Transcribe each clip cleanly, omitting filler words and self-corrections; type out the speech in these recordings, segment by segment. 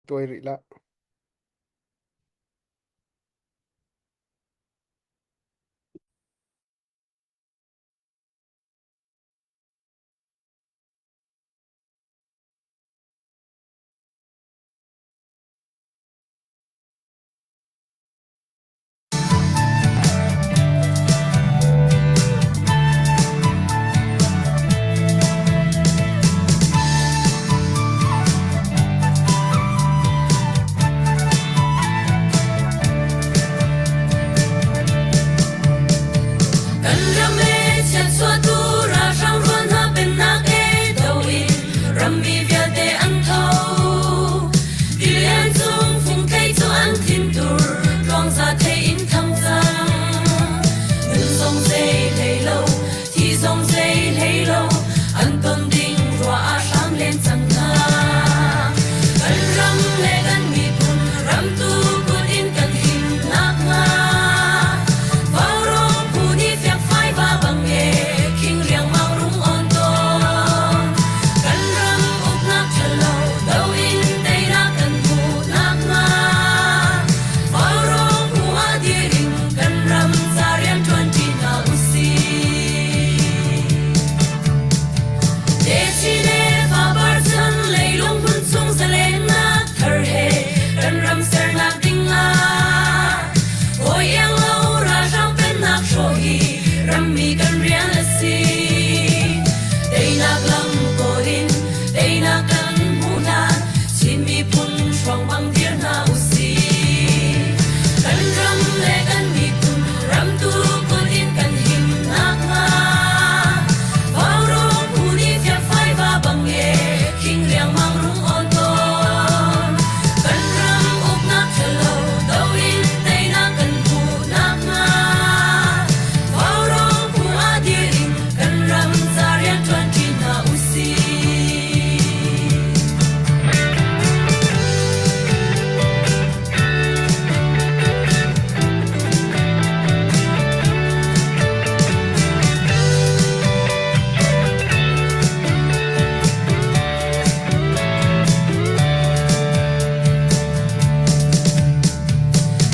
Tuai rih lah. Kan ram e chiatchuahtu ralhrang rual hna pennak e do in rammi vialte an tho. Tilian cung fungthei cu an thintur tluangza thei in thang cang. Nun zong zei hlei lo, thi zong zei hlei lo, an ton ding ruah ah hram len cang hna. Kan ram le kan miphun ramtu kut in kan him nakhnga. Vaurawng phu nih fiakfai va bang e, khing riangmang rung on tawn. Kan ram uknak ṭhalo do in teinak kan hmuh nakhnga. Vaurawng phu ah dir in kan ram ca rian ṭuanṭi hna usih. Techin le fapar chan leilung hmun chung zalennak thar he kan ram sernak ding ah hawi iang lo ralhrang pennak hrawh hi rammi kan rian a si. Teinak lam kawl in teinak kan hmuh hlan Chin miphun hrawng bang dir hna usih. Kan ram le kan miphun ramtu kut in kan him nakhnga Vaurawng phu nih fiakfai va bang e khing riangmang rung awn tawn. Kan ram uknak ṭhalo do in teinak kan hmuh nakhnga Vaurawng phu ah dir in kan ram ca rian ṭuanṭi hna usih.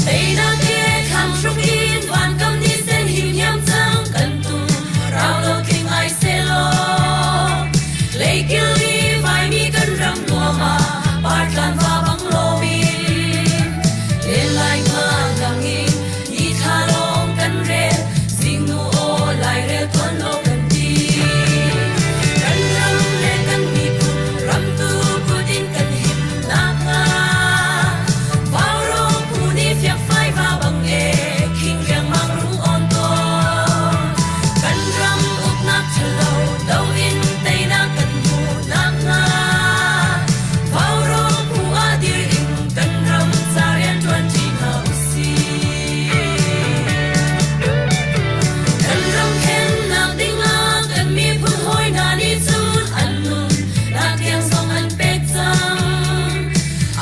Teinak he thlang hruk in vankam ni sen him hiam cang kan tum rau lo tling ai selaw Leikil i vaimi kan ram nuam ah partlan va bang loin len lai nga lang in ni thla lawng kan rel zingnu aw lairel tuan lo kan ti kan ram le kan miphun ramtu kut in kan him nakhnga Vaurawng phu nih fiakfai va bang e khing riangmang rung awn tawn kan ram uknak ṭhalo do in teinak kan hmuh nakhnga Vaurawng phu ah dir in kan ram ca rian ṭuanṭi hna usih. Kan ram khennak dingah kan miphun hawi hna nih cun an nun nak tiang zong an pek cang.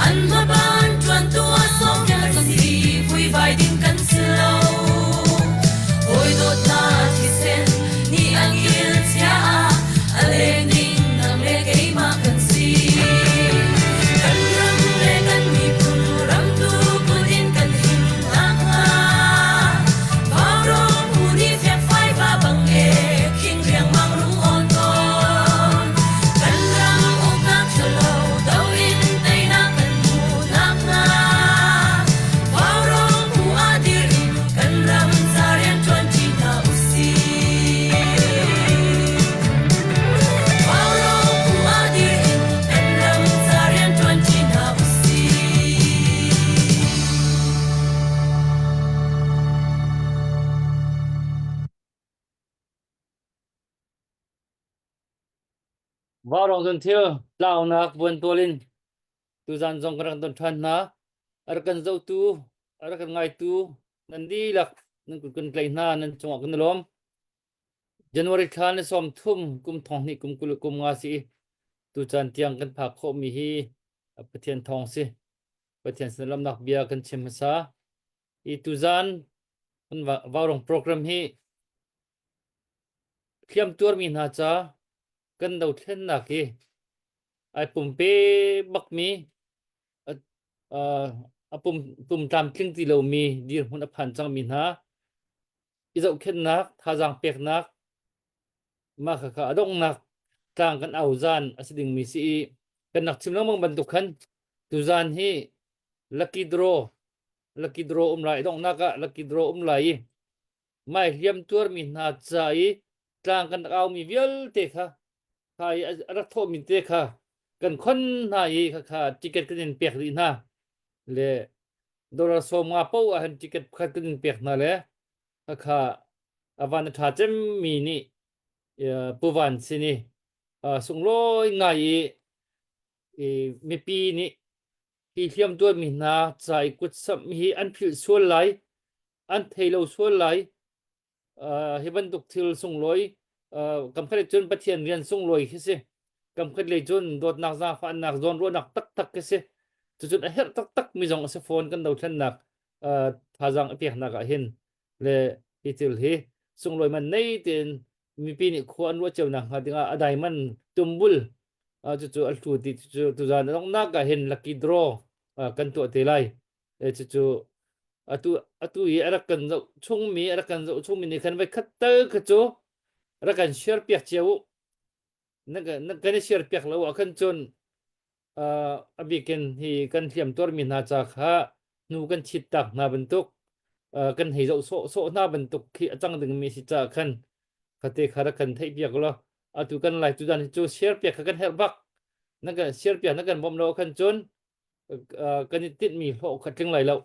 An hmaban ṭuantu ah sawmnak si vuivai ding kan si lo. Hawi dawtnak thisen nih an kil chia ah a leng ding nang le keimah kan si. Kan ram le kan miphun ramtu kut in kan him nakhnga Vaurawng phu nih fiakfai va bang e khing riangmang rung awn tawn. Kan ram uknak ṭhalo do in teinak kan hmuh nakhnga Vaurawng phu ah dir in kan ram ca rian ṭuanṭi hna usih. Vaurawng phu ah dir in kan ram ca rian ṭuanṭi hna usih. Vaurawng cun thil tlaunak buantual in tuzan zong kan rak don ṭhan hna. A rak kan zohtu, a rak kan ngaitu nan dihlak nan kut kan tlaih hna, nan cungah kan i lawm. January thla ni 30 kum thong hnih kum 20 kum nga si i tucaan tiang kan phak khawhmi hi Pathian thawng si. Pathian sin lamnak bia kan chim hmasa. I tuzan kan vaurawng program hi hliam tuarmi hna ca kan dothlennak hi ai pumpe bakmi. a pum pum tlamtling ti lomi dirhmun a phan cangmi hna i zohkhenhnak thazaang peknak mah khakha a donghnak tlang kan au zan a si dingmi si i kan rak chim lengmang bantuk khan tuzan hi lucky draw lucky draw um lai donghnak ah lucky draw um lai i mai hliam tuarmi hna ca i tlang kan rak aumi vialte kha kha i a rak thawhmi te kha kan khon hna i khakha ticket kan in pek dih hna le dollar 50 paoh ah han ticket pakhat kan in pek hna le khakha a van a ṭha cemmi nih Pu Van sin i sunglawi ngai i mipi nih hi hliamtuarmi hna ca i kutsamh hi an philh sual lai, an thei lo sual lai. Hi bantuk thil sunglawi kam khat cun Pathian rian sunglawi khi si. Kam khat lei cun dawtnak zaangfahnak zawnruahnak taktak khi si. Cucun a herh taktak mi zong a si fawn kan dothlennak thazaang a peknak ah hin le hi thil hi sunglawi man nei tein mipi nih khua an ruah cio nak hnga dingah a dai man tumbul cucu a hlu ti cucu tuzan a donghnak ah hin lucky draw kan tuah te lai. Cucu atu atu i a rak kan zoh chungmi a rak kan zoh chungmi nih khan voi khat tal kha cu rak kan share piak cio u. Na kan i share piak lo ah khan cun a bikin hi kan hliam tuarmi hna ca kha hnu kan chit tak hna bantuk kan hei zoh sawh sawh hna bantuk khi a cang dingmi si caah khan khate kha rak kan theih piak law atu kan lai tudan hi cu share piak kha kan herh bak na kan share piak na kan bawmh lo khan cun kan i tinhmi hlawh kha tling lai lo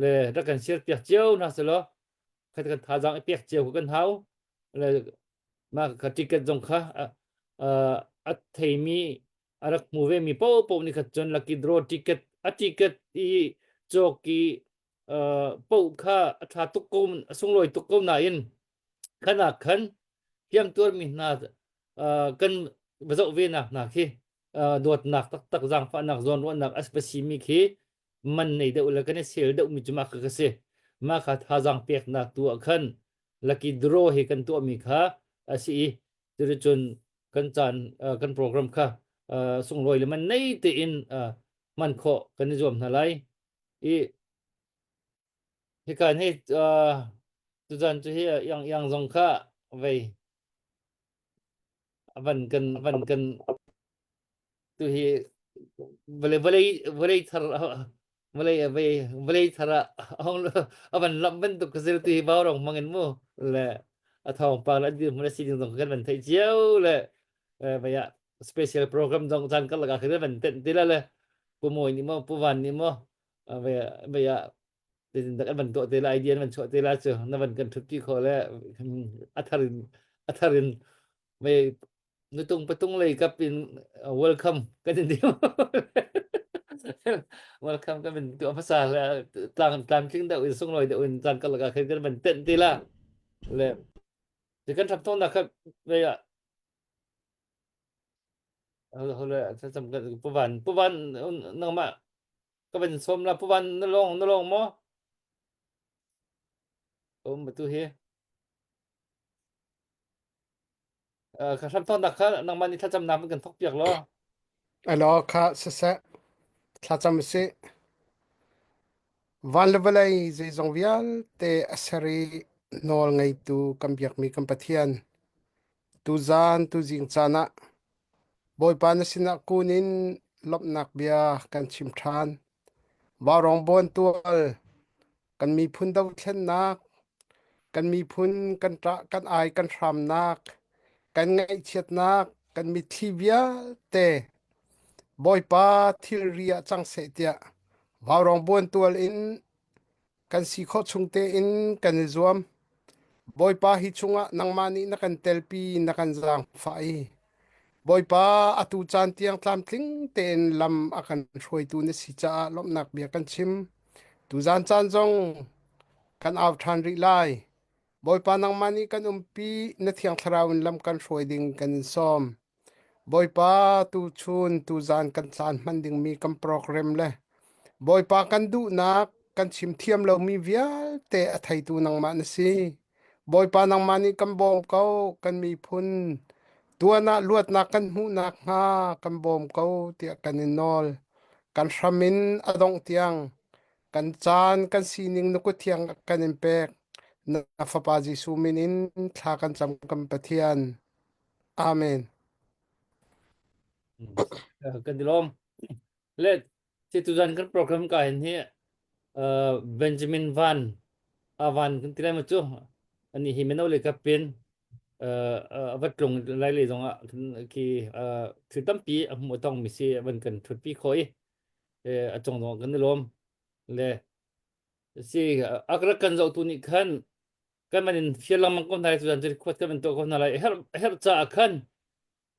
le rak kan share piak cio hna selaw khat kan thazaang i pek cio kan hau le mah ka ticket zong kha a theimi a rak hmu ve mi paohpaoh nih khat cun lucky draw ticket a ticket i cawk i paoh kha a ṭha tuk ko a sunglawi tuk ko nain khan ah khan hliamtuarmi hna kan va zoh ve nak hna khi dawtnak taktak zaangfahnak zawnruahnak a va simi khi man nei deuh le kan i sel deuhmi cu mah kha ka si. Mah kha thazaang peknak tu ah khan lucky draw hi kan tuahmi kha a si i cuticun kan caan kan program kha sunglawi le man nei tein hman khawh kan i zuam hna lai. I hika hi tuzan cu hi iang iang zong kha vei van kan van kan tu hi vawlei vawlei vawlei thar vawlei vawlei vawlei thar ah a van lamh bantuk ka si tu hi vaurawng hmang in mu le a thawngpang le a dirhmun a sining zong kan van theih cio le vei ah special program zong caan karlak ah khan van tenh ti la le pu Mawi nih maw pu Van nih maw vei vei ah zeitindah kan van tuah te la idea van chuah te la cu na van kan thut pi kho le a thar in a thar in mei nutung patung lei kap in welcome kan in dim welcome kan in tu hmasa le tlang tlamtling deuh in sunglawi deuh in caan karlak ah khan kan van tenh ti la le kan ṭhap thawng nak kha vei ah hole puvan puvan nangmah ka van sawm la puvan na long na long maw um tu hi Ka hramthawknak kha nangmah nih thlacamnak in kan thawkpiak law. Alo kha siseh thlacam usih. Van le vawlei zeizong vialte a ser i nawl ngeitu kan biakmi kan Pathian tuzaan tuzing caan ah Bawipa na sinah kun in lawmhnak bia kan chim ṭhan. Vaurawng bawntual kan miphun dothlennak, kan miphun kan ṭah kan ai kan hramnak, kan ngaihchiatnak, kan mitthli vialte Bawipa thilri ah cang seh tiah vaurawng buantual in kan si khawh chung tein kan i zuam. Bawipa hi chungah nangmah nih na kan telpi na kan zaangfah i Bawipa atu caan tiang tlamtling tein lam a kan hruaitu na si caah lawmhnak bia kan chim. Tuzaan caan zong kan au ṭhan rih lai. Bawipa nangmah nih kan umpi, na Thiang Thlarau in lam kan hruai ding kan in sawm. Bawipa tuchun tuzaan kan caan hman dingmi kan program le Bawipa kan duhnak kan chim thiam lomi vialte a theitu nangmah na si. Bawipa nangmah nih kan bawm ko, kan miphun tuan ah luatnak kan hmuh nakhnga kan bawm ko tiah kan in nawl. Kan hram in a dongh tiang kan caan kan sining na kut thiang kan in pek. Na Fapa Jesuh min in thla kan cam kan Pathian. Amen. Kan i lawm. Le ti tuzan kan program ka hin hi uh, Benjamin Van Avan kan ti lai ma cu ani hi mino le kapin uh, a va tlung lai le zong ah khi uh, thil tampi a hmu tong mi si van kan thut pi kho i a cung zong kan i lawm le si akrak kan zoh tu nih khan kan man in fial lengmang ko hna lai tuzan cu khuat kan tuah ko hna lai her her ca ah khan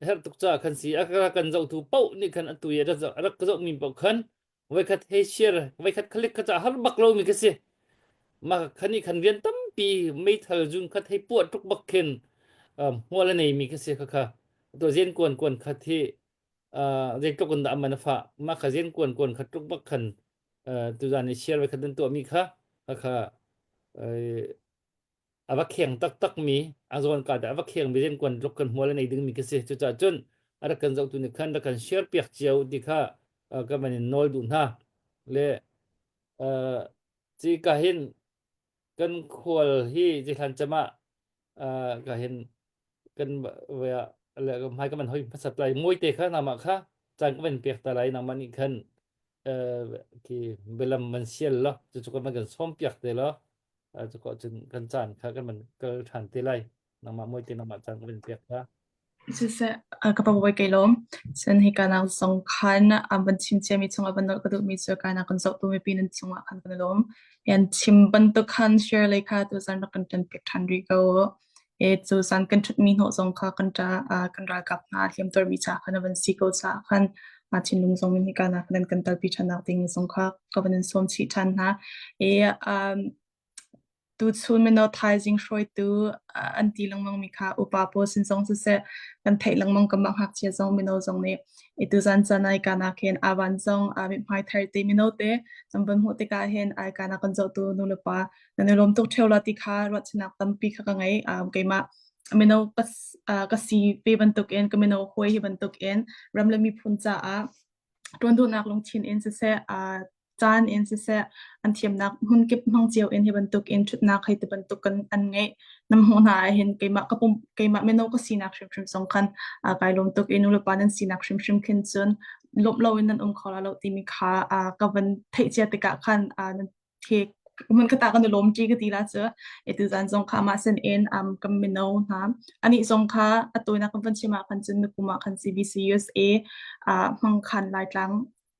herh tuk caah khan si a kan zohtu paoh nih khan atu i a rak ka zohmi paoh khan voikhat hei share voikhat click kha ca har bak lomi ka si mah khan i khan rian tampi meithal zun khat hei puah tuk bak khin hmual a neimi ka si kha kha to zen kuan kuan khat hi zeitluk in dah man a fah mah kha zen kuan kuan khat tuk bak khan tuzan i share voikhat an tuahmi kha kha a va kheng taktakmi a zawn ka dah a va khengmi riankuan tluk kan hmual a nei dingmi ka si. Cucaah cun a rak kan zohtu nih khan rak kan share piak cio ti kha ka van in nawl duh hna. Le ci ka hin kan khual hi zihlan cem ah ka hin kan le hmai ka van hoi hmasat lai mawi te kha nangmah kha caan ka van pek ta lai nangmah nih khan khi bialam man sial lo cucu kan van kan sawm piak te lo cu ko cun kan caan kha kan van kal ṭhan te lai nangmah mawi te nangmah caan ka van pek kha Siseh, ka pa bawi kai lawm. Cun hika nak zong khan an van chim ciami chungah van nolh ka duhmi cu ka nak kan zohtu mipi nan cungah khan kan i lawm. Yan chim bantuk khan share lei kha tuzan rak kan ṭan piak ṭhan rih ko. E tuzan kan ṭhutmi hnawh zong kha kan ṭa kan ralkap hna hliamtuarmi ca khan a van si ko caah khan thinlung zong in hika nak nan kan talpi ṭhan nak ding zong kha ka van in sawm chih ṭhan hna. E um, Tuchun mino thaizing hruaitu an ti lengmangmi kha upa pawl sin zong siseh kan theih lengmang kanmah ngakchia zong mino zong nih i tuzan caan ai kaan ah khin avan zong aa mithmai thar te mino te kan van hmuh tikah hin ai kaan ah kan zohtu nulepa nan i lawm tuk ṭheo la ti kha ruahchannak tampi kha ka ngei. Um, keimah mino ka, uh, ka si ve bantukin ka mino hawi hi bantukin ram le miphun caah ṭuan duhnak lungthin in siseh, uh, caan in siseh, an thiamnak hmunkip hmang cio in hi bantuk in ṭhutnak hei ti bantuk kan an ngeih. Nam hmuh hna ah hin keimah ka pum keimah mino ka sinak hrimhrim zong khan uh, kai lawm tuk i nulepa nan sinak hrimhrim khin cun lawmh loin nan um kho la lo timi kha uh, ka van theih cia tikah khan uh, nan khi mun ka ta kan i lawm ṭi ka ti la cu e tu zan zong kha mah sin in um kan mino hna ani zong kha atuina kan van chim ah khan cun nukum ah khan CBC USA uh, hmang khan Laitlang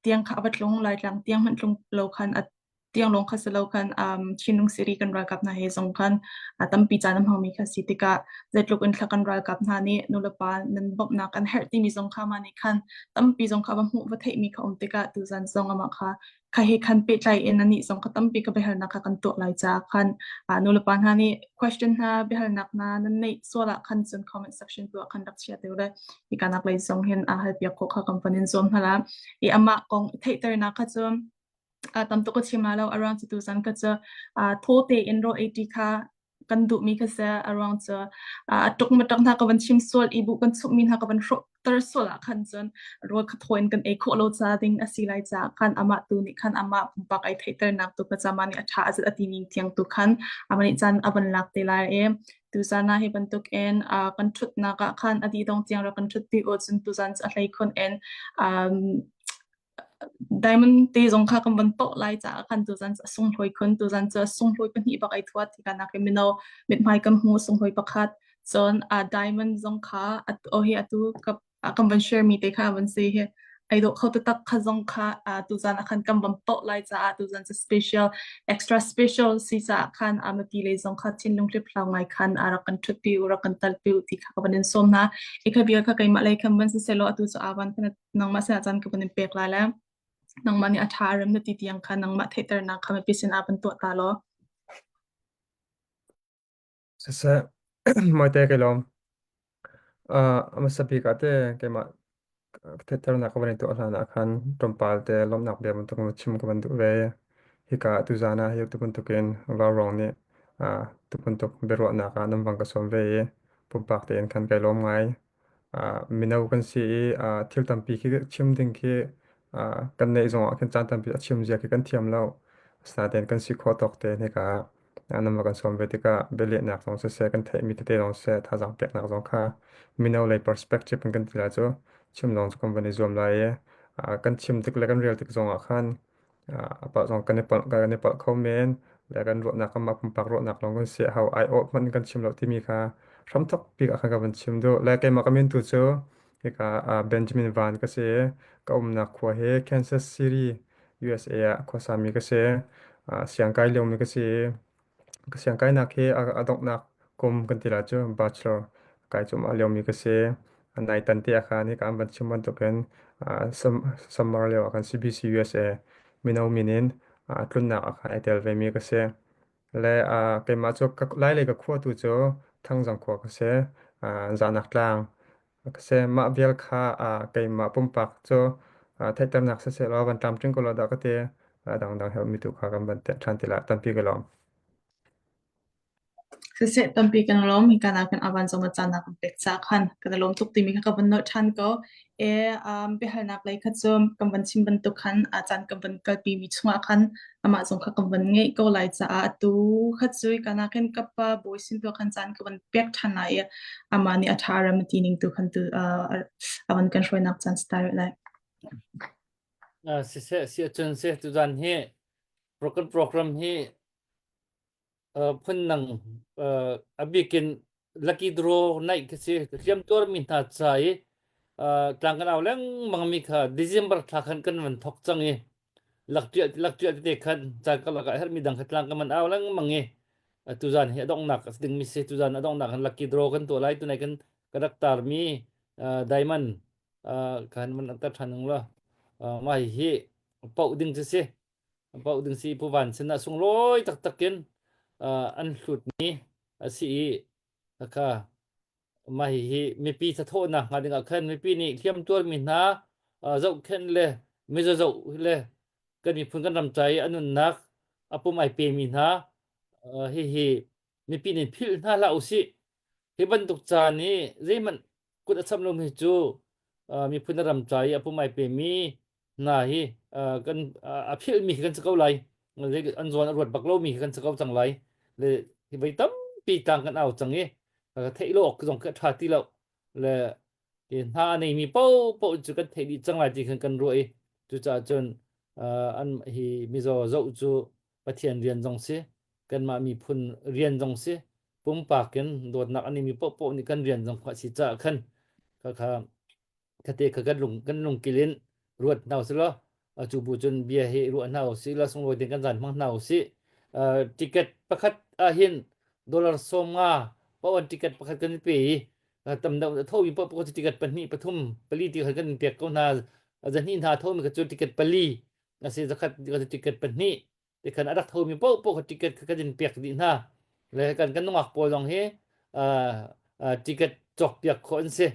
tiang kha a va tlung Laitlang tiang hmanh tlung lo khan a tiang lawng kha si lo khan um Chinlung City kan ralkap hna he zong khan a tampi caan a hmangmi kha si tikah zeitluk in thla kan ralkap hna nih nulepa nan bawmhnak an herh timi zong kha mah nih khan tampi zong kha va hmuh va theihmi kha um tikah tuzan zong amah kha kha he khan pehtlai in anih zong kha tampi ka biahalnak kha kan tuah lai caah khan nulepa hna nih question hna biahalnak hna nan neih sual ah khan cun comment section tu ah khan rak chia te ule hika nak lei zong hin a hal piak khawh kha kan van in zuam hna la i amah kong theihternak kha cu tam tuk ka chim la lo around cu tuzan ka cu thaw tein ro 80 kha kan duhmi kha si a ruang cu a tuk matak hna ka van chim sual i bu kan chumhmi hna ka van hrawhter sual ah khan cun rawl kha thaw in kan ei khawh lo ca ding a si lai caah khan amah tu nih khan amah pumpak ai theihternak tu kha cama nih a ṭha a zat a ti ning tiang tu khan amah nih caan a van lak te lai i tuzan ah hi bantuk in kan ṭhutnak ah khan a dih dong tiang rak kan ṭhutpi u cun tuzan cu a hlei khun in um, Diamond te zong kha kan van poh lai caah khan tuzan cu a sunghlawi khun. Tuzan cu a sunghlawi pahnih bak ai thuat. Hika nak in mino mithmai kan hmu sunghlawi pakhat. Cun a diamond zong kha atu hi atu ka kan van share mi te kha van si hi ai dawh kho taktak kha zong kha tuzan ah khan kan van poh lai caah tuzan cu special extra special si caah khan a mipi lei zong kha thinlung hliphlau ngai khan a rak kan ṭhutpi u rak kan talpi u ti kha ka van in sawm hna. I kha bia kha keimah lei khan van siselaw atu cu avan khan nangmah sinah caan ka van in pek lai le nangmah nih a ṭha a rem na ti tiang kha nangmah theihternak kha mipi sinah van tuah ta law. Siseh, mawite kai lawm. Uh, a hmasa bik ah te keimah theihternak ka van i tuah hlan ah khan tlawmpal te lawmhnak bia bantuk in chim ka van duh ve. Hika tuzaan ah hi tu bantukin vaurawng nih uh, tu bantuk biaruahnak ah nan vang ka sawm ve i pumpak tein khan kai lawm ngai. Mino kan si i thil tampi khi chim ding khi Kan neih zongah khin caan tampi a chim zia khi kan thiam lo. Asinain kan si khawh tawk te hika nan va kan sawm ve tikah bialehnak zong siseh kan theihmi tete zong siseh thazaang peknak zong kha mino lei perspective in kan ti lai cu chim zong cu kan van i zuam lai i kan chim tik le kan rel tik zongah khan a palh zong kan i palh kan i palh kho men le kan ruahnak kanmah pumpak ruahnak lawng kan si a hau ai awh hmanh kan chim lo timi kha hramthok bik ah khan ka van chim duh le keimah ka min tu cu hika Benjamin Van ka si ka umnak khua hi Kansas City USA ah khuasami ka si. Siangkai liomi ka si. Ka siangkainak hi a donghnak kum kan ti lai cu bachelor kai cuahmah liomi ka si. Nai tan te ah khan hika an van chim bantukin summer lio ah khan CBC USA mino min in tlunnak ah khan ai tel vemi ka si. Le keimah cu Lailei ka khua tu cu Thangzang khua ka si. Zahnak tlang Ka si. Mah vial kha keimah pumpak cu theihternak siseh law van tlamtling ko law dah ka ti. A dangdang helmi tu kha kan van ṭhan ti lai. Tampi ka lawm. Siseh tampi kan lawm. Hika nak kan avan zong na caan na kan pek caah khan kan i lawm tuk timi kha ka van nolh ṭhan ko. E um, biahalnak lei kha cu kan van chim bantuk khan a caan kan van kalpi mi chungah khan amah zong kha kan van ngeih ko lai caah atu kha cu hika nak hin ka pa bawi sin tu khan caan ka van pek ṭhan lai i amah nih a ṭha ram a ti ning tu khan tu uh, a van kan hruainak caan si ta rih lai. Uh, siseh si ahcun si tuzan hi program program hi phundang a bikin lucky draw naih khi si hliamtuarmi hna ca i tlang kan au lengmang mi kha December thla khan kan van thok cang i lakṭiah lakṭiah tete khan caan karlak ah herhmi dang kha tlang kan van au lengmang i tuzan hi a donghnak a si dingmi si tuzan a donghnak kan lucky draw kan tuah lai tunai kan ka rak tarmi diamond kan van tar ṭhan ning law mah hi poh ding cu si Paoh ding si Pu Van sinah sunglawi taktak in an hlutmi a si i khakha mah hihi mipi thathawhnak hnga dingah khan mipi nih hliamtuarmi hna zohkhenh le mizaw zoh le kan miphun kan ram ca i a nunnak a pum ai pemi hna hihi mipi nih philh hna hlah usih. Hi bantuk caan i zeihmanh kut a cham lomi cu miphun a ram ca i a pum ai pemi hna hi kan a philhmi khi kan si ko lai. An zawn a ruat bak lomi khi kan si ko cang lai. Le hi voi tampi tlang kan au cang i theih lo awk zong khi a ṭha ti lo. Le hna a neimi paohpaoh cu kan theih dih cang lai ti khan kan ruah i cucaah cun an hi mizaw zoh cu Pathian rian zong si kanmah miphun rian zong si pumpak in dawtnak an mi paohpaoh nih kan rian zong kha a si caah khan kha khate kha kan lung kan lungkil in ruat hna usih law cu bu cun bia hi ruah hna usih law sunglawi tein kan zan hmang hna usih ticket pakhat ah hin dollar 50 paoh an ticket pakhat kan pe i tam deuh tho mi paoh cu ticket pahnih pathum pali ti khan kan pek ko hna zahnih hna tho mi kha cu ticket pali asi zakhat ticket pahnih ti khan a rak thomi paohpaoh kha ticket kha kan in pek dih hna le kan kan nungak pawl zong hi ticket cawk piak khawh an si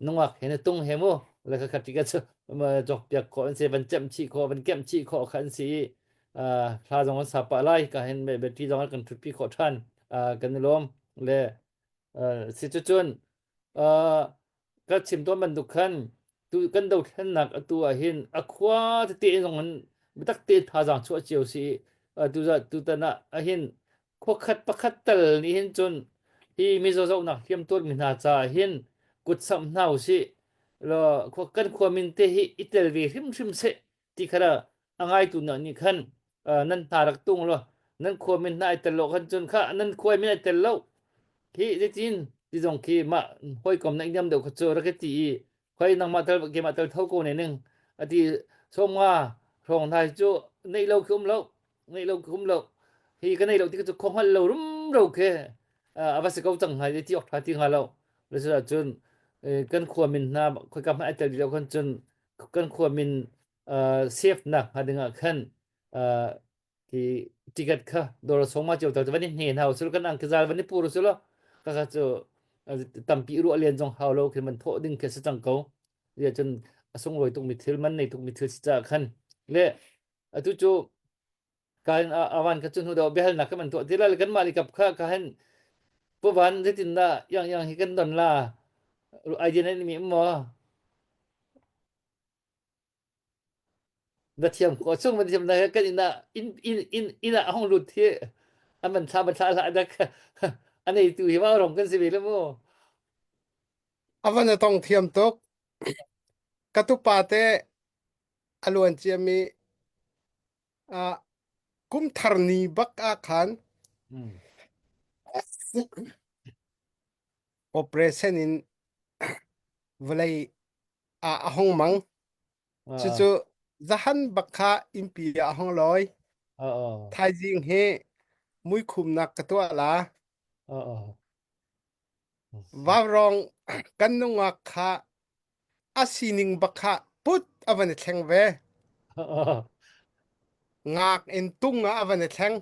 nungak he na tung he mu le kha kha ticket cu cawk piak khawh an si van cemh chih khawh van kemh chih khawh kha an si i hla zong an sa pah lai ka hin battery zong an kan thutpi khawh ṭhan kan i lawm le si cu cun ka chim tawn bantuk khan tu kan dothlennak atu ah hin a khua tete in zong in biatak te thazaang chuah cio si tu tutan ah ahin khuakhat pakhat tal nih hin cun hi mizaw zohnak hliam tuarmi hna caah hin kut samh hna usih law kan khua min te hi i tel ve hrimhrim seh ti kha a ngaitu hna nih khan nan hna rak tung law nan khua min hna ai tel lo khan cun kha nan khua min ai tel lo khi zeitin ti zong khi mah hawikom na niam deuh kha cu rak ti i khoi nangmah tel keimah tel tho ko ne ning ati somnga hrawng hna cu nei lo khi um lo nei lo khi um lo hi ka nei lo ti cu kho hngal lo rum ro khi a va si ko cang hnga ti ok tha ti hnga lo le cun kan khua min hna khoi ka hmai tel lo khan cun kan khua min safe nak hnga dingah khan ki ticket kha dawr songma cio tal van i hne hna usul kan ang kizal van i pur usul ka ka cu tampi ruah len zong hau lo khin man thawh ding khi si cang ko ya cun a sunglawi tuk mi thil man nei tuk mi thil si ca khan le atu cu kan awan ka chun hu do behal nak kan tuah ti la kan mali kap kha ka hen puwan zeitin dah yang yang hi kan don la idea na mi mo. Na thiam ko chung man thiam na kan inn ah in in in inn ah hong lut hi an man thla man thla hlah dak a neitu hi vau rong kan si ve le mu. A van a tong thiam tuk. Ka tupa te a luan ciami uh, kum thar ni bak ah khan operation in vawlei ah a hong mang. Cucu zahan bak kha innpi ah a hong lawi. Thaizing hi muikhumnak ka tuah la. Vaurawng kan nungak kha a sining bak kha put a van i thleng ve. Ngak in tung ah a van i thleng.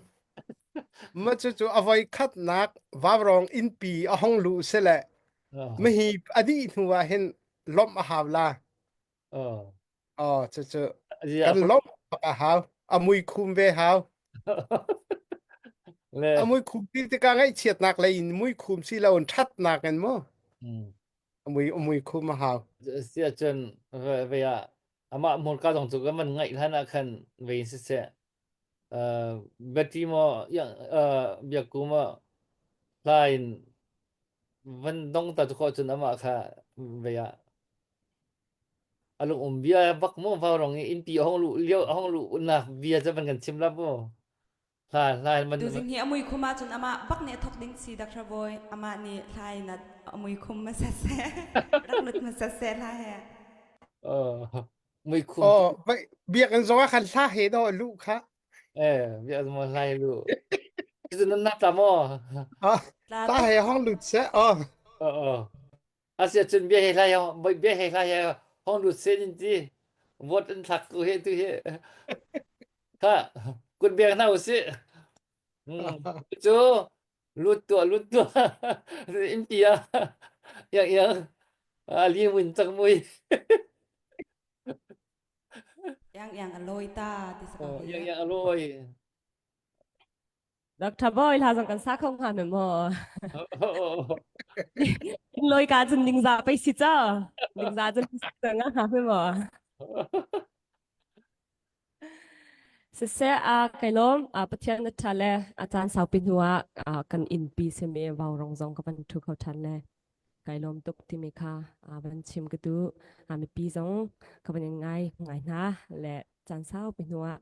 Ma cucu a voi khatnak vaurawng innpi a hong luh sile mahi a dih hnu ah hin lawmh a hau la. Oh. Oh, cucu kan lawmh bak a hau. A mui khum ve hau. Le. A mui khum ti tikah ngaihchiatnak lei in mui khum si lo in ṭhatnak in mu. Mm. A mui a mui khum a hau. Si ahcun ve ve ah amah hmurka zong cu kan van ngaih hlan ah khan ve in siseh uh, Betty maw yang uh, biakku maw hla in van dong ta cu khawh cun amah kha ve ah A lung um bia bak mu vaurawng i innpi a hong luh lio a hong luh nak bia cu van kan chim la mu. Hla hla man Tuzing hi a mui khum ahcun amah bak nih a thok ding si Dr. Bawi amah nih hla in a mui khum hmasa seh rak lut hmasa seh hla he. Oh mui khum. Oh biakinn zong ah khan hla he do luh kha. Eh biakinn mo hla he luh. Cucu nan nak ta maw? Ah hla he hong lut seh. Oh. Oh oh. Asiahcun bia he hlai bia he hlai he hong lut sen in ti vote an thlak ko he tu hi kha kut beng hna usih hmm. cu lut tuah lut tuah in pi ah yang yang ali mun cang mui yang yang a loi ta ti sa ko yang yang a loi Dr. Boy hla zong kan sa kho hnga me maw? Loi ka cun ningza pei si ca. Ningza cun nga hnga me maw? Siseh a kai lawm a Pathian na ṭha le a caan saupi hnu ah kan innpi simi vaurawng zong ka van ṭhu kho ṭhan le kai lawm tuk timi kha van chim ka duh. Mipi zong ka van in ngai ngai hna le caan saupi hnu ah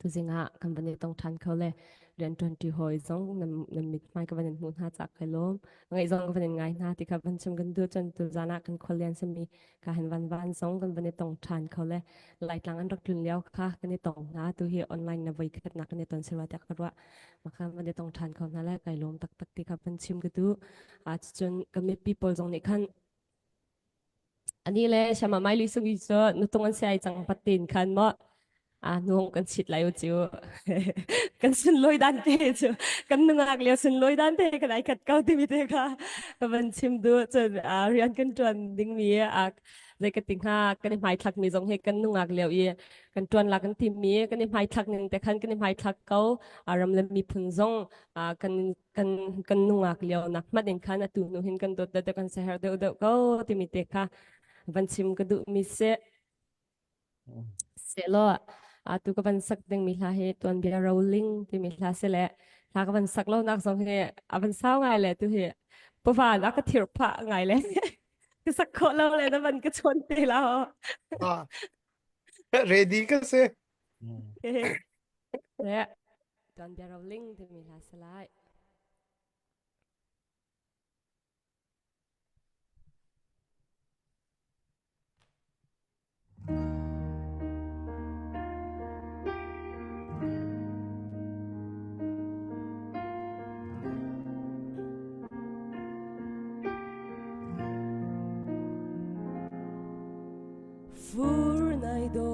Tuzing ah kan van i tong ṭhan kho le rianṭuanṭi hawi zong nan, nan mithmai ka van in hmuh hna cak kai lawm. Ngaih zong ka van in ngai hna ti kha van chim kan duh cun tuzan ah kan khualian simi ka han van van zong kan van i tong ṭhan kho le Laitlang an rak tlun lio kha kan i tong hna tu hi online na voi khatnak kan i ton sirwa tiah ka ruah. Maka van i tong ṭhan kho hna le kai lawm taktak ti kha van chim ka duh. Ah cun kan mipi pawl zong nih khan Ani le Shama Mai Lui Sung cu nutung an si ai cang patin khan maw a nuang kan chit lai u cu kan sunlawi dan te cu kan nungak lio sunlawi dan te kan ai khat ko timi te kha ka van chim duh cun rian kan tuan dingmi a zei ka ti hnga kan i hmaithlak mi zong hi kan nungak lio i kan tuan la kan tim mi kan i hmaithlak ning te khan kan i hmaithlak ko ram le miphun zong kan kan kan nungak lio nak hmanh in khan atu nu hin kan dawt deuh kan seher deuh deuh ko timi te kha van chim ka duh mi si selaw atu ka van sak ding mi hla hi tuan bia rolling timi hla si le hla ka van sak lo nak zong hi a van sau ngai le tu hi pavan a ka thir phah ngai le ka sak khawh lo le na van ka chawn te la ah ready ka si le Tuan bia roling timi hla si lai. Fur nai do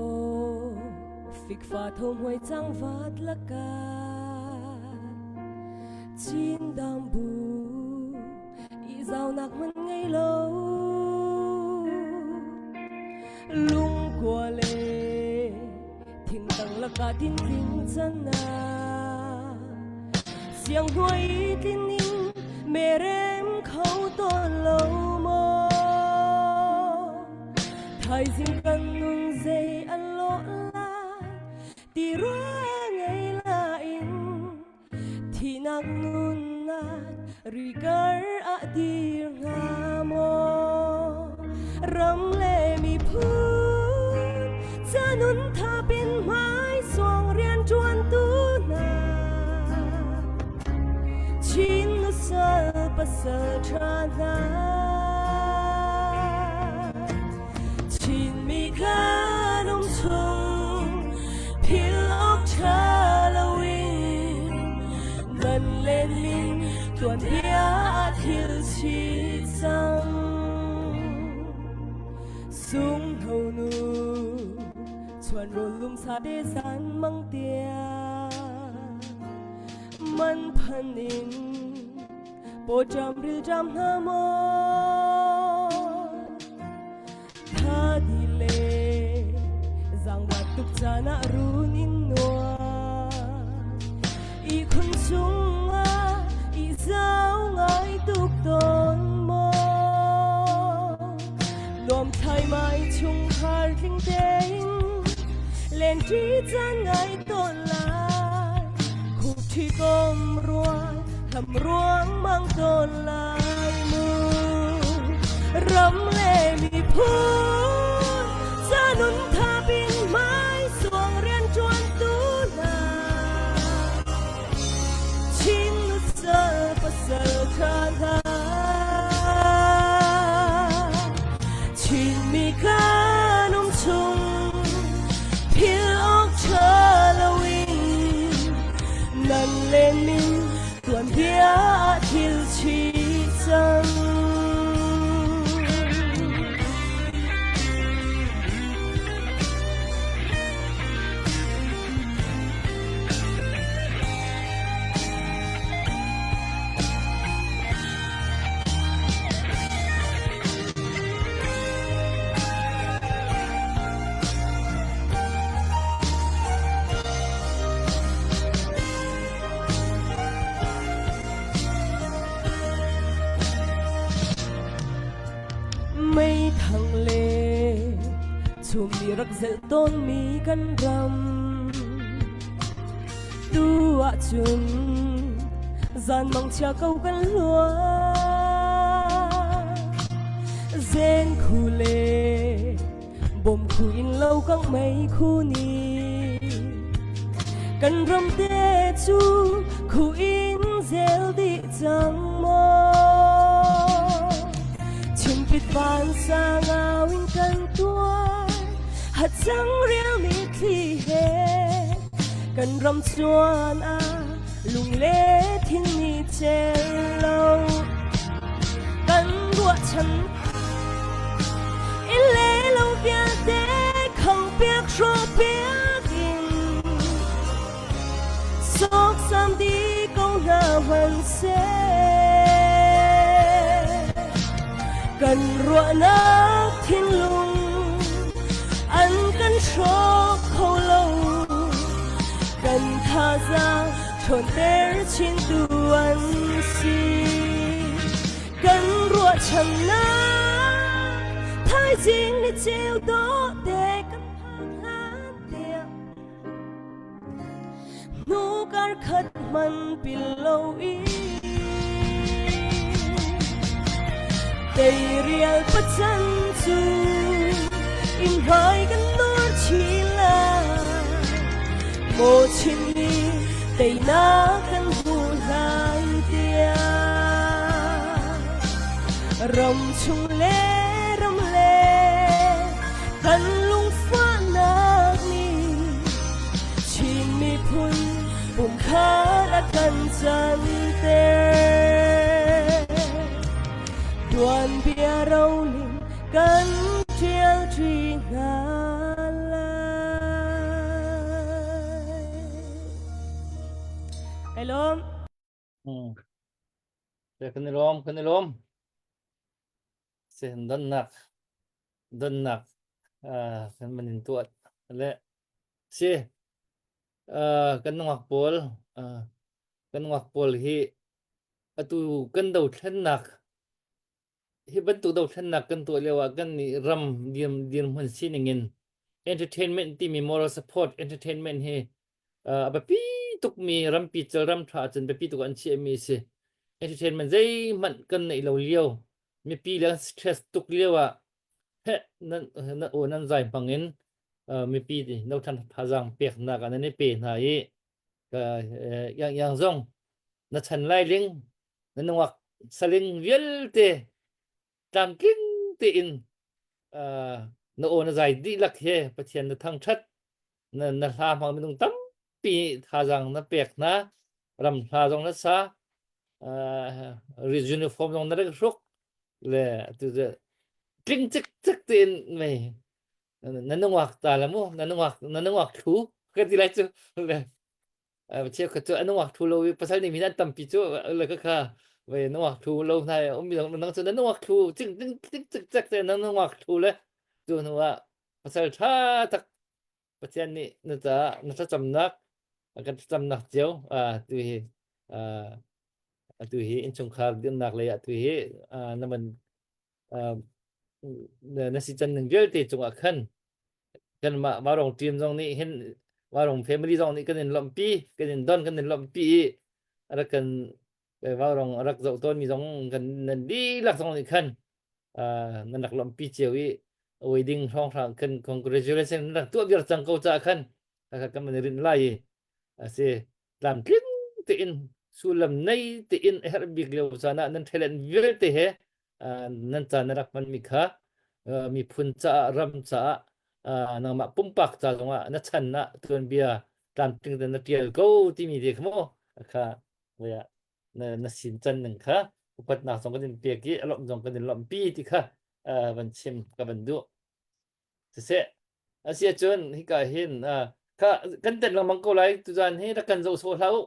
fikfa thom hoi cang vat laka Chin dang bu i zau nak man ngei lo lung kua le thing tang laka tin tling chan na siang hnuai tlin ning merem kho ton lo maw thaizing kan nun zei an lawh lai. Ti rua ngei la in Thihnak nunnak rikar ah dir hnga maw? Ram le miphun ca nun thapin hmai suang rian ṭuantu hna Chin nusal pasal ṭha hna Chinmi kan um chung philh awk ṭha loin nan len min tuanbia ah thil chih cang. Sung ho nu chuan rawl lum sa te san mang tia man phan in pawṭam rilṭam hna maw tha di le zaangbat tuk caan ah run in nuam ihkhun cungah i zau ngai tuk tawn maw nuam thlaimai chungkhar tling tein lenṭi caan ngai tawn lai khupṭhi kom ruang hlam ruang mang tawn lai mu ram le miphun ca nun thapin hmai suang rian ṭuan tu hna Chin nusal pasal ṭha hna Chinmi kan um chung philh awk ṭha loin nan len min tuanbia ah thil chih cang. Meithang le chummi rak zelh tawnmi kan ram Tu ahcun zan mangchia ko kan hluan. Zen khu le bom khu in lo kang mei khu ni. Kan ram te cu khu in zel dih cang maw? Chimpit van sangau in kan tuar, hacang rial mitthli he kan ram chuan ah lung le thin ni cel lo kan ruahchan in le lo vialte khang piak hrawh piak in Sawksam di ko hna hmanhseh kan ruahnak thinlung an kan hrawk kho lo kan thazaang ṭhawnter chintu an si kan ruahchannak thaizing ni ceu dawh te kan phak hlan tiang Hnukar khat hman pil lo i Teirial pachan cu in hmai kan nur chin lai Maw Chinmi teinak kan hmu hlan tiang Ram chung le ram le kan lungfahnak nih Chin miphun pumkhat a kan canter. Tuanbia roling kan ṭial ṭi hna lai. Kai lawm. Kan i lawm, kan i lawm. Sin donnak donnak kan man in tuah le si kan nungak pawl kan nungak pawl hi atu kan dothlennak hi bantuk dothlennak kan tuah lio ah kan nih ram dirhmun sining in. Entertainment timi moral support entertainment hi a biapi tukmi rampi cal ram ṭha ahcun biapi tuk an chiahmi a si. Entertainment zeihmanh kan neih lo lio, mipi le stress tuk lio ah heh nan na aw nan zai hmang in mipi nothan thazaang peknak ah nan i pe hna i yang yang zong na chan lai ling na nungak saling vialte tlamtling tein na aw na zai dihlak he Pathian na thangṭhat na na hla hmang minung tampi thazaang na pek hna ram hla zong na sa uniform zong na rak hruk le tu tling cik cik tein mei na nungak ta la mu na nungak na nungak thu ka ti lai cu le cheukhat cu an nungak thu lo i pasal nih mi an tampi cu le ka kha ve nungak thu lo hna um mi nang cu na nungak thu cing cing cing cik cek te na nungak thu le tu hnu ah pasal tha tak Pathian nih na ca na thlacamnak kan thlacamnak cio tu hi atu hi innchungkhar dinnak lei ah tu hi na man na si can ning vialte cungah khan kanmah Varong team zong nih hin Varong family zong nih kan in lawmhpi kan in don kan in lawmhpi i rak kan Varong rak zoh tawnmi zong kan nan dihlak zong nih khan nan rak lawmhpi cio i wedding hrawnghrang kan congratulation nan rak tuah viar cang ko caah khan kan man rin lai i asi tlamtling tein sullam nei tein a herh bik lio caan ah nan talent vialte he nan caan na rak hmanmi kha miphun caah ram caah nangmah pumpak ca zongah na chan ah tuanbia tlamtling tein na tial ko timi te kha mu kha na na sin can ning kha upatnak zong kan in pek i a lawmh zong kan in lawmhpi ti kha van chim ka van duh Siseh, asiahcun hika hin kha kan tet lengmang ko lai tuzan hi rak kan zoh sawh hlah u.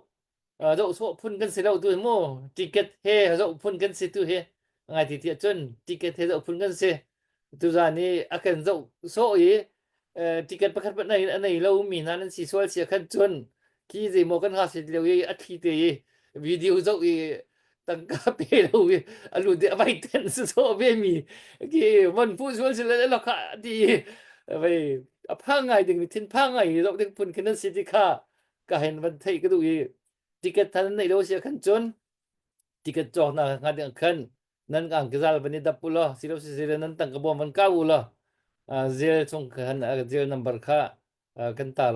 Zoh sawh phun kan si lo tu hi mu. Ticket he zoh phun kan si tu hi. Ngai ti tiah cun ticket he zoh phun kan si. Tuzan hi a kan zoh sawh i ticket pakhat hmanh a nei lo mi hna nan si sual sia khan cun khi zeimaw kan hngak sit lio i a thli te i video zoh i tangka pe lo i a lut i a vai ten si so ve mi ki von pu sual si le lokha ti vei a phang ngai ding mi thin phang ngai hi zoh ding phun khin an si ti kha ka hen van thei ka duh i ticket than nei lo sia khan cun ticket cawk na nga ding khan nan ang kizal van i dap u lo si lo si si nan tangka bawm van ka u lo zel chung khan zel number kha kan tar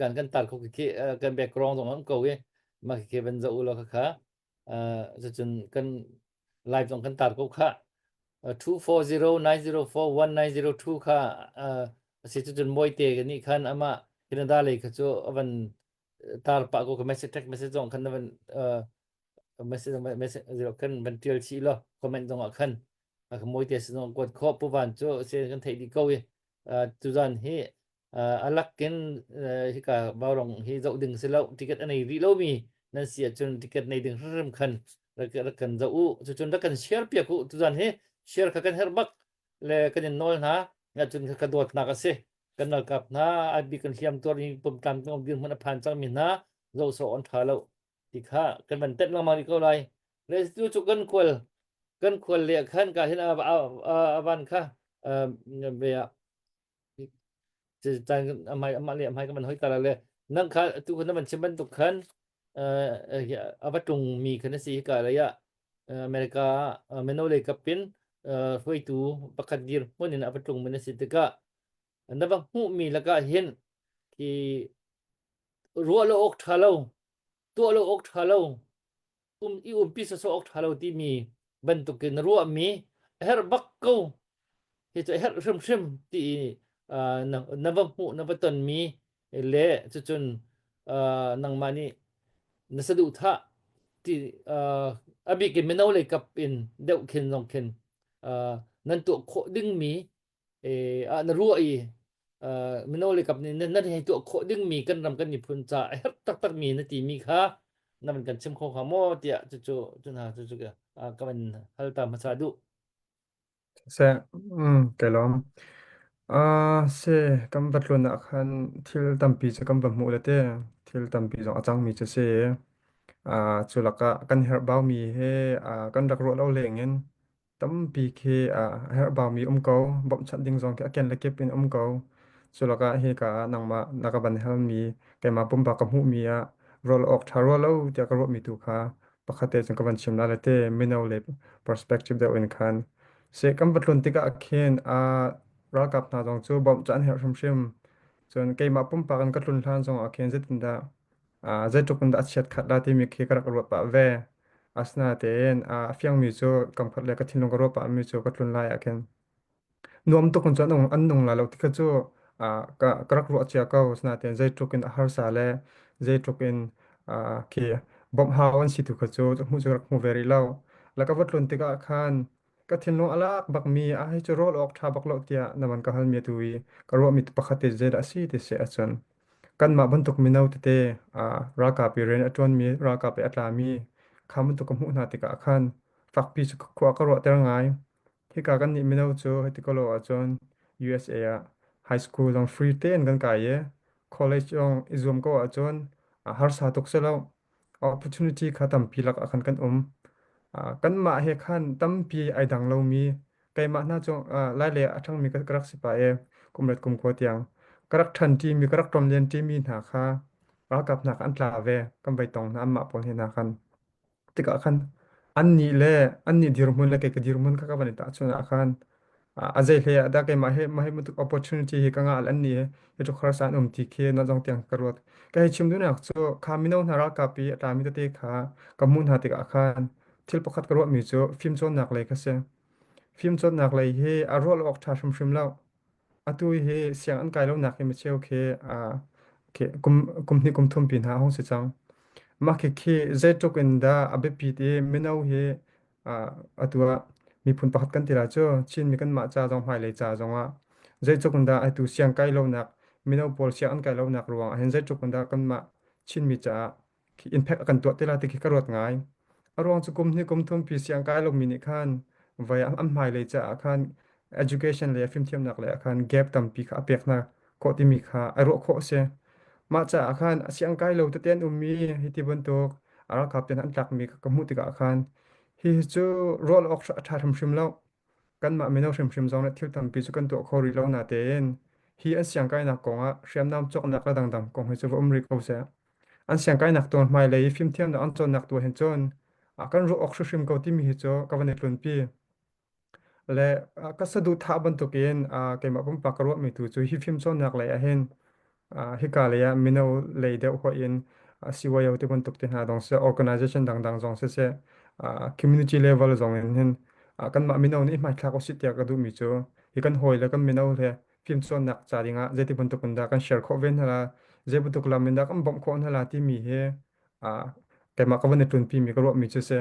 kan kan tar kho khi kan background zong am ko i ma khi van zo u lo kha kha cucun kan live zong kan tar ko kha 2409041902 kha asi cucun mawite kan nih khan ama Canada lei kha cu avan tar pa ko ka message text message zong khan avan message message kan van tial chih lo comment zong ah khan ka mawite sin zong kuat kho pu van cu se kan theih dih ko i tuzan hi a lakin hika Vaurong hi zoh ding si lo ticket a nei rih lomi nan si ahcun ticket nei ding hrimhrim khan rak rak kan zoh u cucun rak kan share piak u tuzan hi share kha kan herh bak le kan in nawl hna ngacun ka dawtnak a si kan ralkap hna a bik kan hliam tuar i pumtlam dirhmun a phan cangmi hna zoh sawh an ṭha lo ti kha kan van tenh lengmang rih ko lai le cu cu kan khual kan khual le khan ka hin a a van kha ve ah caan amai amah le amai ka van hoi ta le nang kha tu na van chim bantuk khan a va tlung mi khan a si ka lei ah America mino lei kapin hruaitu pakhat dir hmun in a va tlung mi na si tikah na va hmuh mi lakah hin khi ruah lo awk ṭha lo tuah lo awk ṭha lo um i umpi sawsawh awk ṭha lo timi bantukin na ruahmi a herh bak ko hi cu a herh hrimhrim ti i uh, na, na va hmuh na va tonmi le cucun uh, nangmah nih na saduhthah ti uh, a bik in mino lei kap in deuh khin zong khin uh, nan tuah khawh dingmi ah na ruah i mino le kap nih nan hei tuah khawh dingmi kan ram kan miphun ca a herh taktak mi na timi kha na van kan chim kho hnga maw tiah cucu cu hna cucu ka van hal ta hmasa duh. Seh, mm, kai lawm. Ah, se kan va tlun ah khan thil tampi cu kan va hmuh le te thil tampi zong a cangmi cu si. Ah, cu lakah kan herhbaumi he ah, kan rak ruah lo leng in Tampi khi a herhbaumi um ko. Bawmhchanh ding zong khi a ken le kip in um ko. Cu lakah hika ah nangmah na ka van halmi keimah pumpak ka hmuhmi ah ruah awk ṭha rua lo tiah ka ruahmi tu kha pakhat te cun ka van chim la le te mino le perspective deuh in khan seh kan va tlun tikah khin aa ralkap hna zong cu bawmh cu an herh hrimhrim. Cun keimah pumpak in ka tlun hlan zong ah khin zeitindah aa zeitluk in dah a chiat khat la timi khi ka rak ruat pah ve. Asinain a fiangmi cu kamkhat le ka thinlung ka ruah pahmi cu ka tlun lai ah khin nuam tuk in cun an nung lai lo ti kha cu ka, ka rak ruah cia ko. Asinain zeitluk in a harsa le zeitluk in khi bawmh hau an si tu kha cu hmuh cu ka rak hmu ve rih lo. Le ka va tlun tikah khan ka thinlung a lak bakmi a hei cu rawl awk ṭha bak lo tiah na van ka halmi atu i ka ruahmi pakhat te zeidah a si ti si ahcun Kanmah bantuk mino tete ralkap i rian a ṭuanmi, ralkap i a tlami kha bantuk ka hmuh hna tikah khan fakpi cu khua ka ruahter ngai. Hika kannih mino cu hiti ka lawh ahcun USA ah high school zong free tein kan kai i college zong i zuam ko ahcun harsa tuk si lo. Opportunity kha tampi lakah khan kan um. Kanmah he khan tampi ai dang lomi keimah hna cu Lailei ah a ṭhangmi ka rak si pah i kum ret kum kua tiang ka rak ṭhan ṭimi ka rak ṭomlen ṭimi hna kha ralkap hna kha an tla ve kan vai tong hna anmah pawl he hna khan tikah khan annih le annih dirhmun le kei ka dirhmun kha ka van i tahchunh ah khan a zei hlei ah dah keimah hi mah hi bantuk opportunity hi ka ngah le annih hi hi tluk harsa an um ti khi na zong tiang ka ruat ka hei chim duhnak cu kha mino hna ralkap i a tlami tete kha ka hmuh hna tikah khan thil pakhat ka ruahmi cu fimcawnnak lei kha si. Fimcawnnak lei hi a ruah awk ṭha hrimhrim lo. Atu hi siang an kai lonak hi micheu khi khi kum kum hnih kum thum pi hna a hung si cang. Mah khikhi zeitluk in dah a biapit i mino hi atu ah miphun pakhat kan ti lai cu Chinmi kanmah ca zong hmailei ca zong ah zeitluk in dah atu siang kai lonak mino pawl siang an kai lonak ruang ah hin zeitluk in dah kanmah Chinmi caah khi impact a kan tuah te lai ti khi ka ruat ngai. A ruang cu kum hnih kum thum pi siang kai lomi nih khan voi an hmailei caah khan education le fimthiamnak lei ah khan gap tampi kha a pek hna khawh timi kha a ruah khawh a si. Mah caah khan a siang kai lo tete an ummi hi ti bantuk a ralkap te an tlakmi ka hmuh tikah khan hi cu ruah awk a ṭha hrimhrim lo. Kanmah mino hrimhrim zong nih thil tampi cu kan tuah kho rih lo natein hi an siangkainak kong ah hriamnam cawknak le dangdang kong hi cu va um rih ko seh. An siangkainak tuan hmailei i fimthiamnak an cawnnak tu hin cun kan ruah awk hrimhrim ko timi hi cu ka van i tlunpi. Le ka saduhthah bantukin keimah pumpak ka ruahmi tu cu hi fimcawnnak lei ahhin hika lei ah mino lei deuh hoih in CYO ti bantuk te hna dong siseh, organization dangdang zong siseh, community level zong in hin kanmah mino nih hmaithlak usih tiah ka duhmi cu hi kan hawi le kan mino he fimcawnnak ca dingah zeiti bantuk in dah kan share khawh ve hna la, zei bantuk lam in dah kan bawmh khawh hna la timi hi keimah ka van i ṭunpimi ka ruahmi cu si.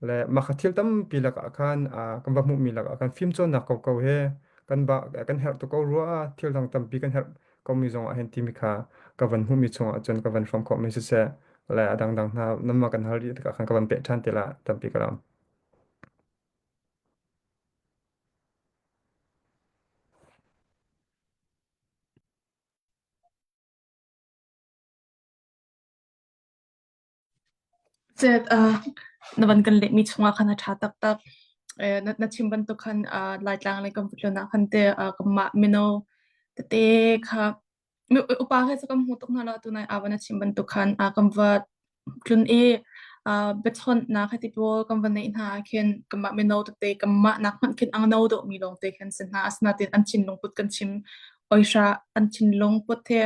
Le mah kha thil tampi lakah khan kan va hmuhmi lakah khan fimcawnnak koko he kan ba kan herh tuk ko rua thil dang tampi kan herh komi zong ah hin timi kha ka van hmuhmi chungah cun ka van hrawm khawhmi siseh le a dangdang hna nanmah kan hal rih tikah khan ka van peh ṭhan te la tampi ka lawm. Cet na van kan lehmi chungah khan a ṭha taktak. Na, na chim bantuk khan Laitlang le kan tlun ah khan te kanmah mino tete kha upa he cu kan hmu tuk hna lo tunai ava na chim bantuk khan kan va tlun i biachawnhnak heti pawl kan va neih hna ah khin kanmah mino tete kanmah nak hmanh khin ang no deuhmi lawngte khin si hna. Asinain an thinlung put kan chim oihra an thinlung put hi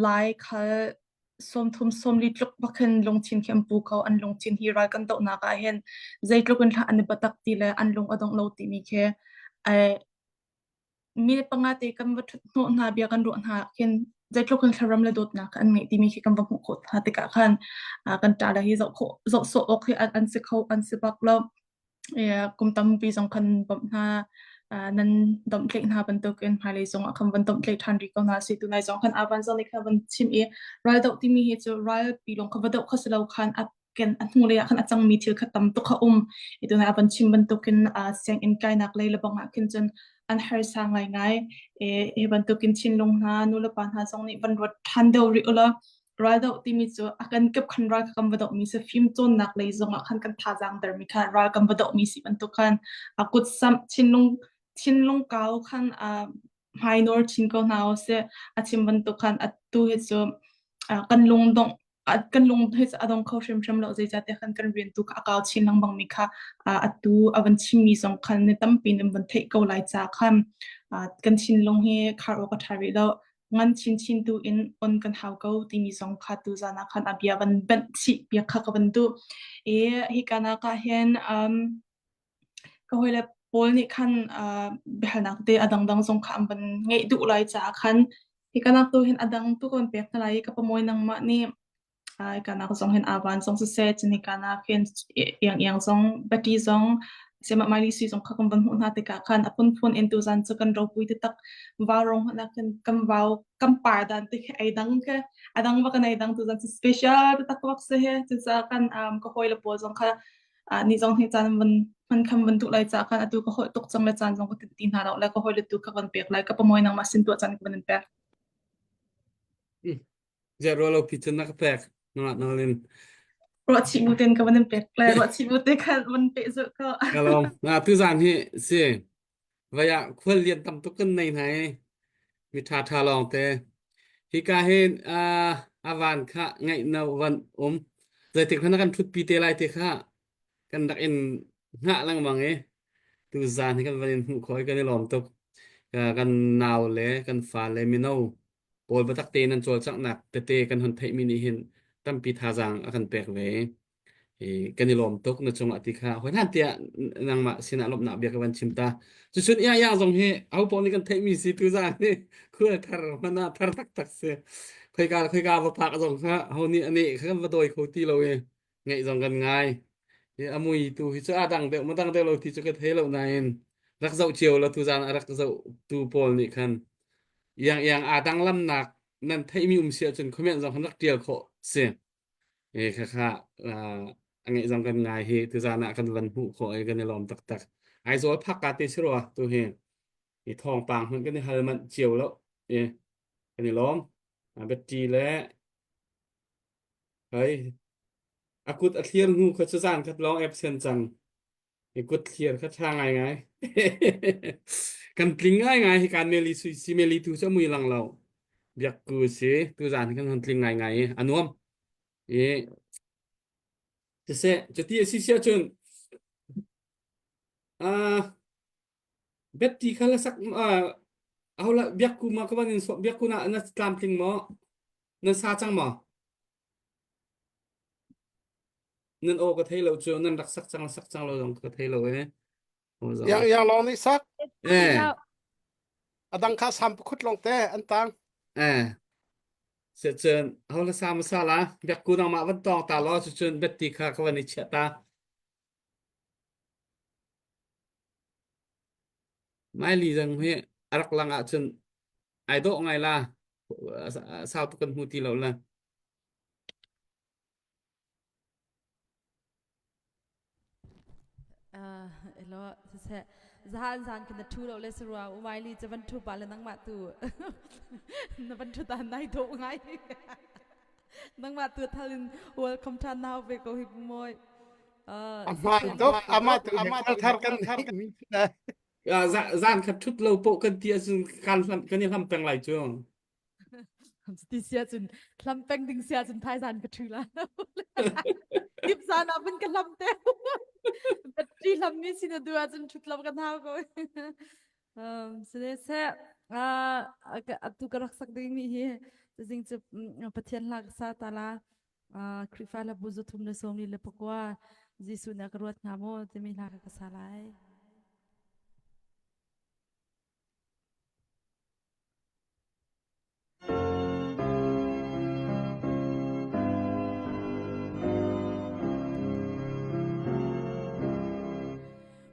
Lai khal 30 40 tluk bak hin lungthin khi an pu ko. An lungthin hi ral kan dohnak ah hin zeitluk in hlah an i biatak ti le an lung a dongh lo timi khi mi panga te kan va ṭhut hnawh hna bia kan ruah hna khin zeitluk in thlaram le dawtnak an ngeih timi khi kan va hmuh khawh hna tikah khan kan ṭa le hi zoh khawh zoh sawh awk hi an si kho an si bak lo. Kum tampi zong kan bawmh hna nan domhtlaih hna bantukin hmailei zong ah khan van domhtlaih ṭhan rih ko hna sih. Tunai zong khan Avan zong nih khan van chim i raldoh timi hi cu ralpi lawng kha va doh kha si lo khan a ken a hnulei ah khan a cangmi thil kha tam tuk a um. I tunai a van chim bantukin sianginn kainak lei le bang ah khin cun an harsa ngaingai. Hi bantukin thinlung hna nulepa hna zong nih van ruat ṭhan deuh rih ulaw Raldoh timi cu a kan kip khan ral kha kan va dohmi si fimcawnnak lei zongah khan kan thazaang dermi kha ral kan va dohmi si bantuk khan a kut samh thinlung thinlung kau khan a. hmai nawr chin ko hna usih. A chim bantuk khan atu hi cu kan lungdongh kan lung hi a dong kho hrimhrim lo zeicahtiah khan kan rian tu kha a kau chin lengmang mi kha atu a van chimmi zong khan ni tampi nan van theih ko lai ca khan kan thinlung hi khar awk a ṭha rih lo ngan chinchin tu in on kan hau ko timi zong kha tu zan ah khan a bia van benh chih piak kha ka van duh i hika nak ah hin um, Ka hawile pawl nih khan uh, biahalnak te a dangdang zong kha an van ngeih duh lai caah khan hika nak tu hin a dang tu ka van pek hna lai i ka pamoy nangmah nih uh, hika nak zong hin avan zong siseh cun hika nak hin iang iang zong bati zong sema maili sui zong kha kan van hmuh hna tikah khan a phunphun in tuzan cu kan ropui te tak vau hmanh ah khan kan vau kan par dan te khi ai dang ke a dang va kan ai dang tuzan cu special te tak bak se he cucaah kan um, ka hawile pawl zong kha ni zong hi caan van hman kham van duh lai ca khan atu ka holh tuk cang le caan zong ka ti hna lo le ka hoi le tu ka van pek lai ka pamoy nangmah sin tuah caan ka van in pek. Ziah ruah lo pi cun na ka pek nangah nalin. Ruah chih bu ten ka van in pek le ruah chih bu te khan van pe zu ko. Ka lawm. Na tu zan hi si Vai ah khual lian tam tuk kan nei hna i mi ṭhaṭha lawngte. Hika hin uh, a van kha ngaih no van um. Zeitik hmanh ah kan ṭhutpi te lai ti kha kan rak in hngah lengmang i tuzaan hi kan van in hmuh khawh i kan i lawm tuk. Uh, kan nau le kan fa le mino pawl biatak tein an cawlcanghnak tete kan hon theihmi nih hin tampi thazaang a kan pek ve. Kan i lawm tuk na cungah ti kha hoi hlan tiah nangmah sinah lawmhnak bia ka van chim ta. Cucun ia ia zong hi aho paoh nih kan theihmi si tu zan hi khual thar hmanh ah thar taktak si. Khoika khoika va phak zong kha ho nih ani kha kan va dawi kho ti lo i ngaih zong kan ngai. Hi a mui tu hi cu a dang deuh ma dang deuh lo ti cu ka thei lo nain rak zoh cio lo tu zan a rak zoh tu pawl nih khan iang iang aa dang lamnak nan theihmi um si ahcun comment zong khan rak tial khawh si. E khakha a ngeih zong kan ngai hi tuzan ah kan van hmuh khawh i kan i lawm taktak. Aizawl phak ka te si rua tu hi i thawngpang hmanh kan i hal manh cio lo i kan i lawm. Betty le hei a kut a thlir hnu kha cu zan khat lawng absent cang. I kut thlir kha ṭha ngaingai. Kan tling ngaingai hi kan meli sui si meli tu cu a mui lang lo. Biak ku si tuzan kan hon tling ngaingai i a nuam. I siseh cuti a si si ahcun ah Betty kha la sak ah ahola biak ku ma ka van in biak ku na na tlamtling maw? Nan sa cang maw? Nan aw ka thei lo cu nan rak sak cang sak cang lo zong ka thei lo e. Yang yang lawng nih sak. Eh. A dang kha sam pakhut lawng te an tang. Eh. Se cun ho la sa ma sa la biak ku nang mah van tong ta lo cu cun betti kha ka van i chiah ta. Mai li zang hi a rak lang ah cun ai dawh ngai la sau tuk kan hmu ti lo la. Uh, elo siseh zahan zan kan na thu lo le sarua umai li cha van thu pa le nangmah tu na van thu ta nai do ngai nangmah tu thalin welcome than now ve ko hi moi uh A hmaan tuk ama tu he khual thar kan mi Zan khat thut lo poh kan ti ahcun kan hlam kan i hlam peng lai cu. Ti sia cun hlam peng ding sia cun thaizan ka ṭhu la. Tip zan ah vun ka hlam te. Battery hlam mi sin a du ahcun ṭhut lo kan hau ko. Um, sine se uh, atu ka rak sak ding mi hi zing cu Pathian hla ka sa ta la. Uh, Khrihfa hla bu zu thum le sawm li le pakua Jesuh nih a ka ruat hnga maw timi hla ka ka sa lai.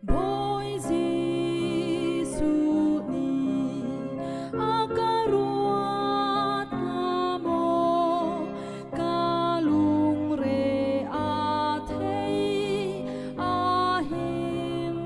Bawi Jesuh nih a ka ruat hnga maw? Ka lungre a thei a him.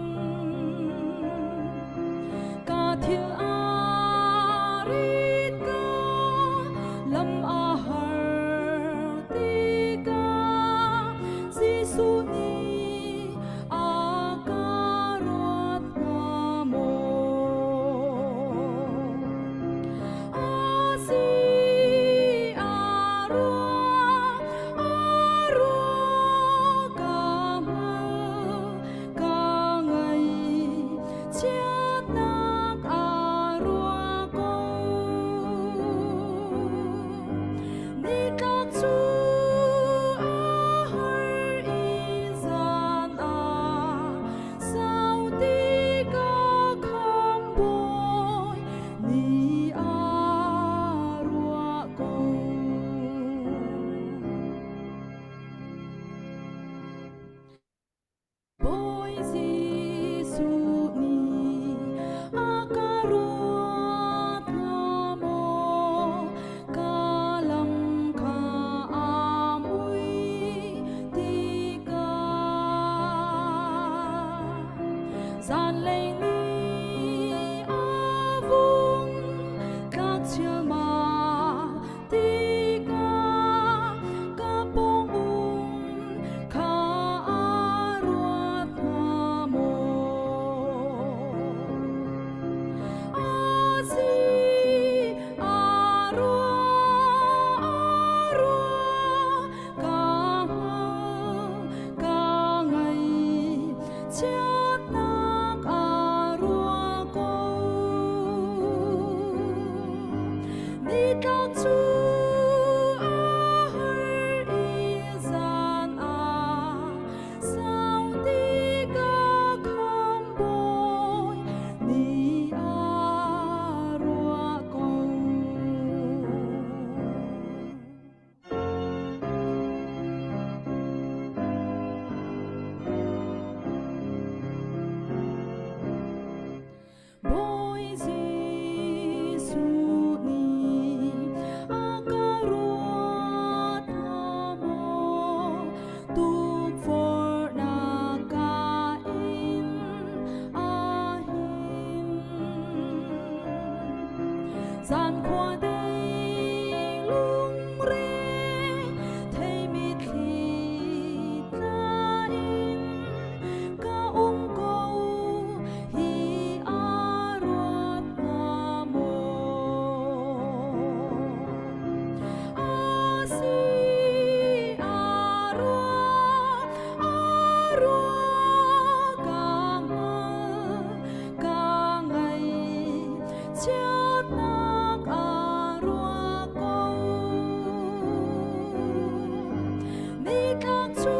Nitlak cu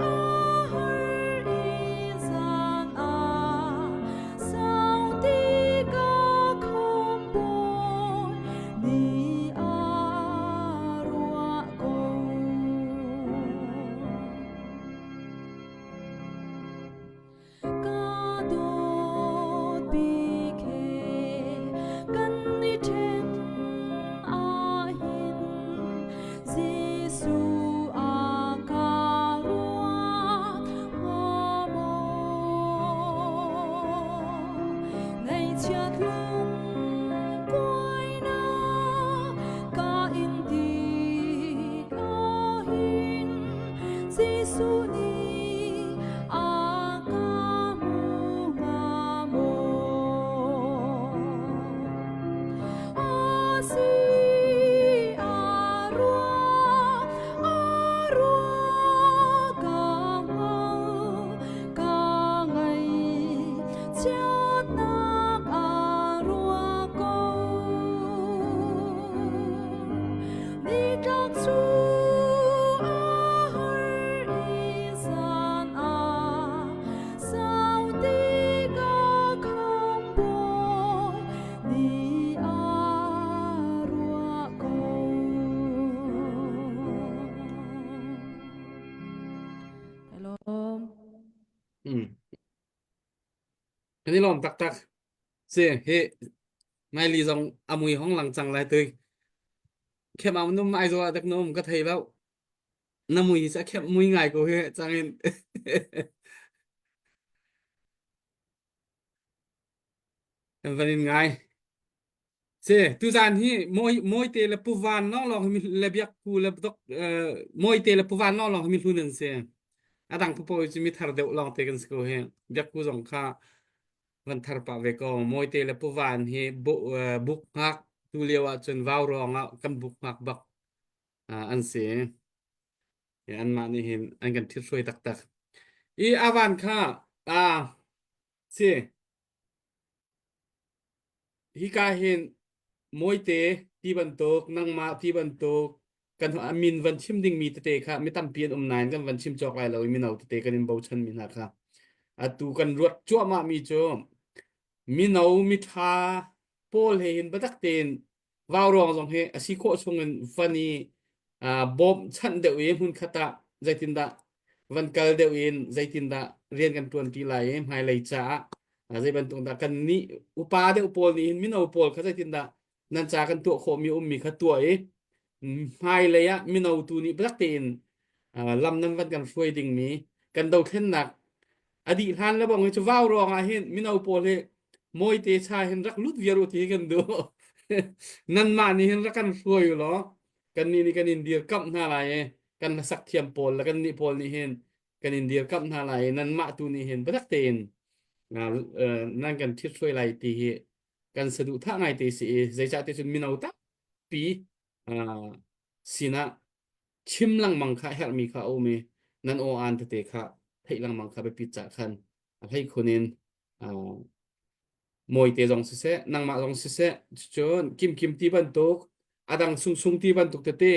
a har i zan ah sau ti ka khambawi ni a ruah ko. Ka dawt bik he kan i ṭhen ahhin Jesuh a ka ruat hnga maw? Ngaihchiat lungkuainak ka in tik ahhin Jesuh nih a ka hmu hnga maw? A si a ruah, a ruah ka hngal, ka ngaihchiatnak a ruah ko. Nitlak cu a har i zan ah sau ti ka khambawi ni a ruah ko. Hello. Mm. Kan i lawm taktak. Si, hi Maili zong a mui hong lang cang lai tui. Khem au num ai zo ah dak num ka thei lo. Na mui hi sa khem mui ngai ko hi changin. Kan van in ngai. Si, tuzan hi moi moi te le puvan long long hi le biak ku le dok moi te le puvan long long hi mi hlun an si. Adang pu pawi cu mi thar deuh long te kan si ko hi. Biak ku zong kha van thar pah ve ko. Moi te le puvan hi bu buk hngak tu lio ah cun vau ruang ah kan buk hngak bak an si. Anmah nih hin an kan thithruai taktak. I avan kha a si Hika hin Mawite ti bantuk, nangmah ti bantuk, kan min van chim dingmi tete kha mi tampi an um nain kan van chim cawk lai lo i mino tete kan in bochanmi hna kha. Atu kan ruat cuahmahmi cu mino miṭha pawl he hin biatak tein vauruang zong hi a si khawh chungin van i bawmhchanh deuh i hmunkhat ah zeitindah van kal deuh in zeitindah rian kan ṭuan ṭi lai i hmailei caah zei bantuk dah kan nih upa deuh pawl nih hin mino pawl kha zeitindah nan ca kan tuah khawhmi ummi kha tuah i hmailei ah mino tu nih biatak tein lam nan van kan hruai dingmi kan dothlennak a dih hlan le bang hi cu vau ruang ah hin mino pawl hi mawite cha hin rak lut viar u ti hi kan duh nanmah nih hin rak kan hruai u law kannih nih kan in dirkamh hna lai i kan hlasak thiam pawl le kannih pawl nih hin kan in dirkamh hna lai i nanmah tu nih hin biatak tein nan kan ṭhithruai lai ti hi kan saduhthah ngai te si i zeicah ti cun mino tampi sinah chim lengmang kha herhmi kha a um i nan aw aan tete kha theih lengmang kha biapit cah khan a hleikhun in mawite zong siseh nangmah zong siseh cun kimkim ti bantuk a dang sungsung ti bantuk tete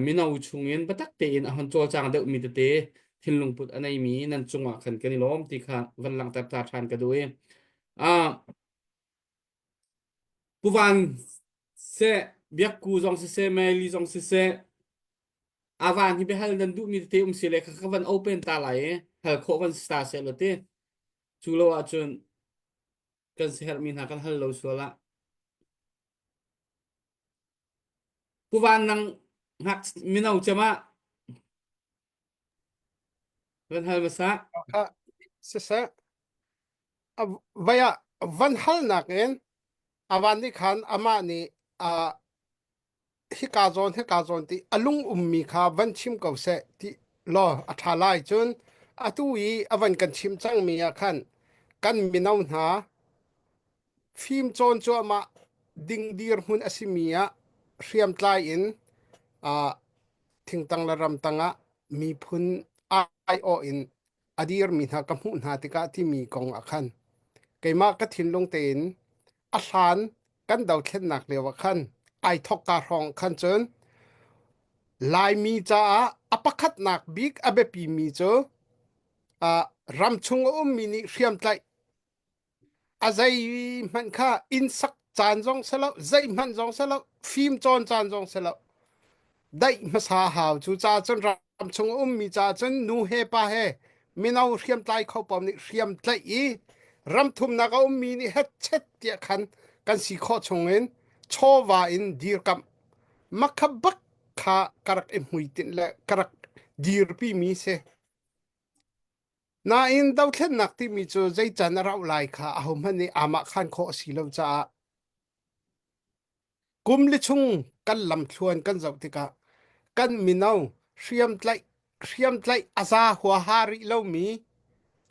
mino chungin biatak tein a hon cawlcang deuhmi tete thinlung put a neimi nan cungah khan kan i lawm ti kha van langhter ta ṭhan ka duh i Puvan seh biakku zong siseh Mary zong siseh avan hi biahal nan duhmi tete um si le kha ka van open ta lai i hal khawh van si ta seh law ti cu lo ahcun kan siherhmi hna kan hal lo sual ah Puvan nang ngak mino cem ah van hal hmasa Siseh vai ah van halnak in avan nih khan amah nih hika zawn hika zawn ti a lung ummi kha van chim ko seh ti law a ṭha lai cun atu i a van kan chim cangmi ah khan kan mino hna fim cawn cuahmah ding dirhmun a simi ah hriamtlai in thingtang le ramtang ah miphun aiawh in a dirmi hna ka hmuh hna tikah timi kong ah khan keimah ka thinlung tein a hlan kan dothlennak lio ah khan ai thokka hrawng khan cun. Laimi caah a pakhatnak bik a biapimi cu uh, ramchung a ummi nih hriamtlaih a zeihmanh kha inn sak caan zong si lo zeihmanh zong si lo fim cawn caan zong si lo daih hmasa hau cu ca cun ram chung a ummi ca cun nu he pa he mino hriamtlai kho paoh nih hriam tlaih i ram thumnak a ummi nih hetchet tiah khan kan si khawh chungin chawva in dirkamh makha bak kha ka rak i hmuitinh le ka rak dirpi mi si Nain dothlennak timi cu zei can a rauh lai kha ahohmanh nih aamahkhan khawh a si lo caah kum li chung kan lamthluan kan zoh tikah kan mino hriamtlaih hriamtlaih a za huaha rih lomi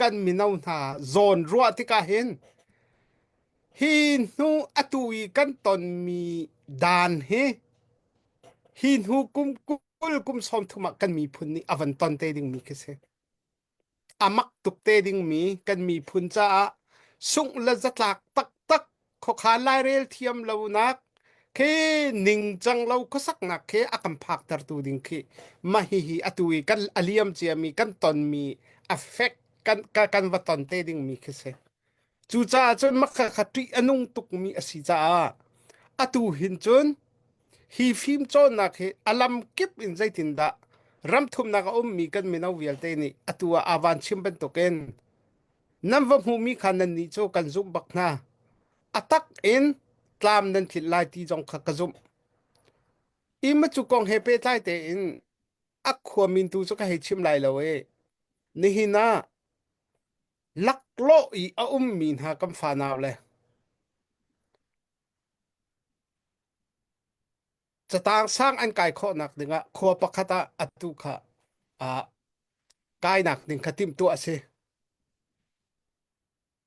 kan mino hna zawn ruah tikah hin hi hnu atu i kan tonmi dan hi hi hnu kum 20 kum 30 ah kan miphun nih a van ton te dingmi khi si. A mak tuk te dingmi kan miphun caah sungh le zatlak taktak khuakhan lairel thiam lonak khi ningcang lo khuasaknak khi a kan phaktertu ding khi mah hihi atu i kan a liam ciami kan tonmi a fek kan kan va ton te dingmi khi si. Cucaah cun makha kha ṭih a nung tukmi a si caah atu hin cun hi fimcawnnak hi a lam kip in zeitindah ram thumnak a ummi kan mino vialte nih atu ah aa van chim bantukin nan va hmuhmi kha nannih cu kan zumh bak hna. A tak in tlam nan tlinh lai ti zong kha ka zumh. Ima cu kong he pehtlai tein a khua min tu cu ka hei chim lai lo i nihin ah laklawh i a ummi hna kan fanau le catang sang an kai khawhnak dingah khua pakhat ah atu kha ah kainak ding kha timhtuah a si.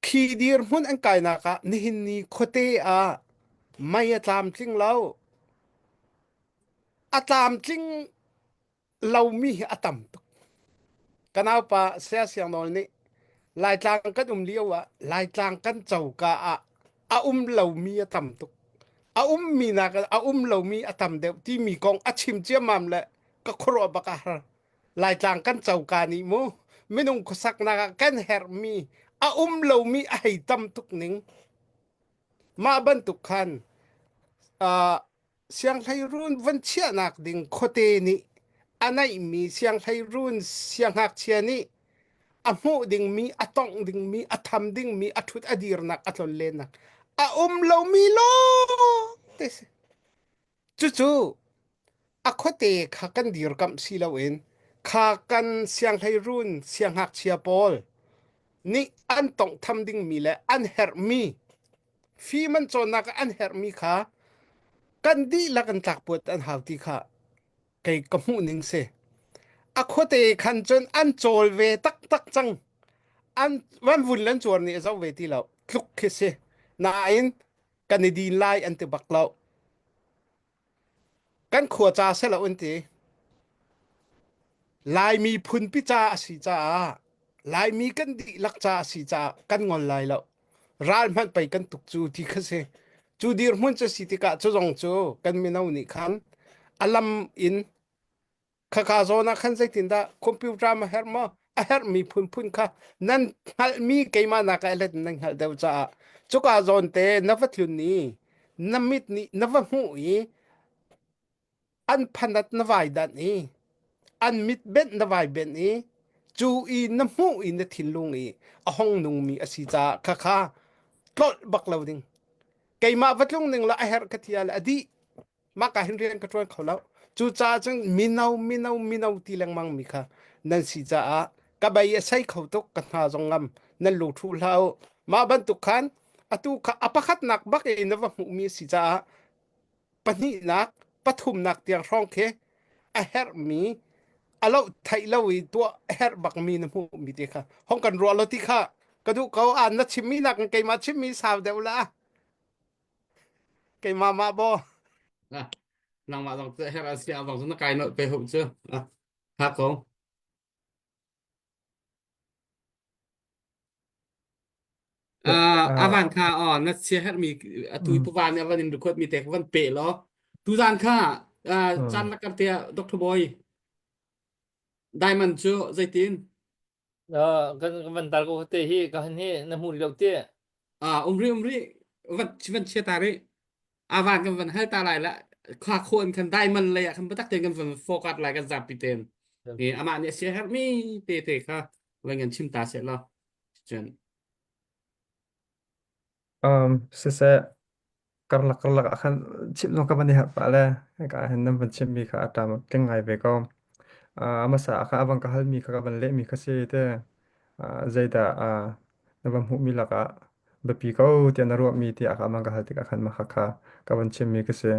Khi dirhmun an kainak ah nihin ni khuate ah mei a tlamtling lo. A tlamtling lomi hi a tam tuk. Ka naupa Saya Siang Nawl nih Laitlang kan um lio ah Laitlang kan coka ah a um lomi a tam tuk. A ummi nak a um lomi a tam deuh timi kong a chim ciammam le ka khuaruah bak a har. Laitlang kan coka nih mu minung khuasaknak ah kan herhmi a um lomi a hei tam tuk ning. Mah bantuk khan uh, Sianghleiruun van chiahnak ding khuate nih a naihmi sianghleiruun siangngakchia nih a hmuh dingmi, a tongh dingmi, a tham dingmi, a ṭhut a dirnak, a tlonlennak a um lomi lawngte si. Cucu a khuate kha kan dirkamh si loin kha kan sianghleiruun siangngakchia pawl nih an tawnghtham dingmi le an herhmi fim an cawnnak ah an herhmi kha kan dihlak in tlakpuat an hau ti kha kei ka hmuh ning si. A khuate khan cun an cawl ve taktak cang. An van vun lan cuar nih a zoh ve ti lo. Tluk khi si. Nain kan i din lai an ti bak lo. Kan khua ca seh lo an ti. Laimi phunpi ca a si caah Laimi kan dihlak ca a si caah kan ngol lai lo. Ral hmanh pei kan tuk cu ti kha si. Cu dirhmun cu si tikah cu zong cu kan mino nih khan a lam in khaka zawn ah khan zeitindah computer ma herh maw a herhmi phunphun kha nan hngalhmi keimah nak ah let nan hngalh deuh caah cuka zawn te na va tlun i na mit nih na va hmuh i an phanat na vai danh i an mit benh na vai benh i cu i na hmuh i na thinlung i a hong nungmi a si caah khakha tlolh bak lo ding keimah va tlung ning la a herh ka thia le a dih mah ka hin rian ka ṭuan kho lo cucaah cun mino mino mino ti lengmang mi kha nan si caah ka bei a sei kho tuk ka hna zong ngam nan lungṭhu hlah u mah bantuk khan atu kha a pakhatnak bak in na va hmuhmi a si caah pahnihnak pathumnak tiang hrawng khi a herhmi a loh theih lo i tuah a herh bakmi na hmuhmi te kha hong kan ruah lo ti kha ka duh ko an na chimmi nak keimah chimmi sau deuh la Keimah mah baw. Ah, nangmah zong cu her a si a zong cu na kai nolh pe hu cu. Ah, ha ko. Ah, avan kha oh na sia hermi atu Mm. pu van avan in record mi te van pe lo. Tu zan kha Uh, Hmm. caan lakar te ah Dr. Boy Diamond cu zeitin? Uh, kan kan van tar ko te hi ka han hi na hmu rih lo te. Ah, umri umri van van chia ta ri. Avan kan van hal ta lai la kha khawn kan diamond lei ah khan biatak tein kan van focus lai kan zapi ten. Eh amah nih a sia herh mi te te kha van kan chim ta se la. Cun Um, siseh karlak karlak ah khan chimh zong ka van i harh pah le hika ah hin nan van chimmi kha a ṭam tling ngai ve ko. Uh, a hmasa ah khan a van ka halmi kha ka van lehmi kha si te. Uh, zeidah uh, na van hmuhmi lakah biapi ko tiah na ruahmi tiah a van ka hal tikah khan mah kha ka van chimmi ka si.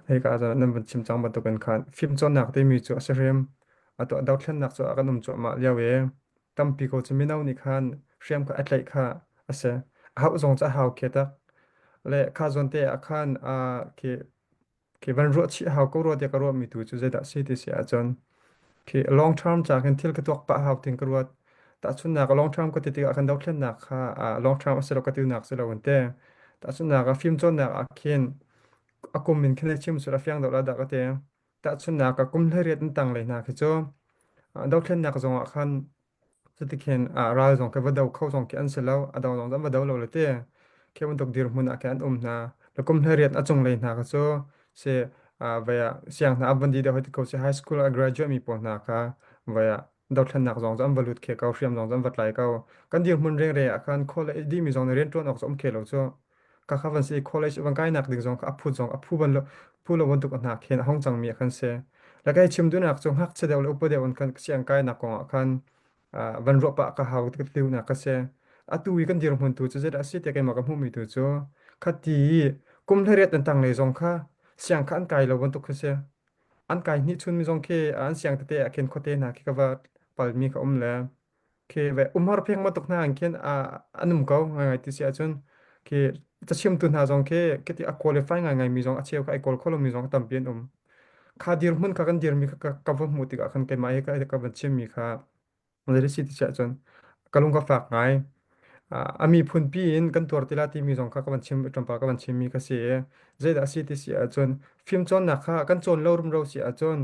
Hika ah cun nan van chim cang bantukin khan fimcawnnak timi cu a si hrim. Atu ah dothlennak cu a kan um cuahmah lio i tampi ko cu mino nih khan hriam kha a tlaih kha a si. A hauh zong cu a hau khi tak. Le kha zawn te ah khan uh, khi Khi van ruah chih hau ko rua tiah ka ruahmi tu cu zeidah si ti si ahcun khi long term ca khin thil ka tuak pah hau tin ka ruat. Tahchunhnak ah long term ka ti tikah khan dothlennak kha ah long term a si lo ka tinak si lo an ti. Tahchunhnak ah fimcawnnak ah khin a kum in khin chim sul a fiang deuh la dah ka ti. Tahchunhnak ah kum 18 in tanglei hna khi cu ah dothlennak zong ah khan Cutikhin ah ral zong khi va do kho zong khi an si lo, a do zong an va do lo le ti. Khi bantuk dirhmun ah khin an um hna. Le kum 18 a cunglei hna kha cu si ah vai ah siang hna an van dih deuh hoi ti ko si high school a graduate mi pawl hna kha vai ah dothlennak zong cu an va lut khe ko, hriam zong cu an va tlai ko. Kan dirhmun rengreng ah khan college a dihmi zong nih rianṭuan awk cu um khe lo cu. Ka kha van si i college van kainak ding zong kha a phut zong a phu ban lo phu lo bantuk hna khin a hong cangmi ah khan si. Le kai chim duhnak cu ngakchia deuh le upa deuh in khan siang kainak kong ah khan ah, van ruah pah ka hau ti duhnak ka si. Atu i kan dirhmun tu cu zeidah a si tiah keimah ka hmuhmi tu cu khati i kum 18 an tanglei zong kha siang kha an kai lo bantuk khi si. An kai hnih chun mi zong khi an siang tete ah khin khuate hna khi ka va palmi kha um le Khi ve umhar pheng bantuk hna in khin a an um ko ngaingai ti si ahcun khi cachimtu hna zong khi khiti a qualify ngaingai mi zong a cheu kha ai kawl kho lomi zong tampi an um. Kha dirhmun kha kan dirmi kha ka, ka va hmuh tikah khan keimah hi ka, ka van chimmi kha zei si ti si ahcun ka lung ka fak ngai. A miphun pi in kan tuar ti la timi zong kha ka van chim tlawmpal ka van chimmi ka si i zeidah a si ti si ahcun fimcawnnak kha kan cawn lo rumro si ahcun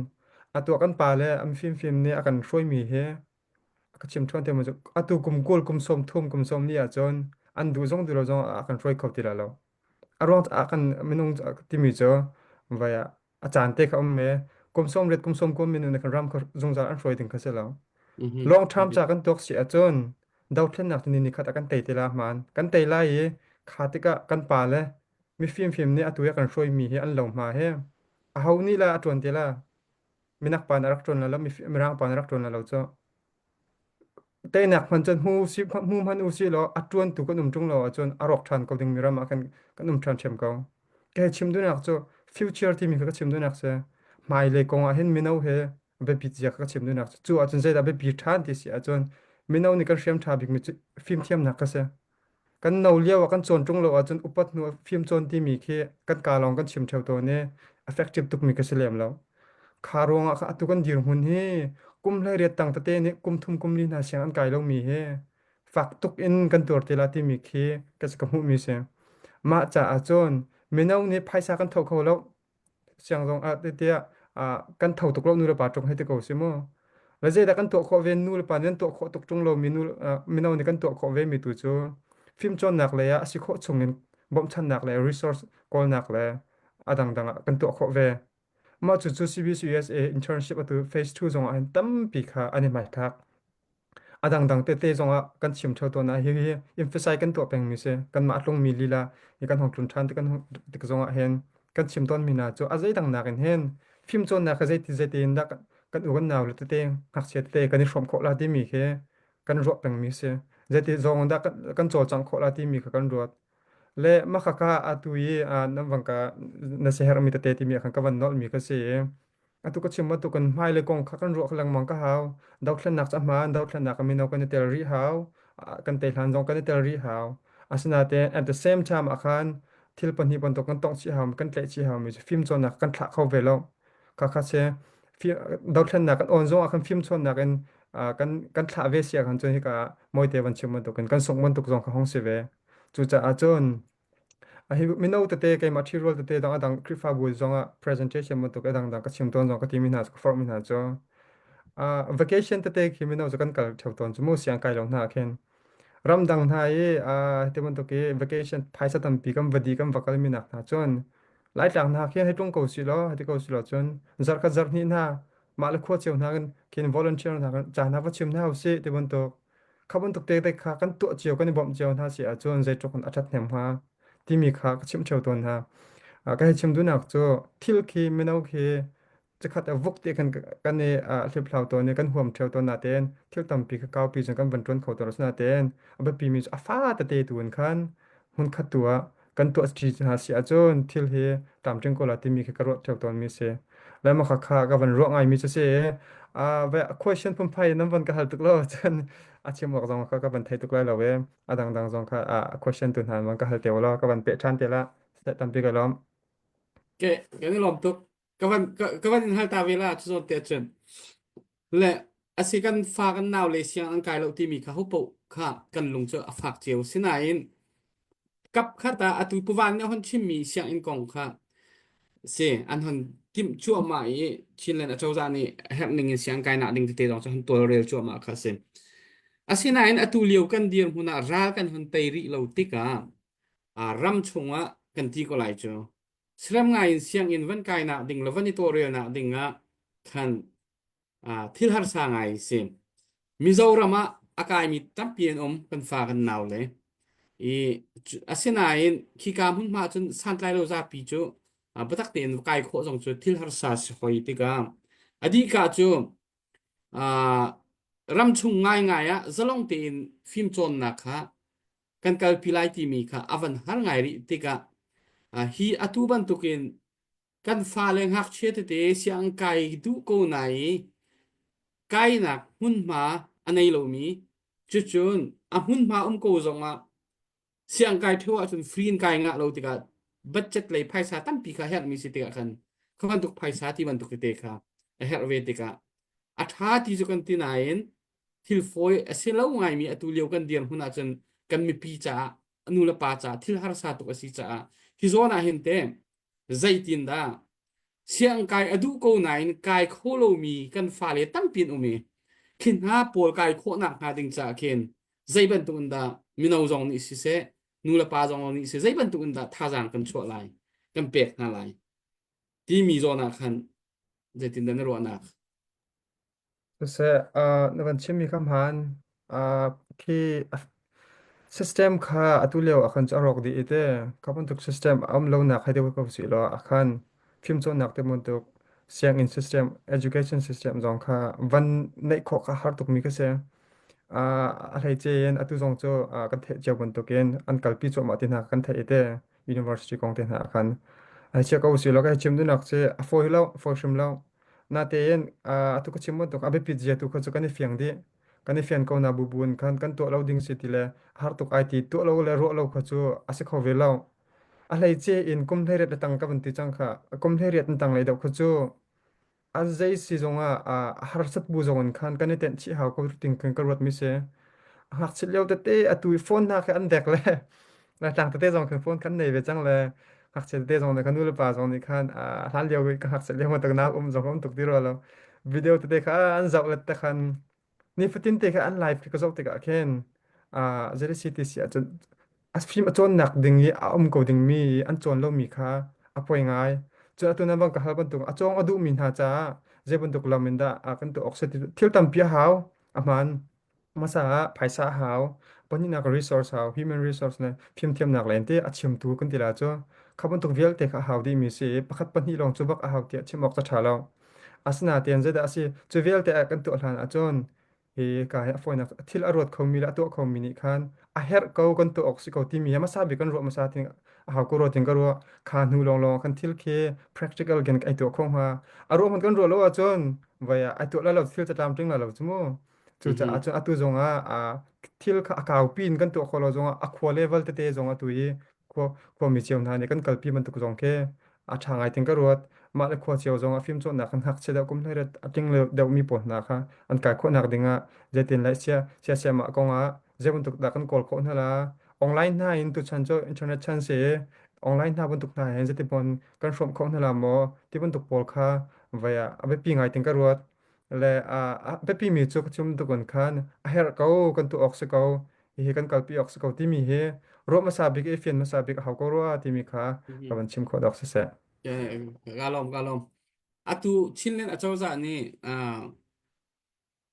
atu ah kan pa le an fimfim nih a kan hruaimi hi ka chim ṭhuan te mu cu atu kum 20 kum 30 kum 40 ahcun an duh zong duh lo zong ah kan hruai kho ti lai lo. A ruang ah kan minung timi cu vai ah a caan te kha um me kum 80 kum 90 minung nih kan ram kha zungzal an hruai ding kha si lo. Mhm. Long term ca kan tuak si ahcun dothlennak cu ni ni khat ah kan tei te la hmaan. Kan tei lai i kha tikah kan pa le mifim fim nih atu i a kan hruaimi hi an lo hma he aho nih la a ṭuan te la minak pa nih a rak ṭuan la lo mirang pa nih a rak ṭuan la lo cu teinak hmanh cun hmu si hmu hmanh u si law a ṭuantu kan um ṭung lo ahcun a rawk ṭhan ko dingmi ram ah kan kan um ṭhan ṭhiam ko. Ka hei chim duhnak cu future timi kha ka chim duhnak si. Hmailei kong ah hin mino he biapi zia kha ka chim duhnak cu. Cu ahcun zeidah biapi ṭhan ti si ahcun mino nih kan hriam ṭha bikmi cu fimthiamnak kha si. Kan no lio ah kan cawn ṭung lo ahcun upat hnu ah fimcawn timi khi kan kaa lawng kan chim ṭheo tawn i effective tukmi ka si lem lo. Kha ruangah kha atu kan dirhmun hi kum 18 tang tete nih kum thum kum li hna siang an kai lomi hi fak tuk in kan tuar te la timi khi ka ka hmuhmi si. Mah caah cun mino nih phaisa kan tho kho lo siang zong ah tiah ah kan tho tuk lo nu le pa ṭung hei ti ko si mu. Le zeidah kan tuah khawh ve nu le pa nih an tuah khawh tuk ṭung lomi nu mino nih kan tuah khawh ve mi tu cu fimcawnnak lei ah a si khawh chung in bawmhchannak le resource kawlnak le a dangdang ah kan tuah khawh ve. Mah cucu CBCUSA internship atu phase 2 zong ah hin tampi kha an i hmaithlak. A dangdang tete zong ah kan chim ṭheo tawn ah hihi emphasize kan tuah pengmi si. Kanmah a tlungmi lila hi kan hong tlun ṭhan tik kan hong tik zong ah hin kan chim tawnmi hna cu a zeidang nakin hin fimcawnnak hi zeiti zeiti in dah kan u kan nau le tete ngakchia tete kan i hrawm khawh la timi khi kan ruah pengmi si. Zeiti zong in dah kan, kan cawlcangh khawh la timi kha kan ruat. Le mah khakha atu i nan van ka na siaherhmi tete timi ah khan ka van nolhmi ka si i atu ka chim bantuk in hmailei kong kha kan ruah lengmang ka hau. Dothlennak cu a hmaan, dothlennak ah mino kan i tel rih hau. Kan tei hlan zong kan i tel rih hau. Asinain at the same time ah khan thil pahnih bantuk kan tongh chih hau, kan tlaih chih haumi cu fimcawnnak kan thlah kho ve lo. Khakha si dothlennak kan awn zong ah khan fimcawnnak in kan kan thlah ve si ahkhan cun hika mawite van chim bantukin kan sungh bantuk zong kha hong si ve. Cucaah cun Hi mino tete keimah ṭhirual tete dang a dang Khrihfabu zongah presentation bantuk a dangdang ka chim tawn zong ka timi hna cu ka forhmi hna cu uh, vacation tete khi mino cu kan kal ṭheo tawn cu mu siang kai lo hna khin ramdang hna i uh, ti bantuk i vacation phaisa tampi kan va di kan va kalmi nak hna cun Laitlang hna khin hei tlung ko si law hei ti ko si law cun zarh khat zarh hnih hna mah le khua cio hna khin volunteer hna kan ca hna va chim hna usih ti bantuk kha bantuk te te kha kan tuah cio kan i bawmh cio hna si ahcun zeitluk in a ṭhathnem hnga timi kha ka chimh ṭheo tawn hna. Ka hei chim duhnak cu thil khi mino khi Chikkhat a vuk ti khan kan i hliphlau tawn i kan huam ṭheo tawn natein thil tampi kha kaupi cun kan van ṭuan kho tawn asinain a biapimi cu a fa tete tu in khan hmunkhat tu ah kan tuah ṭi hna si ahcun thil hi tlamtling ko la timi khi ka ruah ṭheo tawnmi a si. Le mah kha ka van ruah ngaimi cu si i question phunphai in nan van ka hal tuk lo cun a chim awk zong kha ka van thei tuk lai lo i a dangdang zong kha a question tu hna van ka hal te law ka van peh ṭhan te la. Tampi ka lawm. Ke kan i lawm tuk. Ka van ka van in hal ta ve la cu zawn te cun le asi kan fa kan nau le siang an kai lo timi kha hupo kha kan lung cu a fak cio sinain kap khat ah atu puvan nih hon chimmi sianginn kong kha si an hon timh cuahmah i Chinland acozah nih herh ning in siang kai nak ding tete zong cu hon tawlrel cuahmah kha si asinain atu lio kan dirhmun ah ral kan hon tei rih lo tikah ram chungah kan ti ko lai cu Saram ngai in sianginn van kainak ding le van i tawlrelnak ding ah khan thil harsa ngai si. Mizoram ah a kaimi tampi an um kan fa kan nau le. I asinain khika hmunhma cun santlai lo zapi cu biatak tein kai khawh zong cu thil harsa si hoi tikah a dihka cu ramchung ngaingai ah zalong tein fimcawnnak kha kan kalpi lai timi kha a van har ngai rih tikah hi atu bantukin kan fale ngakchia tete siang kai duh ko na i kainak hmunhma a nei lomi cucun a hmunhma um ko zongah siang kai theu ahcun free in kai ngah lo tikah budget lei phaisa tampi kha herhmi si tikah khan kha bantuk phaisa ti bantuk tete kha a herh ve tikah a ṭha ti cu kan ti nain thil fawi a si lo ngaimi atu lio kan dirhmun ahcun kan mipi caah nu le pa caah thil harsa tuk a si caah hi zawn ah hin te zeitin dah siangkai a duh ko nain kai kho lomi kan fale tampi an um i khi hna pawl kai khawhnak hnga ding caah khin zei bantuk in dah mino zong nih siseh nu le pa zong nih siseh zei bantuk in dah thazaang kan chuah lai kan pek hna lai timi zawn ah khan zeitin dah na ruahnak Siseh, uh, na van chimmi kha hmaan. Uh, khi system kha atu lio ah khan cu a rawk dih i te kha bantuk system a um lonak hei deuh ko sih law ah khan fimcawnnak te bantuk sianginn system, education system zong kha van neih khawh kha har tukmi ka si. Uh, a hleice in atu zong cu uh, kan theih cio bantukin an kalpi cuahmah ti hna kan theih i te university kong te hna ah khan. Ai chia ko sih law ka hei chim duhnak cu a fawi lo, fawi hrim lo. Natein atu ka chim bantuk a biapit zia tu kha cu kan i fiang dih. Kan i fian ko na bubu in khan kan tuah lo ding si ti le har tuk ai ti tuah lo le ruah lo kha cu a si kho ve lo. A hleice in kum 18 le tang ka van ti cang kha kum 18 in tang lei deuh kha cu a zei si zong ah a harsat bu zong in khan kan i tenh chih hau ko ting kan ka ruat mi si. A ngakchit lio tete atu i phone hna khi an dek le Laitlang tete zong khan phone kan nei ve cang le ngakchia tete zong nih kan nu le pa zong nih khan a hlan lio i ka ngakchia lio tak nak um zong um tuk ti rua lo video tete kha an zoh let te khan nifatin te kha an live khi ka zoh tikah khin ZCTC ahcun a fim a cawnnak ding i a um ko dingmi an cawn lomi kha a poi ngai cun atu nan bang ka hal bantuk a cawng a duhmi hna caah zei bantuk lam in dah kan tuah awk si thil tampi a hau a hmaan Hmasa ah phaisa a hau, pahnihnak resource hau, human resource le fimthiamnak len te a chimtu kan ti la cu kha bantuk vialte kha a hau dihmi si i pakhat pahnih lawng cu bak a hau tiah chim awk cu ṭha lo. Asinain zeidah a si cu vialte ah kan tuah hlan ahcun hi ka hi a fawinak thil a ruat khomi le a tuah khomi nih khan a herh ko kan tuah awk si ko timi hi hmasa bik kan ruah hmasa ting a hau ko rua ting ka ruah kha hnu lawnglawng ah khan thil khi practical gen ai tuah kho hnga a ruah hmanh kan ruah lo ahcun vai ah ai tuah lai lo thil ca tlamtling lai lo cu mu Cucaah cun atu zongah ah thil kha a kaupi in kan tuah khawh lo zongah a khua level tete zong atu i khua khuami cio hna nih kan kalpi bantuk zong khi a ṭha ngai ting ka ruat. Mah le khua cio zongah fimcawnnak kan ngakchia deuh kum hlei a tling deuhmi pawl hna kha an kai khawhnak dingah zeitin le sia sia mah kongah zei bantuk dah kan kawl khawh hna la. Online hna in tuchan cu internet chan si i. Online hna bantuk hna hin zeiti hmon kan hrawmh khawh hna la maw ti bantuk pawl kha vai ah a biapi ngai tin ka ruat. Le a biapi mi cu ka chim tukun khan a herh ko kan tu awk si ko hihi kan kalpi awk si ko timi hi ruah hmasa bik i fian hmasa bik a hau ko rua timi kha ka van chim khawh dawk siseh. Ka lawm ka lawm. Atu Chinland acozah nih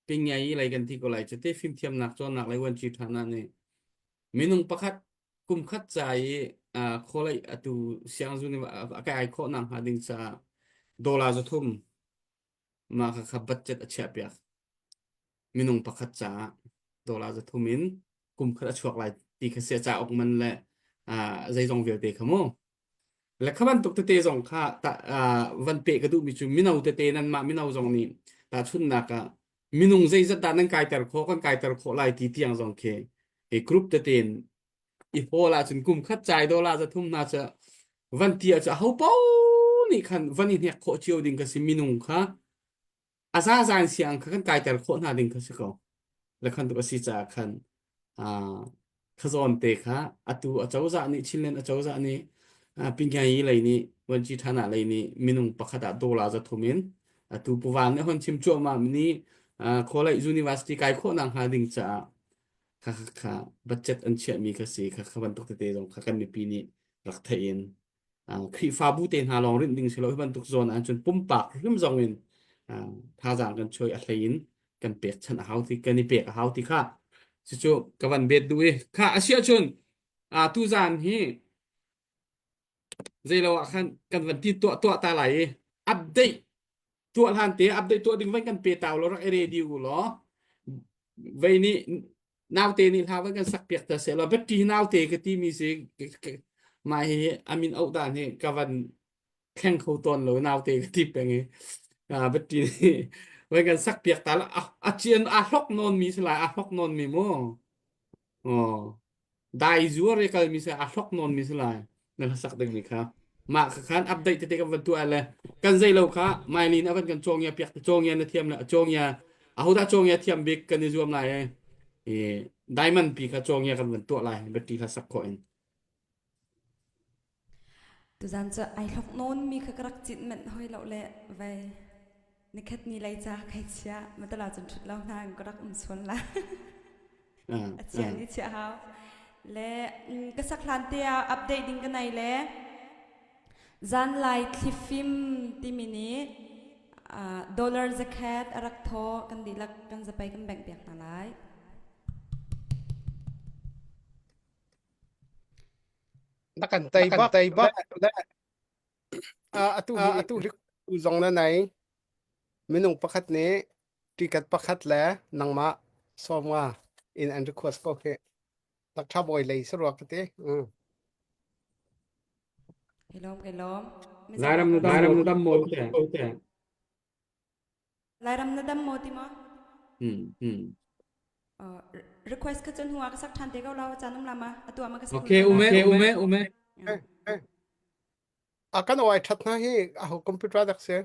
pingyai lei kan ti ko lai cu te fimthiamnak cawnnak lei uanci ṭhan ah nih minung pakhat kum khat ca i khualei atu siangzu nih a kai khawh nak hnga ding caah dollar 300 mah kha kha budget a chiah piak minung pakhat caah dollar 300 in kum khat a chuak lai ti kha sia cauk man le zeizong vialte kha mu Le kha bantuk tete zong kha ta, uh, van peh ka duhmi cu mino tete nanmah mino zong nih tahchunhnak ah minung zeizat dah nan kaiter khawh kan kaiter khawh lai ti tiang zong khi hi group tete in i hawl ahcun kum khat cai dola 300 hna cu van ti ah cu aho paoh nih khan van i hnek khawh cio ding kha si minung kha a zaza in siang kha kan kaiter khawh hna ding kha si ko le khan tuk a si caah khan khazawn te kha atu acozah nih Chinland acozah nih Pingyai lei nih Wanci Thana lei nih minung pakhat ah dollar 300 in atu puvan nih hon chim cuahmah mi khualei university kai khawh nak hnga ding caah kha kha kha budget an chiah mi kha si kha kha bantuk tete zong kha kan mipi nih rak theih in Khrihfabu te hna lawng rinh ding si lo hi bantuk zawn ahcun pumpak hrim zong in thazaang kan chuai a hlei in kan pek chan a hau ti kan i pek a hau ti kha cucu ka van bet duh i kha a si ahcun tuzaan hi zeilo ah khan kan van ti tuah tuah ta lai i update tuah hlan te update tuah ding van kan pe tau lo rak i ready u law vei nih naute nih hla van kan sak piak ta seh law biati naute ka ti mi si mah hi amin auh dan hi ka van thleng kho tawn lo naute ka ti peng i biati nih van kan sak piak ta la a cian a hlok nawn mi si lai a hlok nawn mi mu Aw. Dai zuar i kalmi si a hlok nawn mi si lai. Na hlasak ding mi kha. Mah kha khan update tete kan van tuah le kan zei lo kha Mailin a van kan cawngia piak te cawngia na thiam le cawngia ahodah cawngia thiam bik kan i zuam lai e. I diamond pi kha cawngia kan van tuah lai battery hla sak khawh in. Tuzan cu ai hlok nawn mi kha ka rak cit manh hoi lo le vai nikhat ni lei ca kai chia matala cun thut lo hna in ka rak um sual la. A chia ni chia hau. Le ka sak hlan te ah update ding ka nei le zanlai thlifim timi nih dollar zakhat a rak thaw kan dihlak kan zapai kan bank piak hna lai. Na kan tei bak tei bak atu hi atu hi zong na nei minung pakhat nih ticket pakhat le nangmah 50 in an request ko khi tak tha boy lei saruak ka ti Kai lawm kai lawm. Lairam na dam na dam maw te Lairam na dam maw ti maw? Hmm. Hmm. Uh, request ka chun hua ka sak than te ko law chan um lama atu ama ka sak Okay, ume ume ume. A kan oi that na hi a ho computer dak se.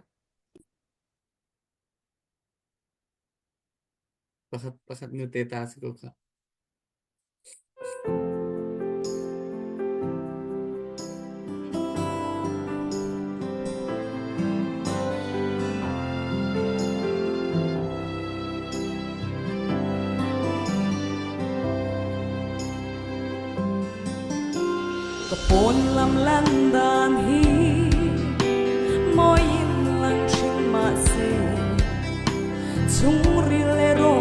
Pakhat pakhat nu te ta si ko kha. Ka pawn lam lan dan hi mawi in lang thin mahse Chungril le ro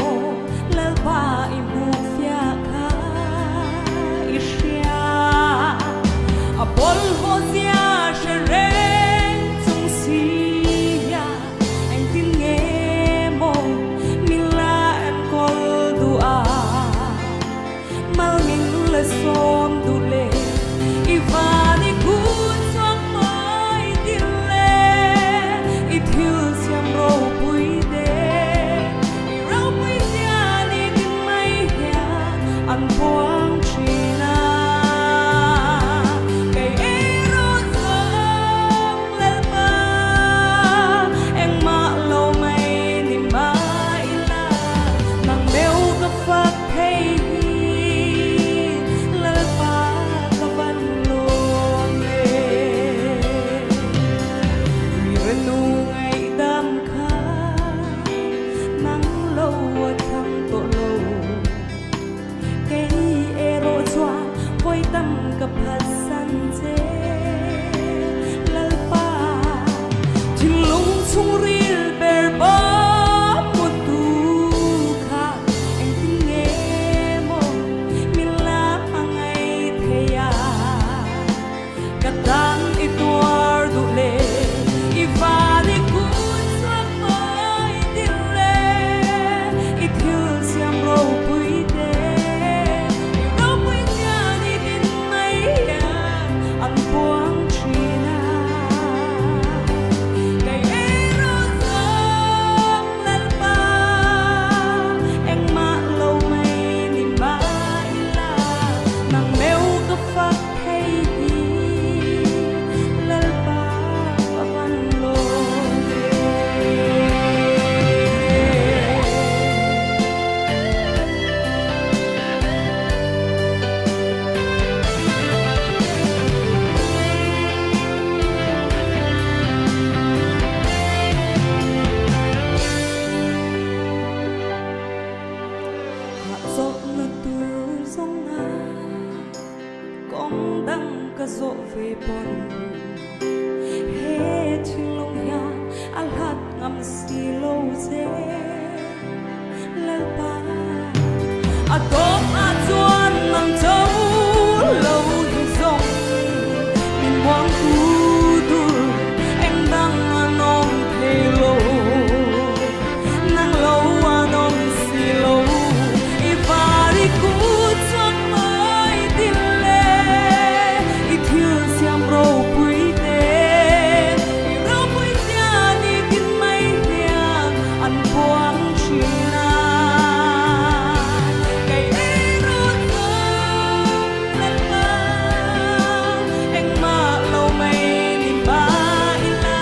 lalpa i hmuh fiah kha i hria. A bawlhhlawh zia hre reng chung sia engtin nge maw mila enkawl duh ah mal min le sawm duh le i van i kun chuak mai til le i thil siam ropui te i ro. Nang lo a thang to lo Kei erawh chuan voi tam ka phatsan che Lalpa thinlung chungril ber ba mutu kha engtin nge maw min la hmangai theia Ka tang i tuar duh le i van i kun chuak mawi til le i thil siam ropui te i ropui zia ni tin mai hian an puang thin a kei erawh zawng lalpa engmah lo mai ni mah ila nang meu ka fak thei hi Lalpa ka van lawm ve. Hahchawlhnak tur zongah Kong dang ka zawh ve pon he thinlung hian a hlat ngam si lo che Lalpa a tawp ah chuan nang cho lo hi zong min muang tu tur eng dang an awm thei lo nang lo an awm si lo i vari ku chuan mai til le i thil siam ropui te i ropui tia ni tin mai hian an puang thin a kei erawh chuan lalpa engmah lo mai ni ba ila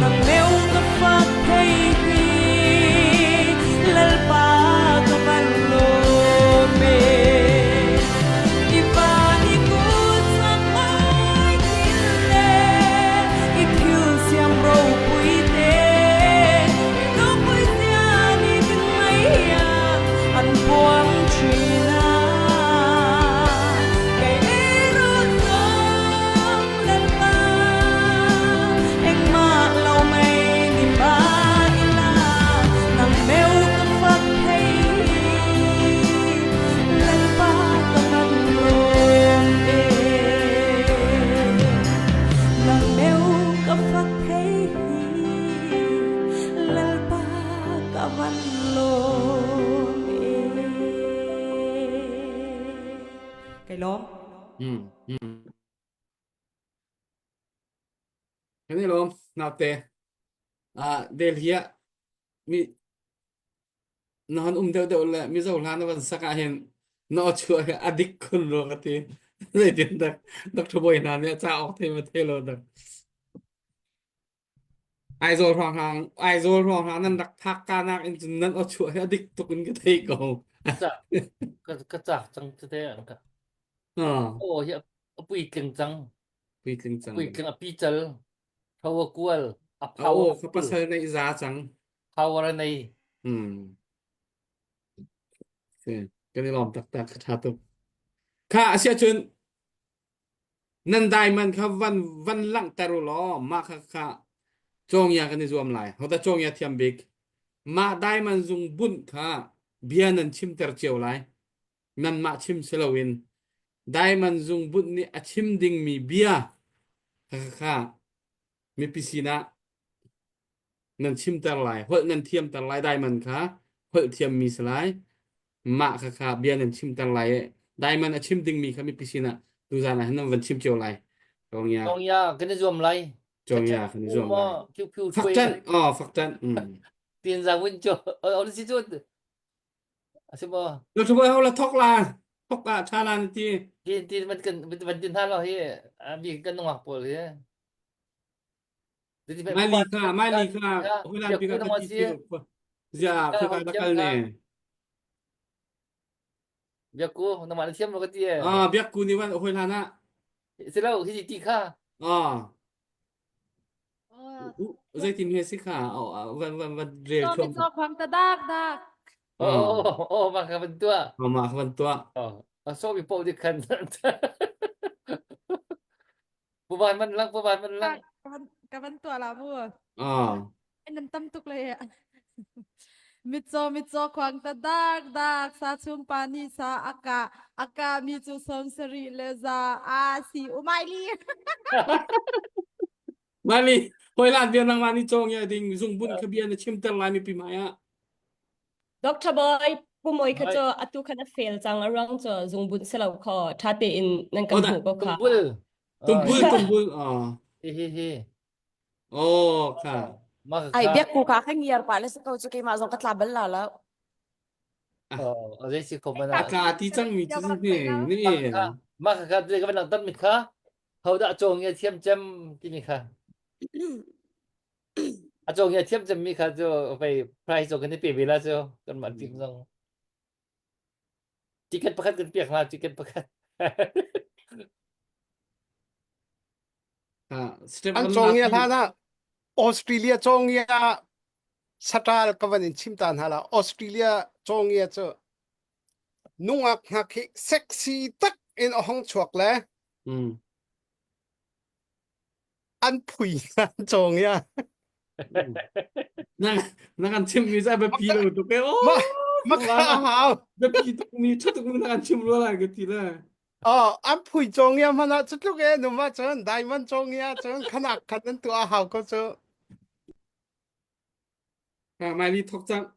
nang meu ka fak thei hi Lalpa ka van lawm e i van i kut chuak mawi thil le i thil siam ropui te i ropui zia ni tin mai hian an puang thin a kei erawh zawng Lalpa engmah lo mai ni ba ila nang meu ka fak thei Lalpa ka van lawm e nang meu ka fak thei Lalpa ka van lawm e Kai lawm. Mm, mm. Kan i lawm naute. Ah Delhi ah mi na hon um deuh deuh le Mizo hla na van sak ah hin na aw chuah hi a dik khun rua ka ti. Zeitin dak Dr. Bawi hna nih a ca awk thei ma thei lo dak. Aizawl hrawnghrang Aizawl hrawnghrang nan rak phak ka nak in cun nan aw chuah hi a dik tuk in ka thei ko. Ka ka ka cak cang tete an ka. Ah. Aw hi a puitling cang. Puitling cang. Puitling a pical. Tho a kual. A A phau aw a ka kul. pasal nei za cang. Power a nei. Hmm. Si. Kan i lawm taktak ka tha tuk. Kha asia cun nan dai man kha van van langhter u law mah kha kha cawngya kan i zuam lai. Hoda cawngya thiam bik. Mah daiman zung bunh kha bia nan chimter cio lai. Nanmah chim si loin daiman zung bunh nih a chim dingmi bia kha kha mipi sinah nan chimter lai holh nan thiamter lai daiman kha holh thiammi si lai mah kha kha bia nan chimter lai i daiman a chim dingmi kha mipi sinah tuzan ah hin nan van chim cio lai Cawngya Cawngya kan i zuam lai. Cawngya kan i zuam lai Phiu phiu Fakṭanh oh fakṭanh mm. Tin za win cho o si chu a si maw Lo thu boy ho la thok la thok la tha la na ti tin tin van kan van tin hna lo hi a bi kan nungak pawl hi Mai li kha mai li kha hulan pi ka ti ti zia khoi ka kal ne Biakku nangmah na thiam lo ka ti e. Ah biakku ni wan hoi hlan ah. Si lo hi ti kha. Ah. Zeitin he si kha van van van rel Chaw thuam. mitcaw khuang ta dak dak. Oh, oh, oh, mah kha van tuah. Oh, mah kha van tuah. Oh, a so mi po dik khan. Puban man lang, puban man lang. Ka van ka van tuah la mu. Ah. Nan tam tuk le. Mitcaw mitcaw khuang ta dak dak sa chung pa ni sa aka aka mi cu som sari le za a si umai li. Mami, hoi lan bia nangmah nih cawng ya ding zungbun kha bia na chimter lai mipi hmai ah. Dr. Boy, pumoi kha cu atu khan a fail cang a ruang cu zungbun si lo kho tha tein nan kan hmuh ko kha. Tumbul. Tumbul, tumbul. Ah. Hi hi hi. Oh, kha. Ai biak ku ka kha ngiar pa le ko cu keimah zong ka tla bal la lo. Oh, a zei si ko mana. A tla ti cang mi cu ni ni. Mah kha kha ka van tan mi kha hodah cawng ya thiam cem timi kha. A cawng ya thiam cem mi kha cu vei prize zong kan i pe ve la cu kan mah team zong. Ticket pakhat kan piak hna ticket pakhat. Step An cawng ya hlan ah Australia cawng ya saṭal ka van in chim ta hna la Australia cawngia cu nungak hna khi sexy tak in a hong chuak le mm. an phui hna cawngia na na kan chim mi zai biapi lo tuk e oh ma ma kha hau biapi tuk mi tha tuk mi na kan chim lo lai ka ti le Oh, an phui cawngia hmanh ah cu tluk e numa cun diamond cawngia cun khanak khan an tuah hau ko cu Ah, Miley thok cang.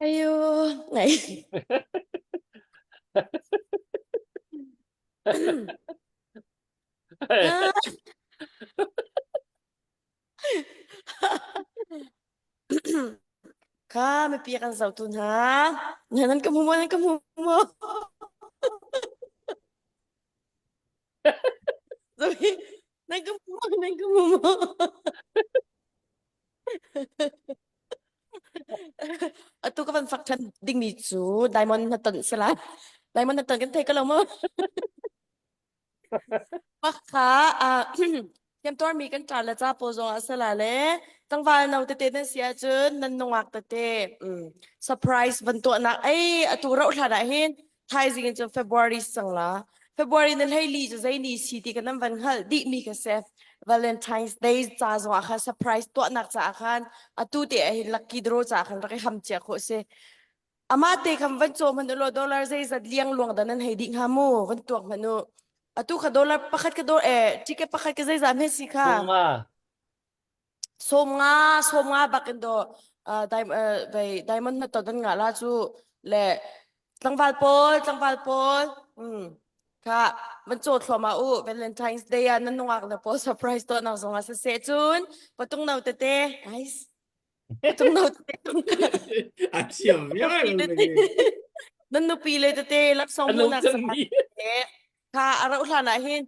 Ayo, ngai. Kha mipi kan zohtu hna. Nan ka hmu maw? Nan ka hmu maw? Sorry. Nan ka hmu maw? Nan ka hmu maw? Atu ka van fak ṭhan dingmi cu diamond na ton si lai. Diamond na ton kan thei ko lo maw? Pakha ah Temtuarmi kan ṭa le ca pawl zong ah sala le tlangval no tete nan si ahcun nan nungak tete mm, surprise van tuahnak ei atu rauh hlan ah hin thaizing in cun February cang la February na hlei li cu zei ni si ti kan nan van hngalh dih mi ka si Valentine's Day ca zong ah khan surprise tuahnak caah khan atu te ah hin lucky draw caah khan rak i ham cia khawh si Amah te khan van caw hmanh ulaw dollar zeizat liangluang dah nan hei dih hnga mu van tuak hmanh u. Atu kha dollar pakhat ka dor eh ticket pakhat ka zeizat hme si kha. Sawmnga. 90 90 bak in do uh, uh, diamond na to dan nga la cu le tlangval pawl tlangval pawl mm kha van caw thluahmah u Valentine's Day ah nan nungak na pawl surprise to nak zong ah siseh cun patung no tete guys A thiam Nan nupi le tete laksawng hmuhnak kha a rauh hlan ah hin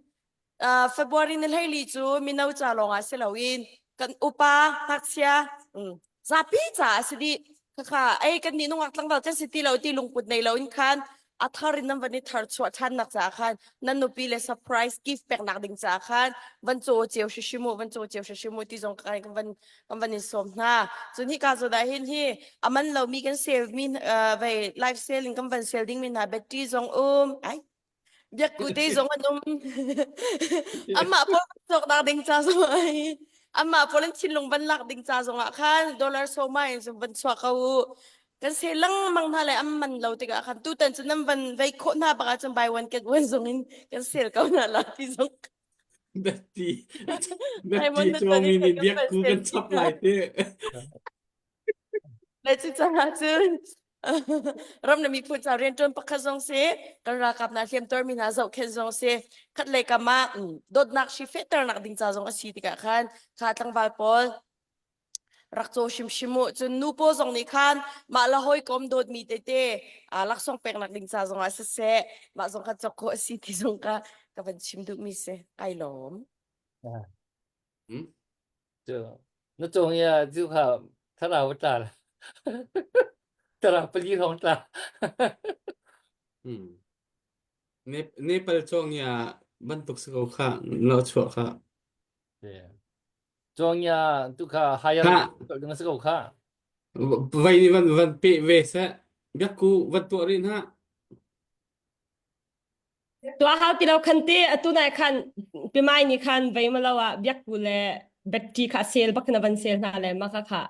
February ni hleili cu mino ca lawng ah si loin kan upa ngakchia zapi ca a si dih khakha ei kan nih nungak tlangval kan si ti lo ti lungput nei lo in khan a thar in nan van i thar chuah ṭhan nak caah khan nan nupi le surprise gift peknak ding caah khan van caw cio hrimhrim u van caw cio hrimhrim u ti zong kan van kan van in sawm hna cun hika zawn ah hin hi a man lomi kan sale mi vei live sale in kan van sale ding mi hna battery zong um ai biakku te zong an um amah pawl cawknak ding ca zong ai amah pawl an thinlung van lak ding ca zong ah khan dollar soma in van chuah ko u kan se lengmang hna le an man lo tikah khan tutan cu nan van vei khawh hna bak ahcun buy one get one zong in kan sel ko hna la ti zong Betty Betty chuangmi nih biakku kan chap lai te Le cu caah cun ram le miphun ca rianṭuan pakhat zong si kan ralkap hna hliamtuarmi hna zohkhenh zong si khat lei kam ah dawtnak hri fehternak ding ca zong a si tikah khan kha tlangval pawl rak caw hrimhrim u cun nu pawl zong nih khan mah le hawikom dawtmi tete laksawng peknak ding ca zong ah siseh mah zong kha cawk khawh a si ti zong ka ka van chim duhmi si kai lawm cu na cung ya cu kha thlarau tla thlarau pali hrawng tla Nepal cawng ya. bantuk si ko kha lo chuah kha. Cawngya tu kha hire Ha ding a si ko kha. Vai nih van van pe ve seh. Biakku van tuah rih hna. Tuah hau ti lo khan te atu nai khan pimai ni khan vei ma lo ah biakku le battery kha sel bak na van sel hna le ma kha kha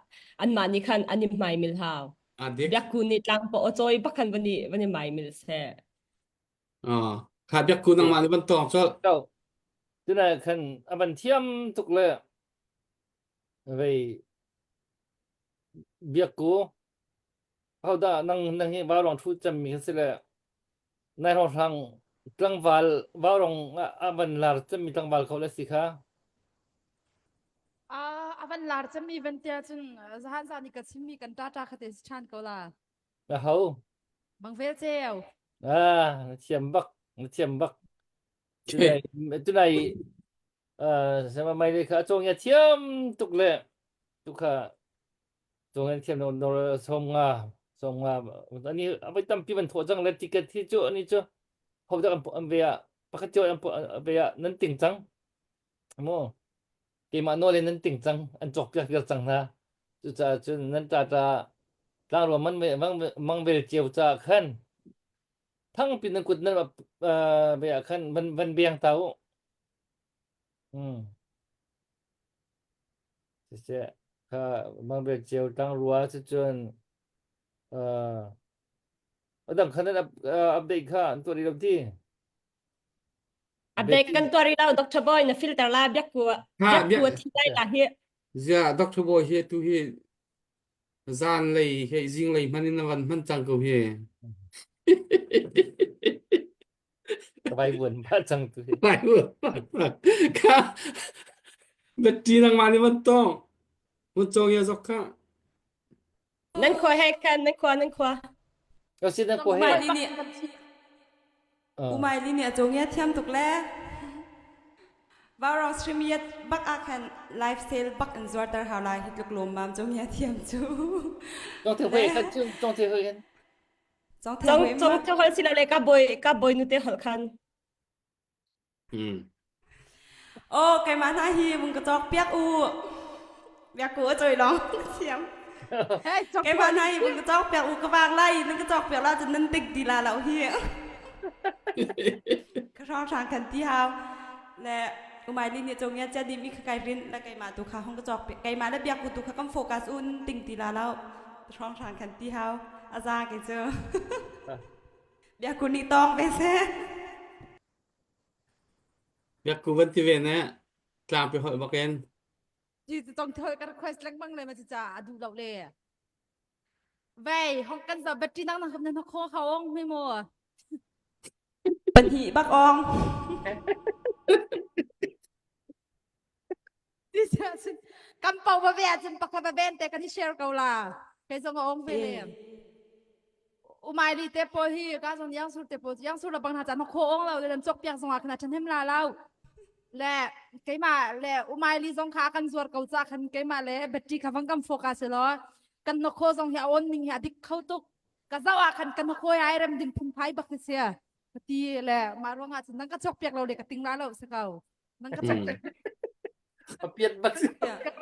an mah nih khan an i hmai mil hau. A dik. Biakku nih tlang po choi bak khan van i van i mai mil se. Ah, kha biakku nangmah nih van tawng colh. To. Tunai khan a van thiam tuk le vei biakku hodah nang nang hi vaurawng thu cemmi kha si le nai hrawnghrang tlangval vaurawng a van lar cemmi tlangval kho le si kha Ah, a van lar cemmi van tia cun zahan zan i ka chimmi kan ṭaṭa kha te si ṭhan ko la. Na ho? Bang vel ceu. Ah, na thiam bak, na thiam bak. Tunai tunai uh sama mai le kha cong ya thiam tuk le tu kha cong ya thiam no no som nga som nga ani avai tampi van tho cang le ticket hi chu ani chu ho dak an ve a pakhat cho an ve a nan ting cang mo keimah nawl in nan ting cang an cawkpiak viar cang hna cucaah cun nan ṭaṭa tlangruang man mang vel cio caah khan thangpi nan kut nan ve ah khan van van beng ta u hmm siseh kha mang vel cio tlangrua cucun uh adang khan nan update kha an tuah rih lo ti Update kan tuah rih lo Dr. Boy na filter la biak ku Ha biak ku biak thi lai la hi. zia Dr. Boy hi tu hi zan lei he zing lei hman in van hman cang ko hi. Vai buan ba cang tu hi. Vai buan. Kha Betty nang ma ni van tong. Mun chong ya zok kha. Nan khua he kan nan khua nan khua. Ka sin nan khua he. Umai nih Umai nih a cung ya thiam tuk le. Vaurong stream yet bak ah khan live sale bak in zuarter hau lai hi tluk lawm mam cung ya thiam cu. Cong the hoi khan chung cong the hoi khan. Cong the hoi Cong the hoi sila le ka boy ka boy nu te hol khan. Mm. Oh, keimah hna hi vung ka cawk piak u. Biak u a cawi lawng thiam. Keimah hna hi vung ka cawk piak u ka vang lai nan ka cawk piak la cun nan dik di la lo hi. Ka hrang hrang kan ti hau. Le umai li nih cung ya chia dim i kha kai rin la keimah tu kha hong ka cawk piak keimah le biak u tu kha kam focus u nan ting ti la lo. Hrang hrang kan ti hau. Aza ke cu. Biak u nih tawng ve seh. Biakku van ti ve ne tlangpi holh bak in. Ji tong thol ka request lengmang le ma ci ca a duh lo le. Vei hong kan za battery nang nang nan kho kha ong mi mo. Pahnih bak ong. Kan pau va ve ahcun pakhat va ven te kan i share ko la. Kei zong a ong ve le. Umai li te pawl hi ka zong yang sur te pawl yang sur la bang hna chan kho ong lo le nan cok piak zong ah khana than hem la lo. Le keimah le umai li zong kha kan zuar ko ca khan keimah le battery kha vang kam focus lo. Kan no kho zong hi a on ning hi a dik kho tuk. Ka zau ah khan kan kho ai rem ding phungphai bak ti sia. Ka ti le mah ruangah cun nang ka cok piak lo le ka ting la lo si ko. Nang ka cok piak. A piat bak si.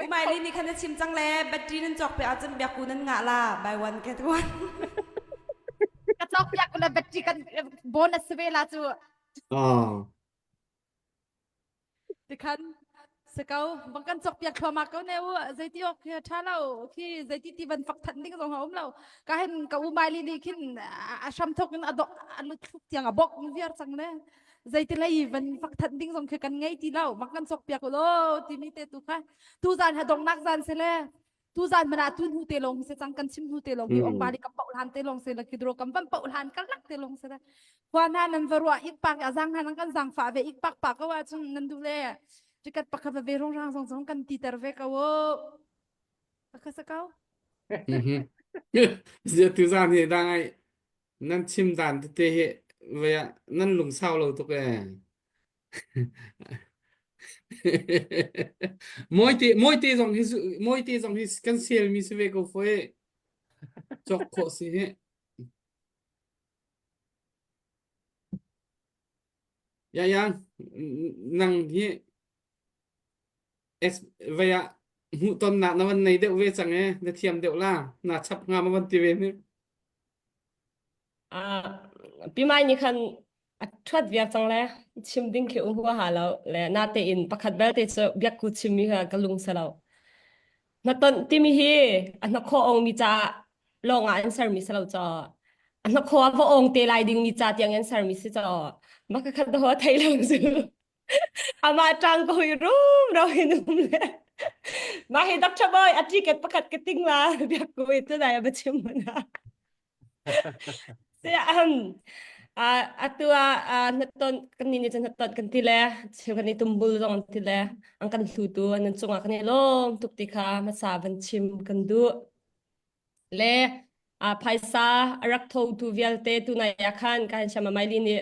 Umai li nih khan na chim cang le battery nan cawk piak ahcun biakku nan ngah la buy one get one. Ka cawk piak le battery kan bonus si ve la cu. Oh. Tikhan si ko bang kan cawk piak thluahmah ko ne u zeiti awk khi tha lo khi zeiti ti van fak than ding zong a um lo ka hin ka u mai li nih khin a hram thok in a dok a lut thluk tiang a bok viar cang le zeiti lei van fak than ding zong khi kan ngei ti lo bang kan cawk piak u lo timi te tu kha tu zan ha dongnak zan se le tu zan mana tu hnu te long se cang kan chim hnu te long hi ong bali kam pau hlan te long se la kidro kam van pau hlan kal lak te long se la khua na nan va ruah ik pak a zang hna nan kan zang fa ve ik pak pa ko ah chung nan du le tikat pakhat va ve rong rang zong zong kan ti ter ve ko o ka sa kau Zia tu zan hi dang ai nan chim dan tete hi ve nan lungsau lo tuk e Mawite mawite zong hi mawite zong hi kan sel mi si ve ko foi. Cawk khawh si hi. Ya yang nang hi es vei ah hmuhtonnak na van nei deuh ve cang e na thiam deuh la na chap nga ma van ti ve ni. Ah, pi mai ni khan a thuat viar cang le chim ding khi um hua ha lo le na te in pakhat belte cu biak ku chim mi kha ka lung se lo. Na ton timi hi a hnakhaw ong mi ca lawng ah an sermi si lo caw. A hnakhaw a va ong te lai ding mi ca tiang an sermi si caw. Maka khat ho thei lo cu. Ama tang ko hi rum ro hin um le. Ma hi Dr. Boy a ticket pakhat ka ting la biak ku i tu dai ba chim mana. Atu ah hnaton kan ni nih cun hnaton kan ti le cheu kan i tumbul zong an ti le an kan hlutu an cungah kan i lawm tuk ti kha hmasa van chim kan duh. Le phaisa a rak thotu vialte tunai ah khan ka han siam Maili nih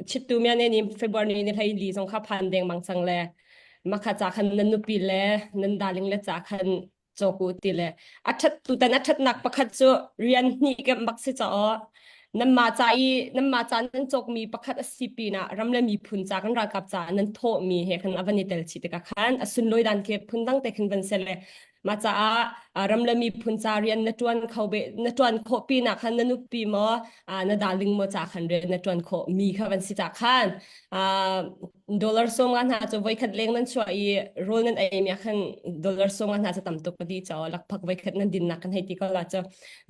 chittu mia ne ni February ni hlei li zong kha phan deng mang cang le makha cha khan nan nupi le nan darling le cha khan cawk u ti le a ṭhat tutan a ṭhatnak pakhat cu rian hnih kemh bak si caw nanmah ca i nanmah ca nan cawkmi pakhat a si pinah ram le miphun ca kan ralkap ca nan thawhmi he khan a van i tel chih tikah khan a sunlawi dan khi phun dang te khin van se le mah caah ram le miphun ca rian na ṭuan kho be na ṭuan khawh pinah khan na nupi maw na darling maw ca khan rian na ṭuan khawh mi kha van si ca khan dollar sawm nga hna cu voikhat leng nan chuah i rawl nan ei mi ah khan dollar sawm nga hna cu tam tuk ka di cho lakphak voikhat nan din nak kan hei ti ko la cu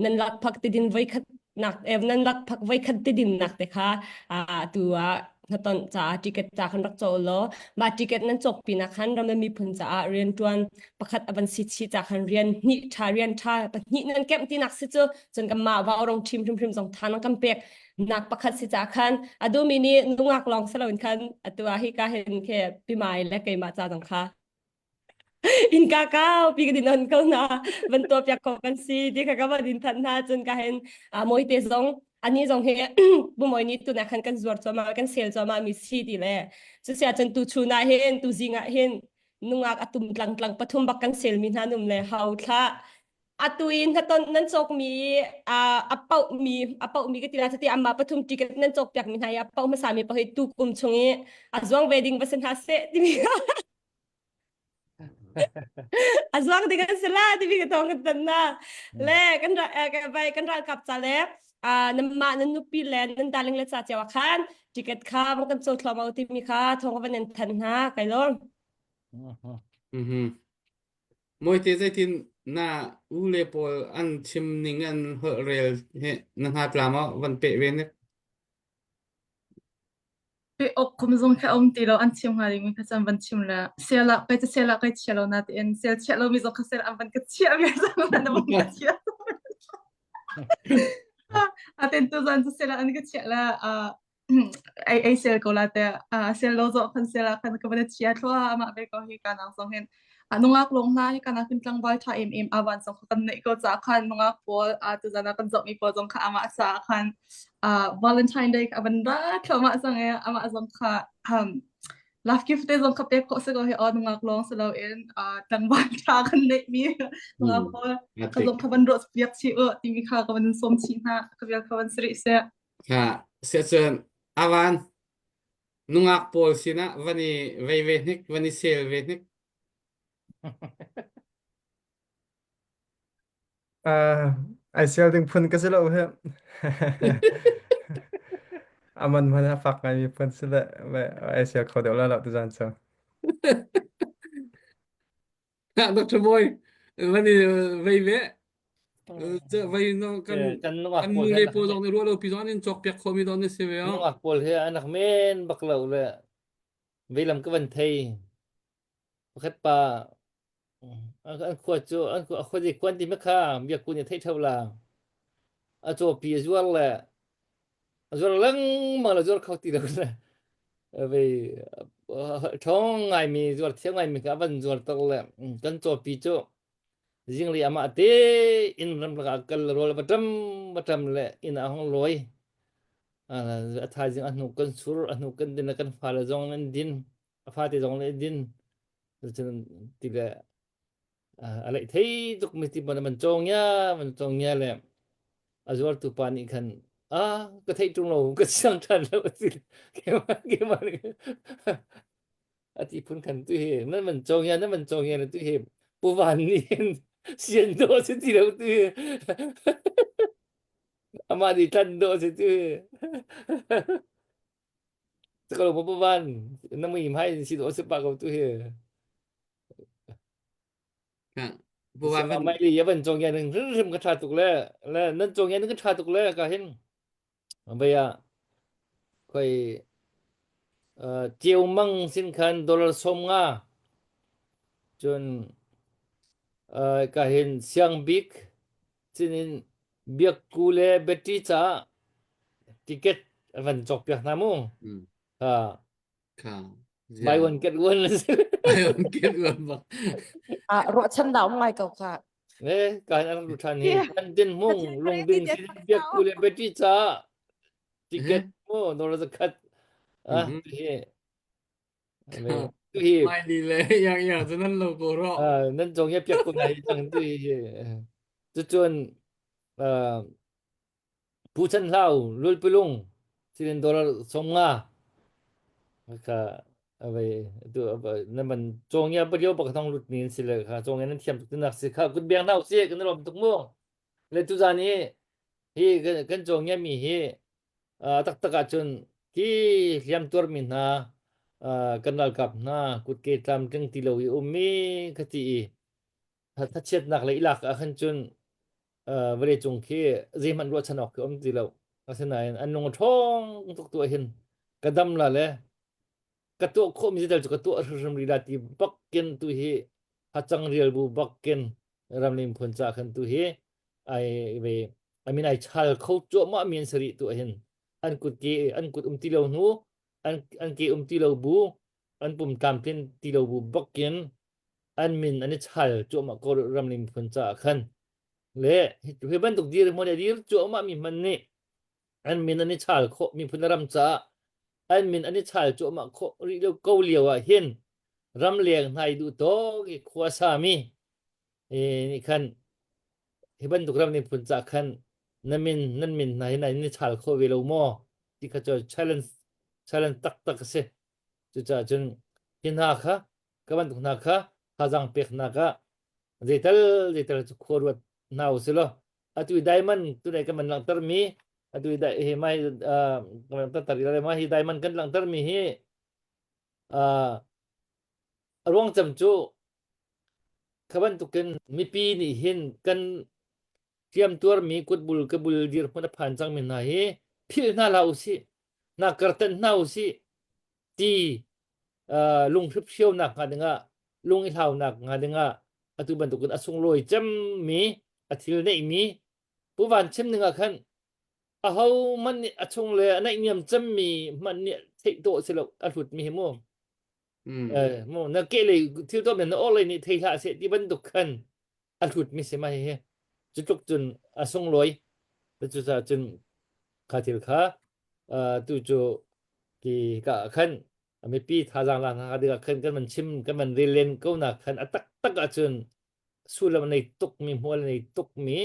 nan lakphak ti din voikhat nak eh, nan lakphak voikhat ti din nak te kha a tu ah hnaton ca ticket ca khan rak cho lo ma ticket nan chok pi na khan ram le miphun caah rian tuan pakhat avan si chi ca khan rian hnih tha rian tha pahnih nan kem ti nak si cu cun kan ma wa rong thim hrim hrim zong tha nan kan pek nak pakhat si ca khan adumi nih nungak lawng si loin khan atu ah hi ka hin khe pimai le keimah ca dang kha in ka kau pi ka din on ko na van to piak ko kan si ti kha ka va din than na cun ka hin a moi te zong ani zong he bu moi ni tu na khan kan zuar choma kan sel choma mi si ti le chu sia cun tu chu na hin tu zinga hin nungak atum tlang tlang pathum bak kan sel mi hna num le hau thla atu in hnaton nan cawkmi a pauhmi a pauhmi ka ti la cati amma pathum ticket nan cawk piak mi hna i a pauh hmasa mi pahi tu kum chung i a zuang ve ding va si hna seh timi a zuang ding an si la timi ka tong kan tan na le kan ra vai kan ralkap ca le nan mah nan nupi le nan darling le ca cio ah khan ticket kha vang kan caw thluahmah timi kha thong van in than hna kai lawm Mhm. Mawite zeitin na u le pawl an chim ning an holh rel hi na hna tla maw van peh ve nek? Pe ok kum zong kha um ti lo an chim hnga ding mi kha chan van chim le sel ah kai sel ah kai chia lo na tiin sel chia lo mi zong kha sel an van ka chia viar zong na van ka chia a ten tu zan cu sel an ka chia la ei ei sel ko la te a sel lo zo khan sel ah khan ka van chia thua ama ve ko hi ka nang song hin a nungak long hna hi kana kin tlangval tha em em awan song kan nei ko cha khan nungak pawl a tu zana kan zok mi pawl zong kha ama sa khan a Valentine Day ka van ra thoma sang e ama zong kha um love gift te zong kha pek ko se ko hi o nungak long se lo in a tlangval tha kan nei mi nungak pawl ka zong kha van ro piak chi o ti mi kha ka van som chi hna ka vial kha van sri se Ha siahcun avan nungak pawl sinah van i vei ve hnik van i sel ve hnik. Uh, ai sel ding phun ka si lo he. Aman man a fak ngai mi phun si le ai sel kho deuh la lo tu zan cu. Dr. Boy van i vei ve vei no kan kan nungak kan pawl nu he le an pawl zong nih ruah lo pi zong an in cawk piak khomi don ni si ve o nungak pawl he an rak men bak lo le veilam ka van thei pakhat pa an khua cu an khua khua di khuan ti ma kha biakku nih thei theu la a cawpi a zuar le a zuar lengmang le zuar kho ti lo le vei ṭhawng ngaimi zuar thiam ngaimi kha a van zuar tuk le kan cawpi cu zinglei amah te inn ramlak ah kal rawl va ṭam va ṭam le inn ah hong lawi a thaizing a hnuk kan sur a hnuk kan din le kan fale zong an din a fate zong nih din cun ti le a leih thei tuk mi ti man man cawng ya man cawng ya le a zuartu pa nih khan. Ah, ka theih ṭung lo, ka siang ṭhan lo a ti. Keimah keimah a ti phun khan tu hi nan man cong ya nan man cong ya tu hi pu van nih hin sian do si ti lo tu hi amah nih tlan do si tu hi Kalau pu van na mui mai si do si pa ko tu hi Pu van van mai li ya van cong ya ning hrim ka tha tuk le le nan cong ya ning ka tha tuk le ka hin Vei ah khoi ceu mang sin khan dollar 50 cun ka hin siang bik cinin biakku le battery caah ticket a van cawk piak hna mu. Ha. Kha. Buy one get one. Buy one get one bak. Ah, ruahchan dah um ngai ko kha. Eh, kan an ru than hi. Kan din mung lung ding sin biakku le battery caah ticket mu dollar zakhat. Ah, hi. Tu hi. Mai li le yang yang cu nan lo ko ro. Ah, nan zong ya piak ko nai tang tu hi. Cu cun Pu Chan Hlau Lulpilung silin dollar 50 kha avei tu na man cawngya palio bak thong lut ni si le kha cawngya nan thiam tuk tinak si kha kut biang nau si kan lom tuk mu le tu zan hi hi kan cawngya mi hi taktak ah cun hi hliam tuar mi hna kan ralkap hna kut ke tlam tling ti lo i ummi kha ti i thachiatnak le ilak ah khan cun vawleicung khi zeihmanh ruahchan awk khi um ti lo. Asinain an lung a ṭhawng tuk tu ahhin ka dam la le ka tuah khawhmi zeital cu ka tuah hrimhrim rih la ti bakin tu hi hacang rial bu bakin ramlim phun ca khan tu hi ai ve I mean ai chal kho cuahmah mi an si rih tu ahhin an kut ke an kut um ti lo hnu an an ke um ti lo bu an pum tlamtlin ti lo bu bakin an min an i chal cuahmah ko ramlim phun caah khan le hi bantuk dir hmun a dir cuahmah mi hman nih an min an i chal khawh miphun ram caah an min an i chal cuahmah khawh rih lo ko lio ah hin ramleng hna i duh tawk i khua sami nih khan hi bantuk ram miphun caah khan na min nan min hna hi nan i chal khawh ve lo maw ti kha cu challenge challenge taktak a si cucaah cun hi hna kha ka bantuk hna kha thazaang peknak ah zeital zeital cu khua ruat hna u law atu i diamond tunai kan man langhter mi atu i hi mai kan langhter tar ma hi diamond kan langhter mi hi a ruang cem cu kha bantukin mipi nih hin kan hliamtuar mi kutbul ka bul dirhmun a phan cang mi hna hi philh hna hlah usih na karten hna usih ti lunghriphrionak hnga dingah lung i hlaunak hnga dingah atu bantukin a sunglawi cemmi a thil neihmi Pu Van chim ning ah khan aho hmanh nih a chung le a naihniam cemmi hmanh nih theih dawh si lo a hlutmi hi mu eh mu na ke lei thil tuah men na awk lei nih thei hlah seh ti bantuk khan a hlutmi si ma hi cu tluk cun a sunglawi cucaah cun kha thil kha tu cu ki ka khan mipi thazaang la hna ding ah khan kan man chim kan man rel len ko na khan a taktak ahcun sullam nei tuk mi hmual nei tuk mi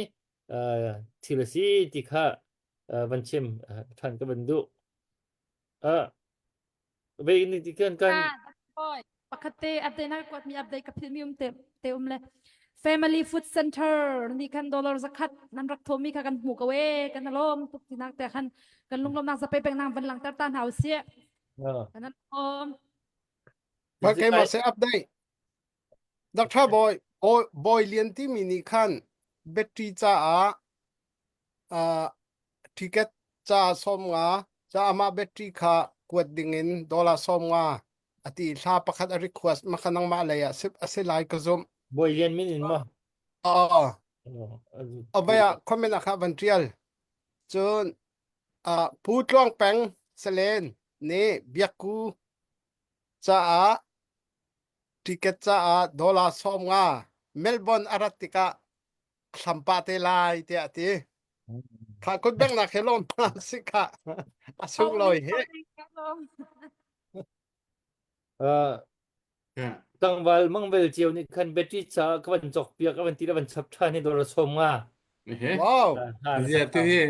thil a si ti kha van chim than ka van duh Ve ni ti kan kan Pakhat te update na kuat mi update ka phil mi um te te um le Family Food Center ni kan dollar zakhat nan rak tho mi kha kan hmu ko e kan alom tuk ti nak te khan kan lunglom nak zape pek nang van lang ter ta hna usi kan alom Ma keimah se update Dr. Boy Boy Lian timi nih khan battery caah uh, ticket ca 50 ca amah battery kha kuat dingin dollar 50 a ti thla pakhat a request ma kha nangmah lei ah a si lai ka zumh. Bawi Lian min in ma? Oh. Avai ah comment ah kha van tial. Cun uh, Pu Tluang Peng Selen nih Biakku caah ticket caah dollar 50 Melbourne a rat tikah hlam pah te lai tiah a ti. Kha kut bengnak he lawm hna si kha a sunglawi he. Uh, tlangval mangvel cio nih khan battery ca ka van cawk piak ka van ti le van chap than hi dollar som nga. Wow. Zia tu hi.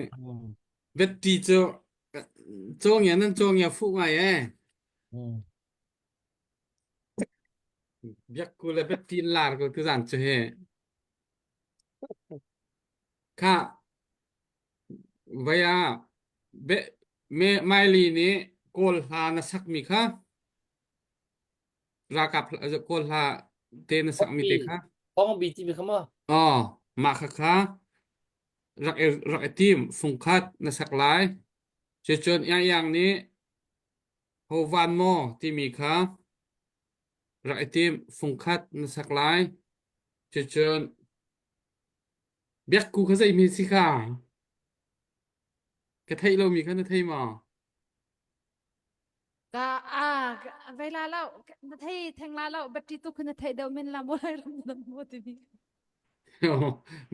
Betty cu cawngia nan cawngia fuh ngai ee. Biakku le Betty in lar ko tuzan cu hi. Kha vaya be me Miley nih Kawl hla na sakmi kha ralkap Kawl hla te na sakmi te kha. Thawng bi ti mi kha maw? Oh, mah kha kha rak i rak i tim fungkhat na sak lai. Cucun Iang Iang nih ho van maw timi kha rak i tim fungkhat na sak lai. Cucun biakku kha zeimi si kha? Ka theih lomi kha na thei maw? Ka a vei la lo na thei theng la lo battery tu khu na thei deuh men la mo lai ram na mo timi.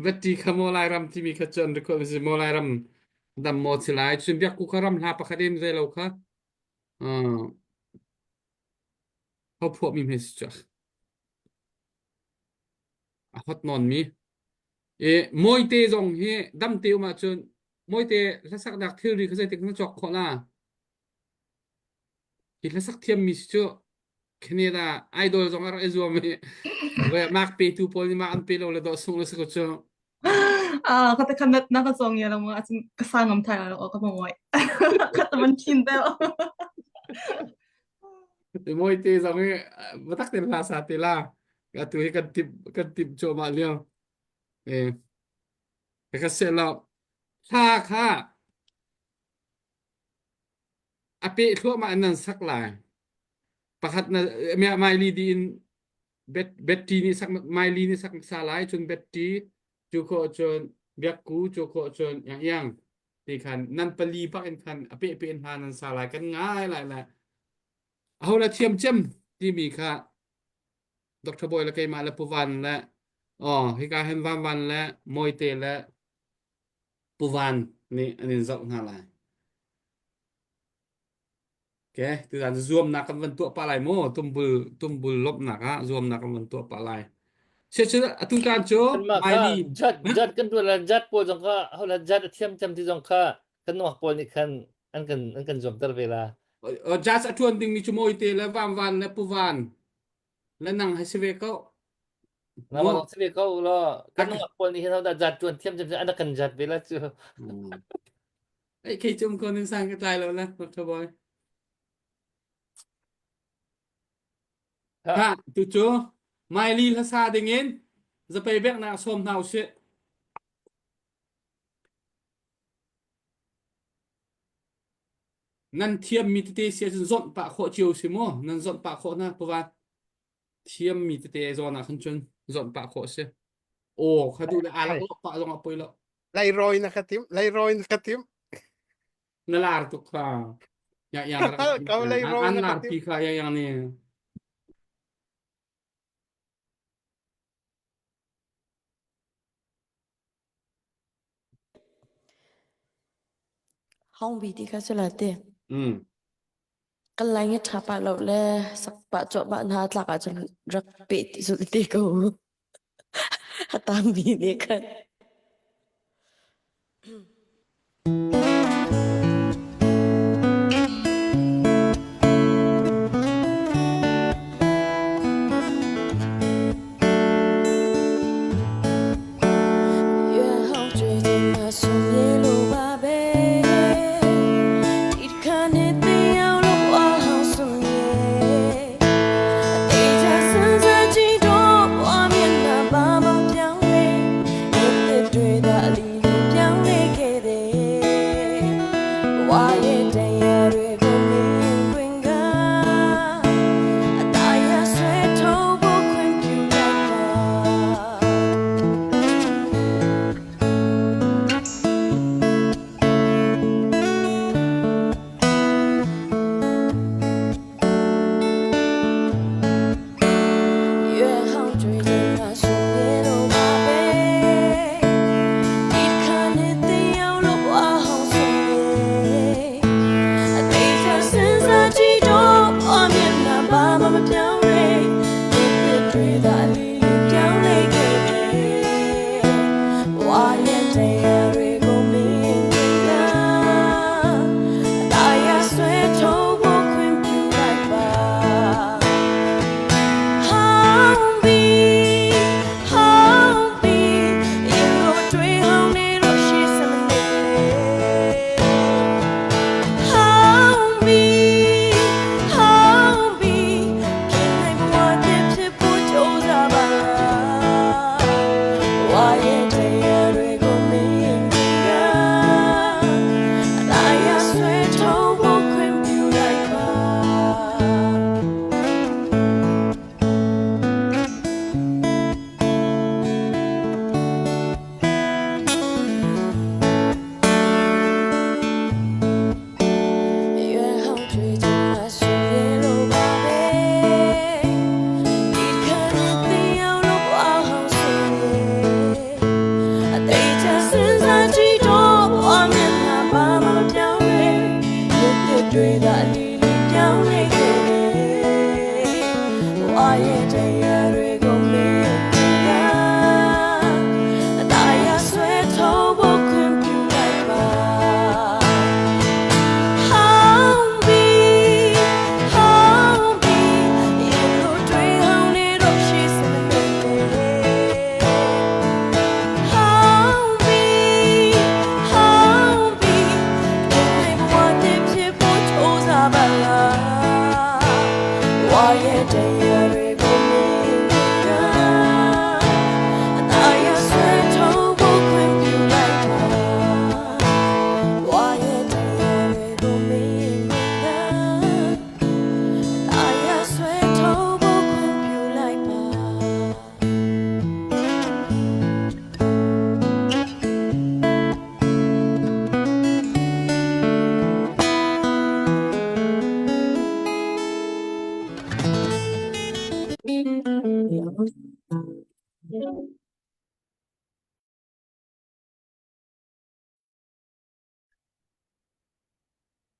Battery kha mo lai ram timi kha cun record si mo lai ram dam mo si lai cun biakku kha ram hla pakhat in zei lo kha ho phuah mi hme si chu a hot non mi e mawite zong hi dam te um ahcun mawite hlasaknak thilri kha zeitik na cawk khawh la hi hlasak thiammi si cu Canada idol zong a rak i zuam i mak petu pawl nih mah an pe lo le dawh sung le si ko cu Ah, ka te khan na ka zong ya lo ma acun ka sa ngam thai lo ka mawai. Ka ta man thin deuh. Mawite zong hi batak ten hla sa te la atu hi kan tip kan tip cuahmah lio eh ka se lo hla kha a peh thluahmah in nan sak lai. Pakhat na Miley di in Betty nih sak Miley nih sak sa lai cun Betty cu khawh cun Biakku cu khawh cun Yang Yang ti khan nan pali bak in khan a peh pe in hna nan sa lai kan ngai lai lai aho la thiam cem timi kha Dr. Boy le keimah le Puvan le oh hika hen Van Van le Mawite le Puvan nih an in zoh hna lai. Okay, tuzan zuamnak kan van tuah pah lai mu. Tumbul tumbul lawmhnak ah zuamnak kan van tuah pah lai. Siacun atu tan cu Kanmah kha Miley jat jat kan tuah lan jat pawl zong kha hola jat a thiam cem ti zong kha kan nuak pawl nih khan an kan an kan zuamter ve la. Judge a ṭuan dingmi cu Mawite le Vamvan le Puvan le nang he si ve ko. Na ma si ve ko lo. Kan nuak pawl nih hin hodah jat ṭuan thiam cem an kan jat ve la cu. Ei kei cum ko nin sang ka tlai lo la Dr. Boy. Ha tu cu Miley hlasa dingin zapei bek nak sawm hna usih. Nan thiammi tete si ahcun zawnh pah khawh cio si mu. Nan zawnh pah khawh hna pavat. Thiammi tete zawn ah khan cun zawnh pah khawh si. Aw kha duh le aa lak pah zong ah poi lo. Leirawi na ka tim, leirawi na ka tim. Na lar tuk kha. Ya yang Kau leirawi an na ka lar tim. pi kha ya yang ni. Hong bi ti kha sila te. Mm. Kan lai nge tha pa lo le sak pa chawh ba na tlak ah cun rak pe ti sul te ko. Hatam bi ne khan.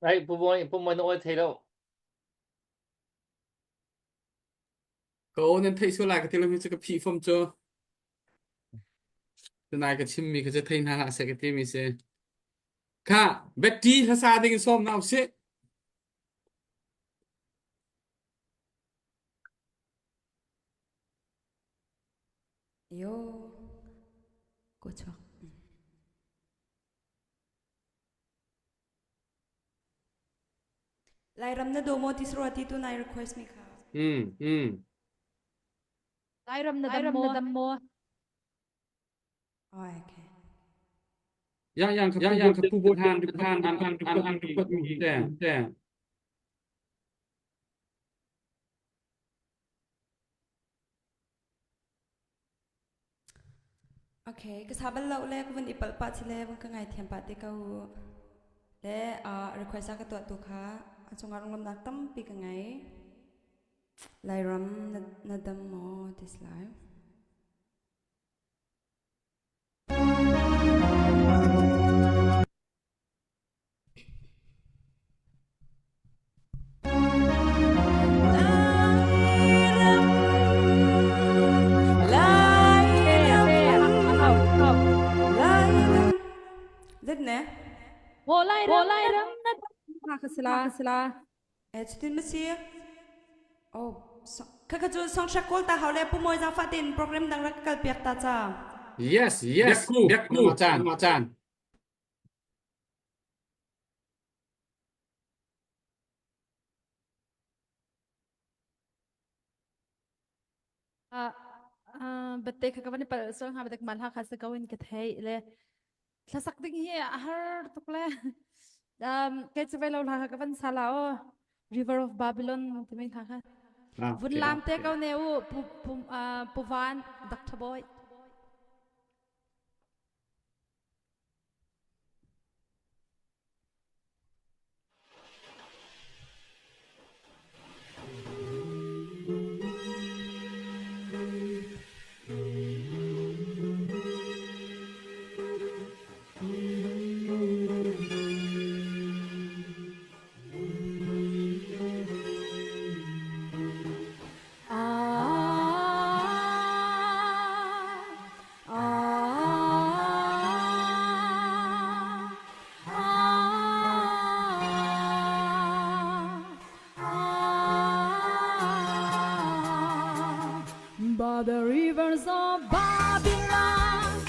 Ai pu moi pu moi na oi thei lo. Ka aw nan theih sual lai ka ti lo mi cu ka phih fom cu. Tunai ka chim mi kha cu thei hna hlah seh ka ti mi si. Kha Betty hlasa ding in sawm na usih. Yo, ko chuak. Lairam na daw maw ti sarua ti tu nai request mi kha. Lairam na dam maw? dam maw? Oh, okay. Yang yang ka Yang yang pu pu bo han han han han han han mi te te. Okay, ka sa bal lo le ka vun i palh pah chile vun ka ngai thiam pah te ko u. Le request a ka tuah tu kha a cungah runglamnak tampi ka ngei. Lairam na, na dam maw this live? Zet ne? Lairam na Ka sila sila. Eh cutin ma si? Oh, kha kha cu songshak kawl ta hau le pu moi zang fa tin program dang rak kal piak ta cha. Yes, Yes, biakku, biakku, ma chan. ma chan. Batte kha ka van i palh sual hnga batek mal ha kha se ko in ka thei le thlasak ding hi a har tuk le kei chu ve lo hla kha ka van sala o River of Babylon timi hla kha vun lam te ko ne u pu pu pu van Dr. Boy By the rivers of Babylon,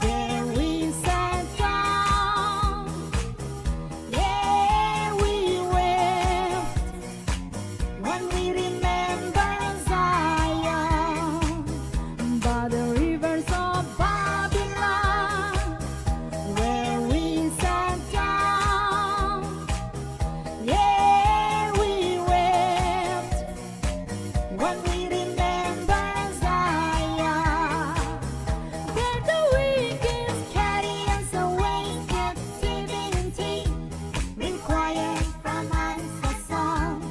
there we sat down. There we wept when we remember Zion. By the rivers of Babylon, where we sat down. Yeah, we wept when we remember Zion. There the wicked carry us away captivity, required from us a song.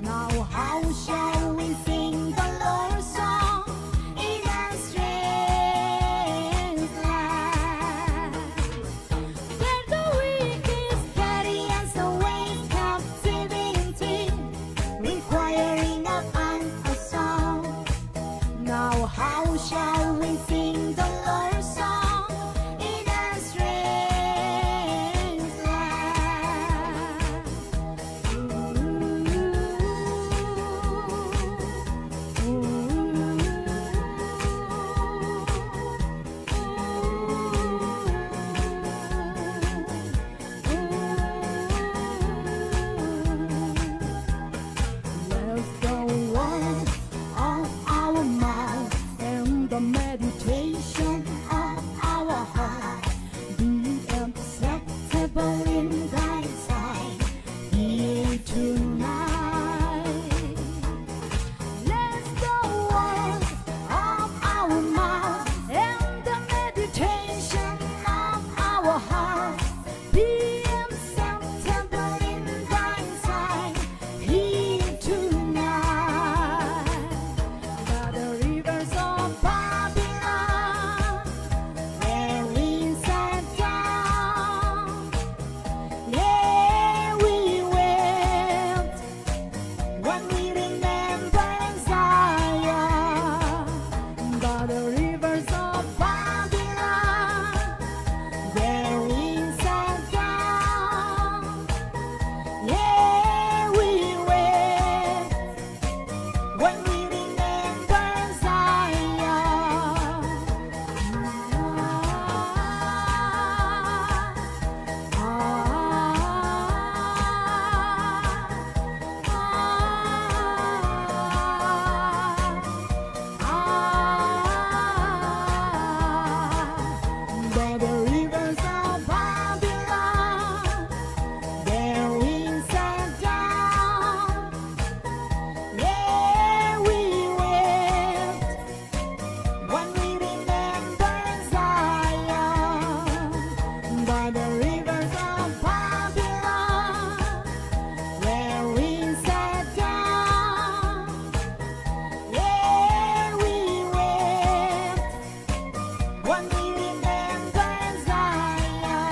Now how shall we sing the Lord's song in a strange land? Where the wicked carry us away captivity, requiring of us a song. Now how shall we sing the Lord's song in a strange land? Let the words of our mouth and the meditation. By the rivers of Babylon, there we sat down. Yeah, we wept when we remember Zion. Ah, ah, ah, ah. By the rivers of Babylon, there we sat down. Yeah, we wept when we remember Zion. By the rivers of Babylon, where we sat down. Yeah, we wept when we remember Zion.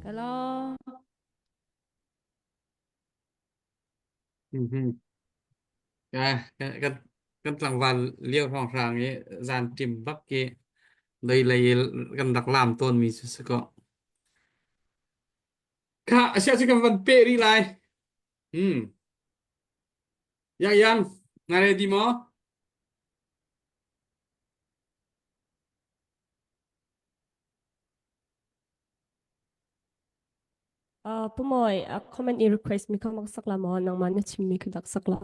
Hello. Mhm. Kan kan kan tlangval lio hrawnghrang i zan ṭim bak i dei lei kan rak laam tawnmi cu si kaw. Kha a sia cu kan van peh rih lai. Hmm. Yang yang, na ready maw? Uh, Pumoy, a comment i request mi kha mak sak la maw nangmah na chim mi kha dak sak la.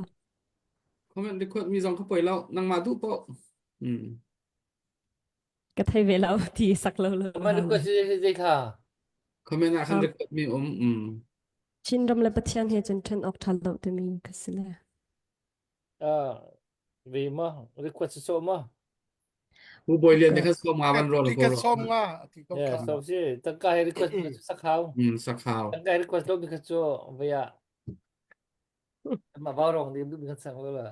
Comment request mi zong kha poi lo, nangmah duh poh. Hmm. Ka thei ve lo ti sak lo lo. Comment request zei kha? Comment ah khan request mi um. Hmm. Chin ram le Pathian he cun ṭhen awk ṭha lo timi ka si le. Ah, ve ma request so ma. Pu Bawi Lian nih khan sawm nga van rawl Ti ko kan ro. sawm nga ti ko Yeah, kha. so si tangka he request mi cu sakhau. Hmm, sakhau. Tangka he request lo mi kha cu vaya ma vau rong dim mi kha sang lo la.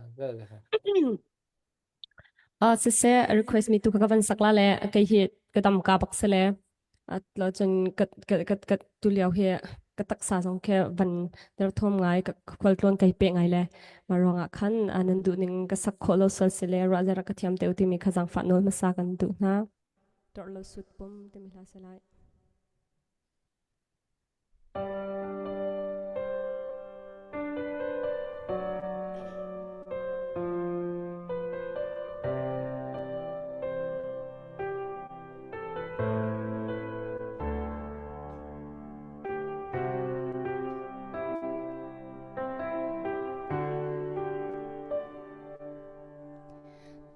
Ah, siseh request mi tu ka van sak la le kei hi ka dam ka bak se le lo cun ka ka ka ka tu lio hi ka taksa zong khi van derthawm ngai ka khualtlawn kai pe ngai le ma ruangah khan nan duh ning ka sak khawh lo sual si le ruah zera ka thiam te u timi kha zaangfah nawl hmasa kan duh hna. Tor lo sut pum timi hla se lai.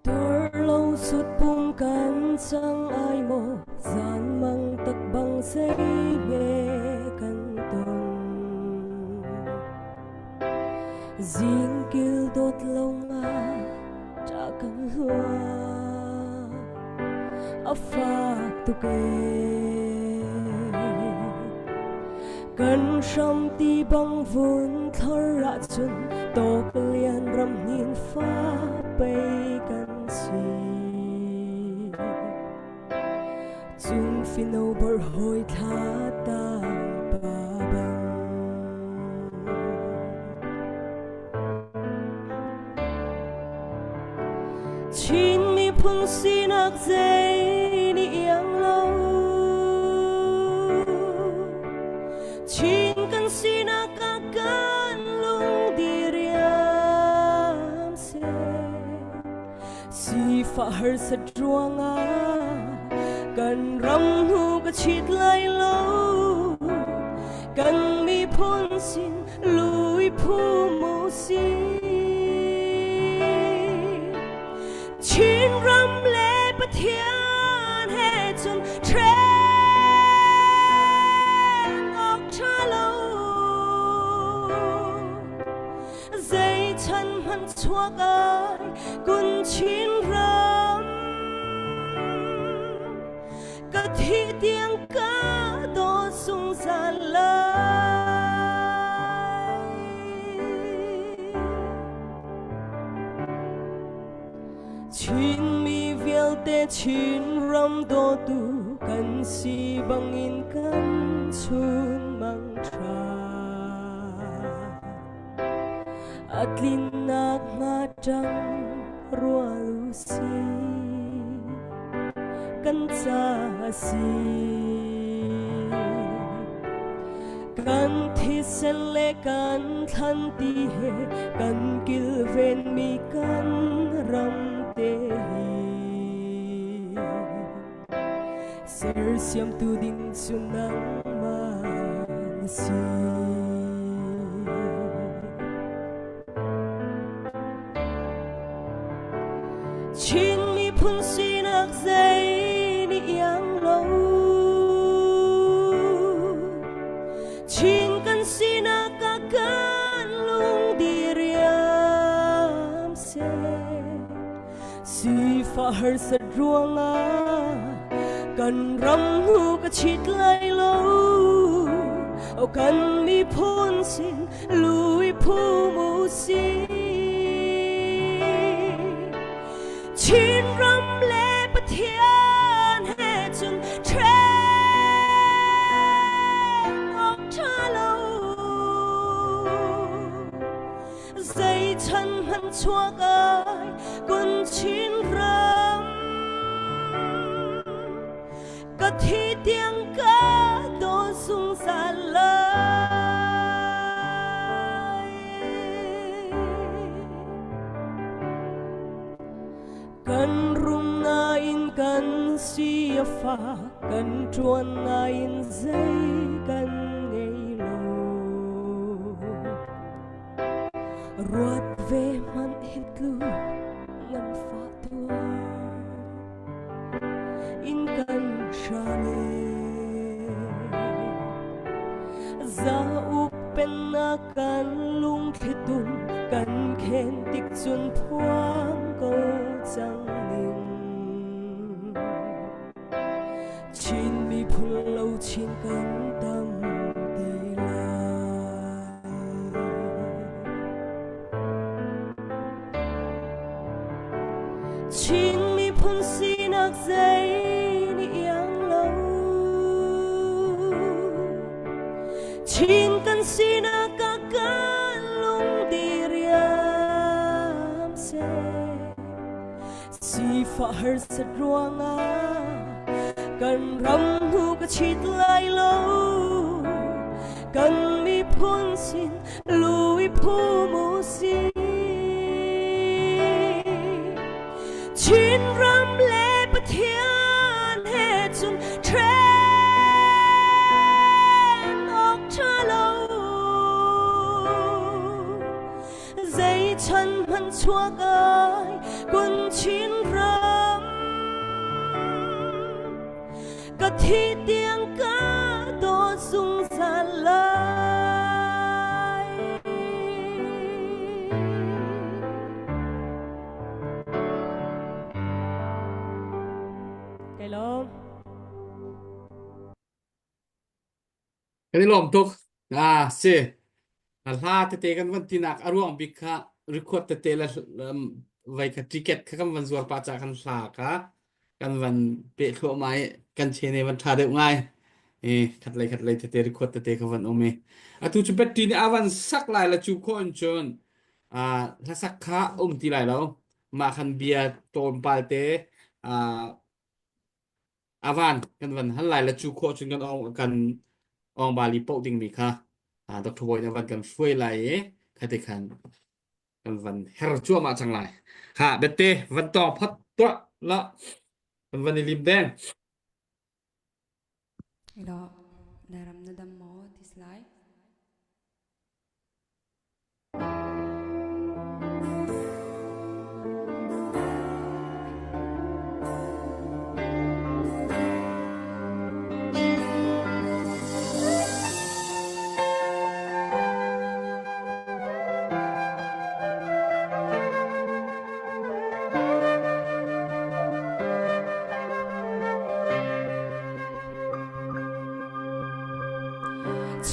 Turlo sut pum kan cang ai maw zan mang tak bang zei nge kan ton Zingkil dawt lo nga ṭa kan hlua a fak tuk ee Kan hram ti bang vun thlor ahcun tawk lian ram hnin fa pei kan si. Cun fino bor hawi thla tang pa bang. Chin miphun sinak zei nih iang lo Chin kan sinak ah kan lung diriam seh Sifah harsat ruangah kan ram hnu ka chit lai lo kan miphun sin lui phu mu si Chin ram le Pathian he cun ṭhen awk ṭha lo Zei chan hmanh chuak ai kun Chin ram ka thih tiang ka dawt zungzal lai. Chinmi vialte Chin ram dawtu kan si bangin kan chun mang ṭha. A tlin. nak hnga ṭang rual u si kan ca a si. Kan thisen le kan thlan ti he kan kilvenmi kan ram te hi sersiamtu ding cu nangmah na si. Chin miphun sinak zei nih iang lo Chin kan sinak ah kan lung diriam seh Sifah harsat ruangah kan ram hnu ka chit lai lo O kan miphun sin lui phum u si Chin ram le Pathian he cun ṭhen awk ṭha lo zei chan hmanh chuak ai kun Chin ram ka thi tiang ka daw zungzal lai. Kan rum nain kan si a fak kan ṭuan nain zei kan ngei lo. Ruat ve hmanh hi tlu nganfah tuar in kan hram e. Za uk pennak kan lungthli tum kan khen tik cun phuang ko cang ning. Chin miphun lo chin kan tam te lai. Chin miphun sinak zei nih iang lo. Chin kan sinak ah kan lung diriam seh. Sifah harsat ruangah kan ram hnu ka chit lai lo. Kan miphun sin lui phum u si. Chin ram le Pathian he cun ṭhen awk ṭha lo. Zei chan hmanh chuak ai kun Chin ram ka thi tiang ka dawt zungzal lai. Kai lawm. Kan i lawm tuk. Ah, si. A hla tete kan van tinak a ruang bik kha record tete le vai kha ticket kha kan van zuar pa ca kan hla kha kan van peh thluahmah i kan chene van tha deuh ngai. I khat lei khat lei tete record tete kha van um i atu cu battery nih a van sak lai la cu khawh in cun ah hlasak kha um ti lai lo. Mah khan bia tlawmpal te ah avan kan van hal lai la cu khawh cun kan ong kan ong bali poh dingmi kha Dr. Bawi na van kan hruai lai i khati khan kan van her cuahmah cang lai ha bette van tong phot tuah la kan van i lim deng Ilo, na ram na dam maw tis lai?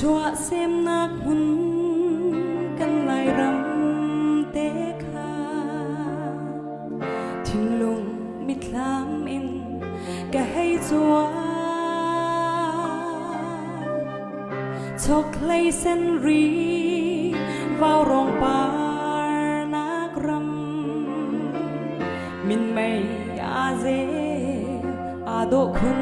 Chuahsemnak hmun kan Lairam te kha thinlung mitthlam in ka hei cuan. Chokhlei senri vaurawng par na. Minmei aa ze aa dawh khun.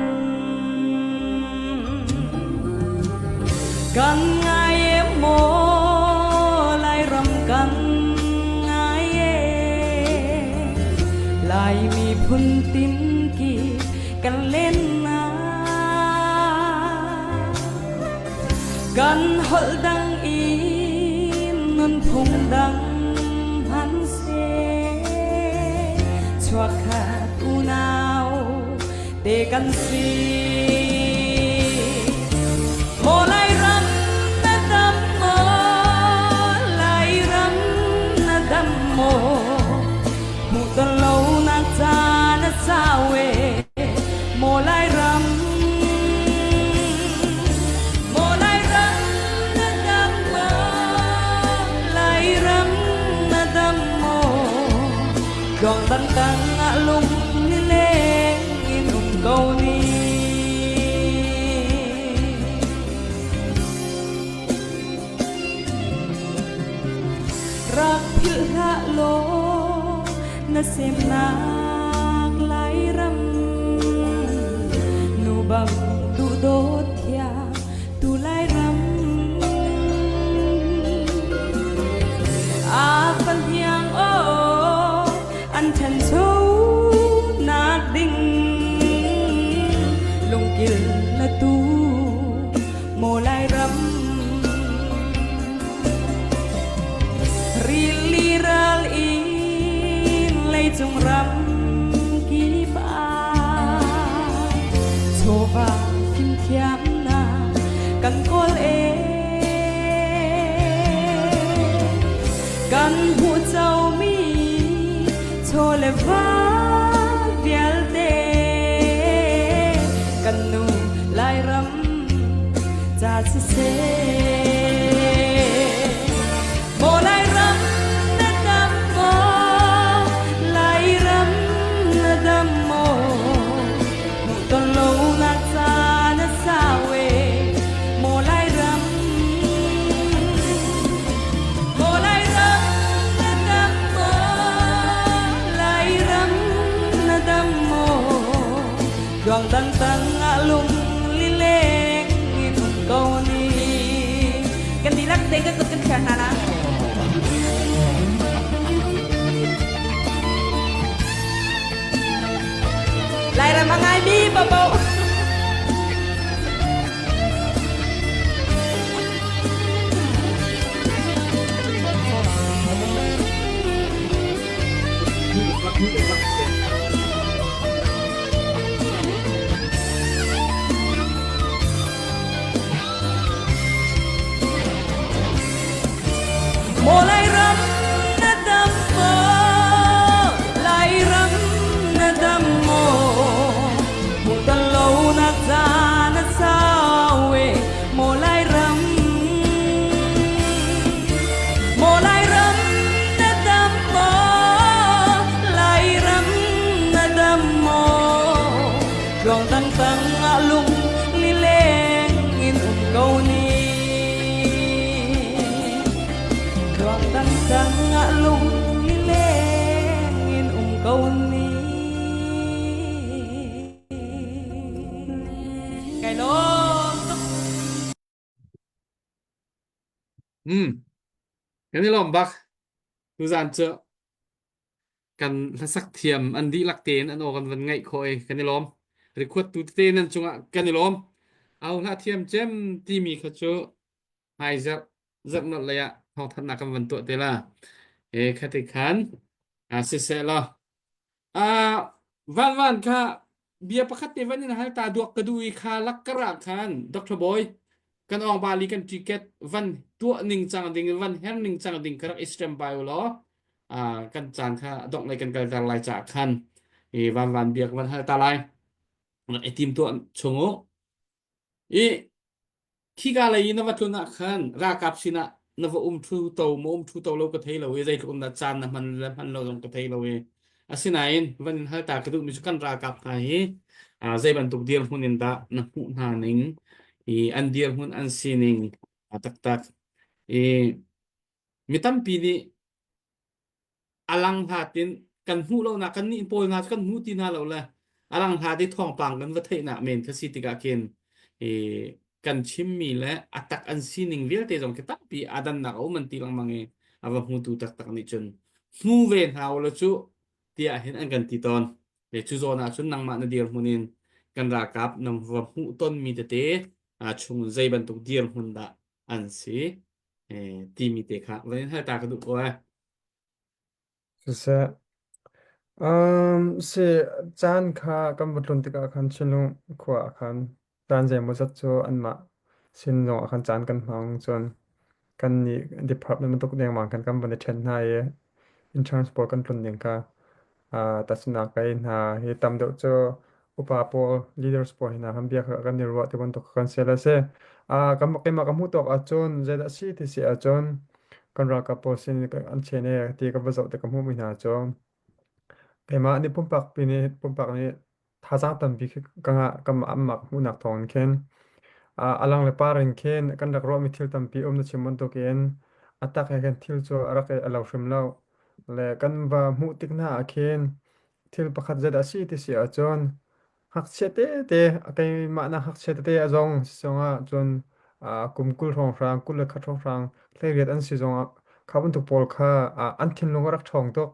Kan ngai e maw Lairam kan ngai e Lai miphun tinki kan len na Kan holh dang in nunphung dang hmanhseh chuakkhat unau te kan si. Maw Lairam na dam maw Lairam na dam maw hmuh ton lo nak caan a sau e maw Lairam Maw Lairam na dam maw Lairam na dam maw Tluang dang tang ah lung nileng in um ko ni Rak philh hlah law na semnak Lairam nu bang duhdawt thiam tu Lairam a fahniang aw an ṭhancho nak ding lungkil na tu maw Lairam Rili ral in leicung ram kip ah chawva fimthiamnak kan kawl e kan hmuh comi chaw le va vialte kan nu Lairam ca siseh Maw Lairam na dam maw Lairam na dam maw hmuh ton lo nak caan a sau e maw Lairam Maw Lairam na dam maw Lairam na dam maw Tluang dang tang ah lung lileng in um ko ni. Kan dihlak te kan kut kan thler hna la. Lairam a ngaimi bobo. Maw Lairam na dam maw Lairam na dam maw Hmuh ton lo nak caan a sau e Maw Lairam Maw Lairam na dam maw Lairam na dam maw Tluang tang tang ah lung lileng in um ko ni Tluang tang tang ah lung lileng in um ko ni Kai lawm tuk. Hmm. Kan i lawm bak. Tuzan cu kan hlasak thiam an dihlak tein an aw kan van ngaih khawh i kan i lawm. Record tu tete nan cungah kan i lawm. Au hla thiam cem timi kha cu hmai zarh zarh nolh lei ah thawngthanhnak kan van tuah te la. E khati khan ah siseh law Ah van van kha bia pakhat te van in hal ta duak ka du i kha lak kar ah khan Dr. Boy kan ong bali kan ticket van tuah ning cang ding van her ning cang ding ka rak i stem bai law ah kan caan kha dongh lei kan kalter lai ca khan i van van biak van hal ta lai rak i tim tuah chung u i Khika lei i na va tlun ah khan ralkap sinah na va um ṭhu to maw um ṭhu to lo ka thei lo i zeitluk in dah caan na hman le hman lo zong ka thei lo i asinain van in hal ta ka duhmi cu kan ralkap hna hi ah zei bantuk dirhmun in dah na hmuh hna ning i an dirhmun an sining a taktak i mi tampi nih a lang hlat in. Kan hmuh lo nak kan nih pawl hna kan hmu ti hna lo le alang hla te thawngpang kan va theihnak men kha si tikah khin i kan chimmi le a tak an sining vialte zong khi tampi a dannak a um an ti lengmang i a va hmutu taktak nih cun hmu ve hna u law cu tiah hin an kan ti tawn. Le cu zawn ah cun nangmah na dirhmun in kan ralkap na va hmuh tonmi tete chung zei bantuk dirhmun dah an si timi te kha van in hal ta ka duh ko eh. Siseh, um, si caan kha kan va tlun tikah khan Chinlung khua ah khan caan zeimawzat cu anmah sin zongah khan caan kan hmang. Cun kannih department bantuk dengmang khan kan van i ṭhen hna i insurance pawl kan tlun ding kha uh, tahchunhnak ka i hna hi tam deuh cu upa pawl leaders pawl hi hna kan bia kha kan i ruah ti bantuk kha kan si le si. Uh, kan keimah ka hmuh tawk ahcun zeidah a si ti si ahcun kan ralkap pawl sin an chen i ti ka va zoh tik ka hmuhmi hna cu keimah nih pumpak pi nih pumpak nih thazaang tampi khi ka ngah ka anmah ka hmuhnak thawng in khin a lang le par in khin kan rak ruahmi thil tampi um na chim bantukin a tak he khin thil cu a rak i a lo hrim lo le kan va hmuh tik hna ah khin thil pakhat zet a si ti si ahcun Ngakchia tete, keimah nak ngakchia tete a zong si zongah cun kum 20 hrawnghrang, 21 hrawnghrang, 18 an si zongah kha bantuk pawl kha an thinlung a rak ṭhawng tuk.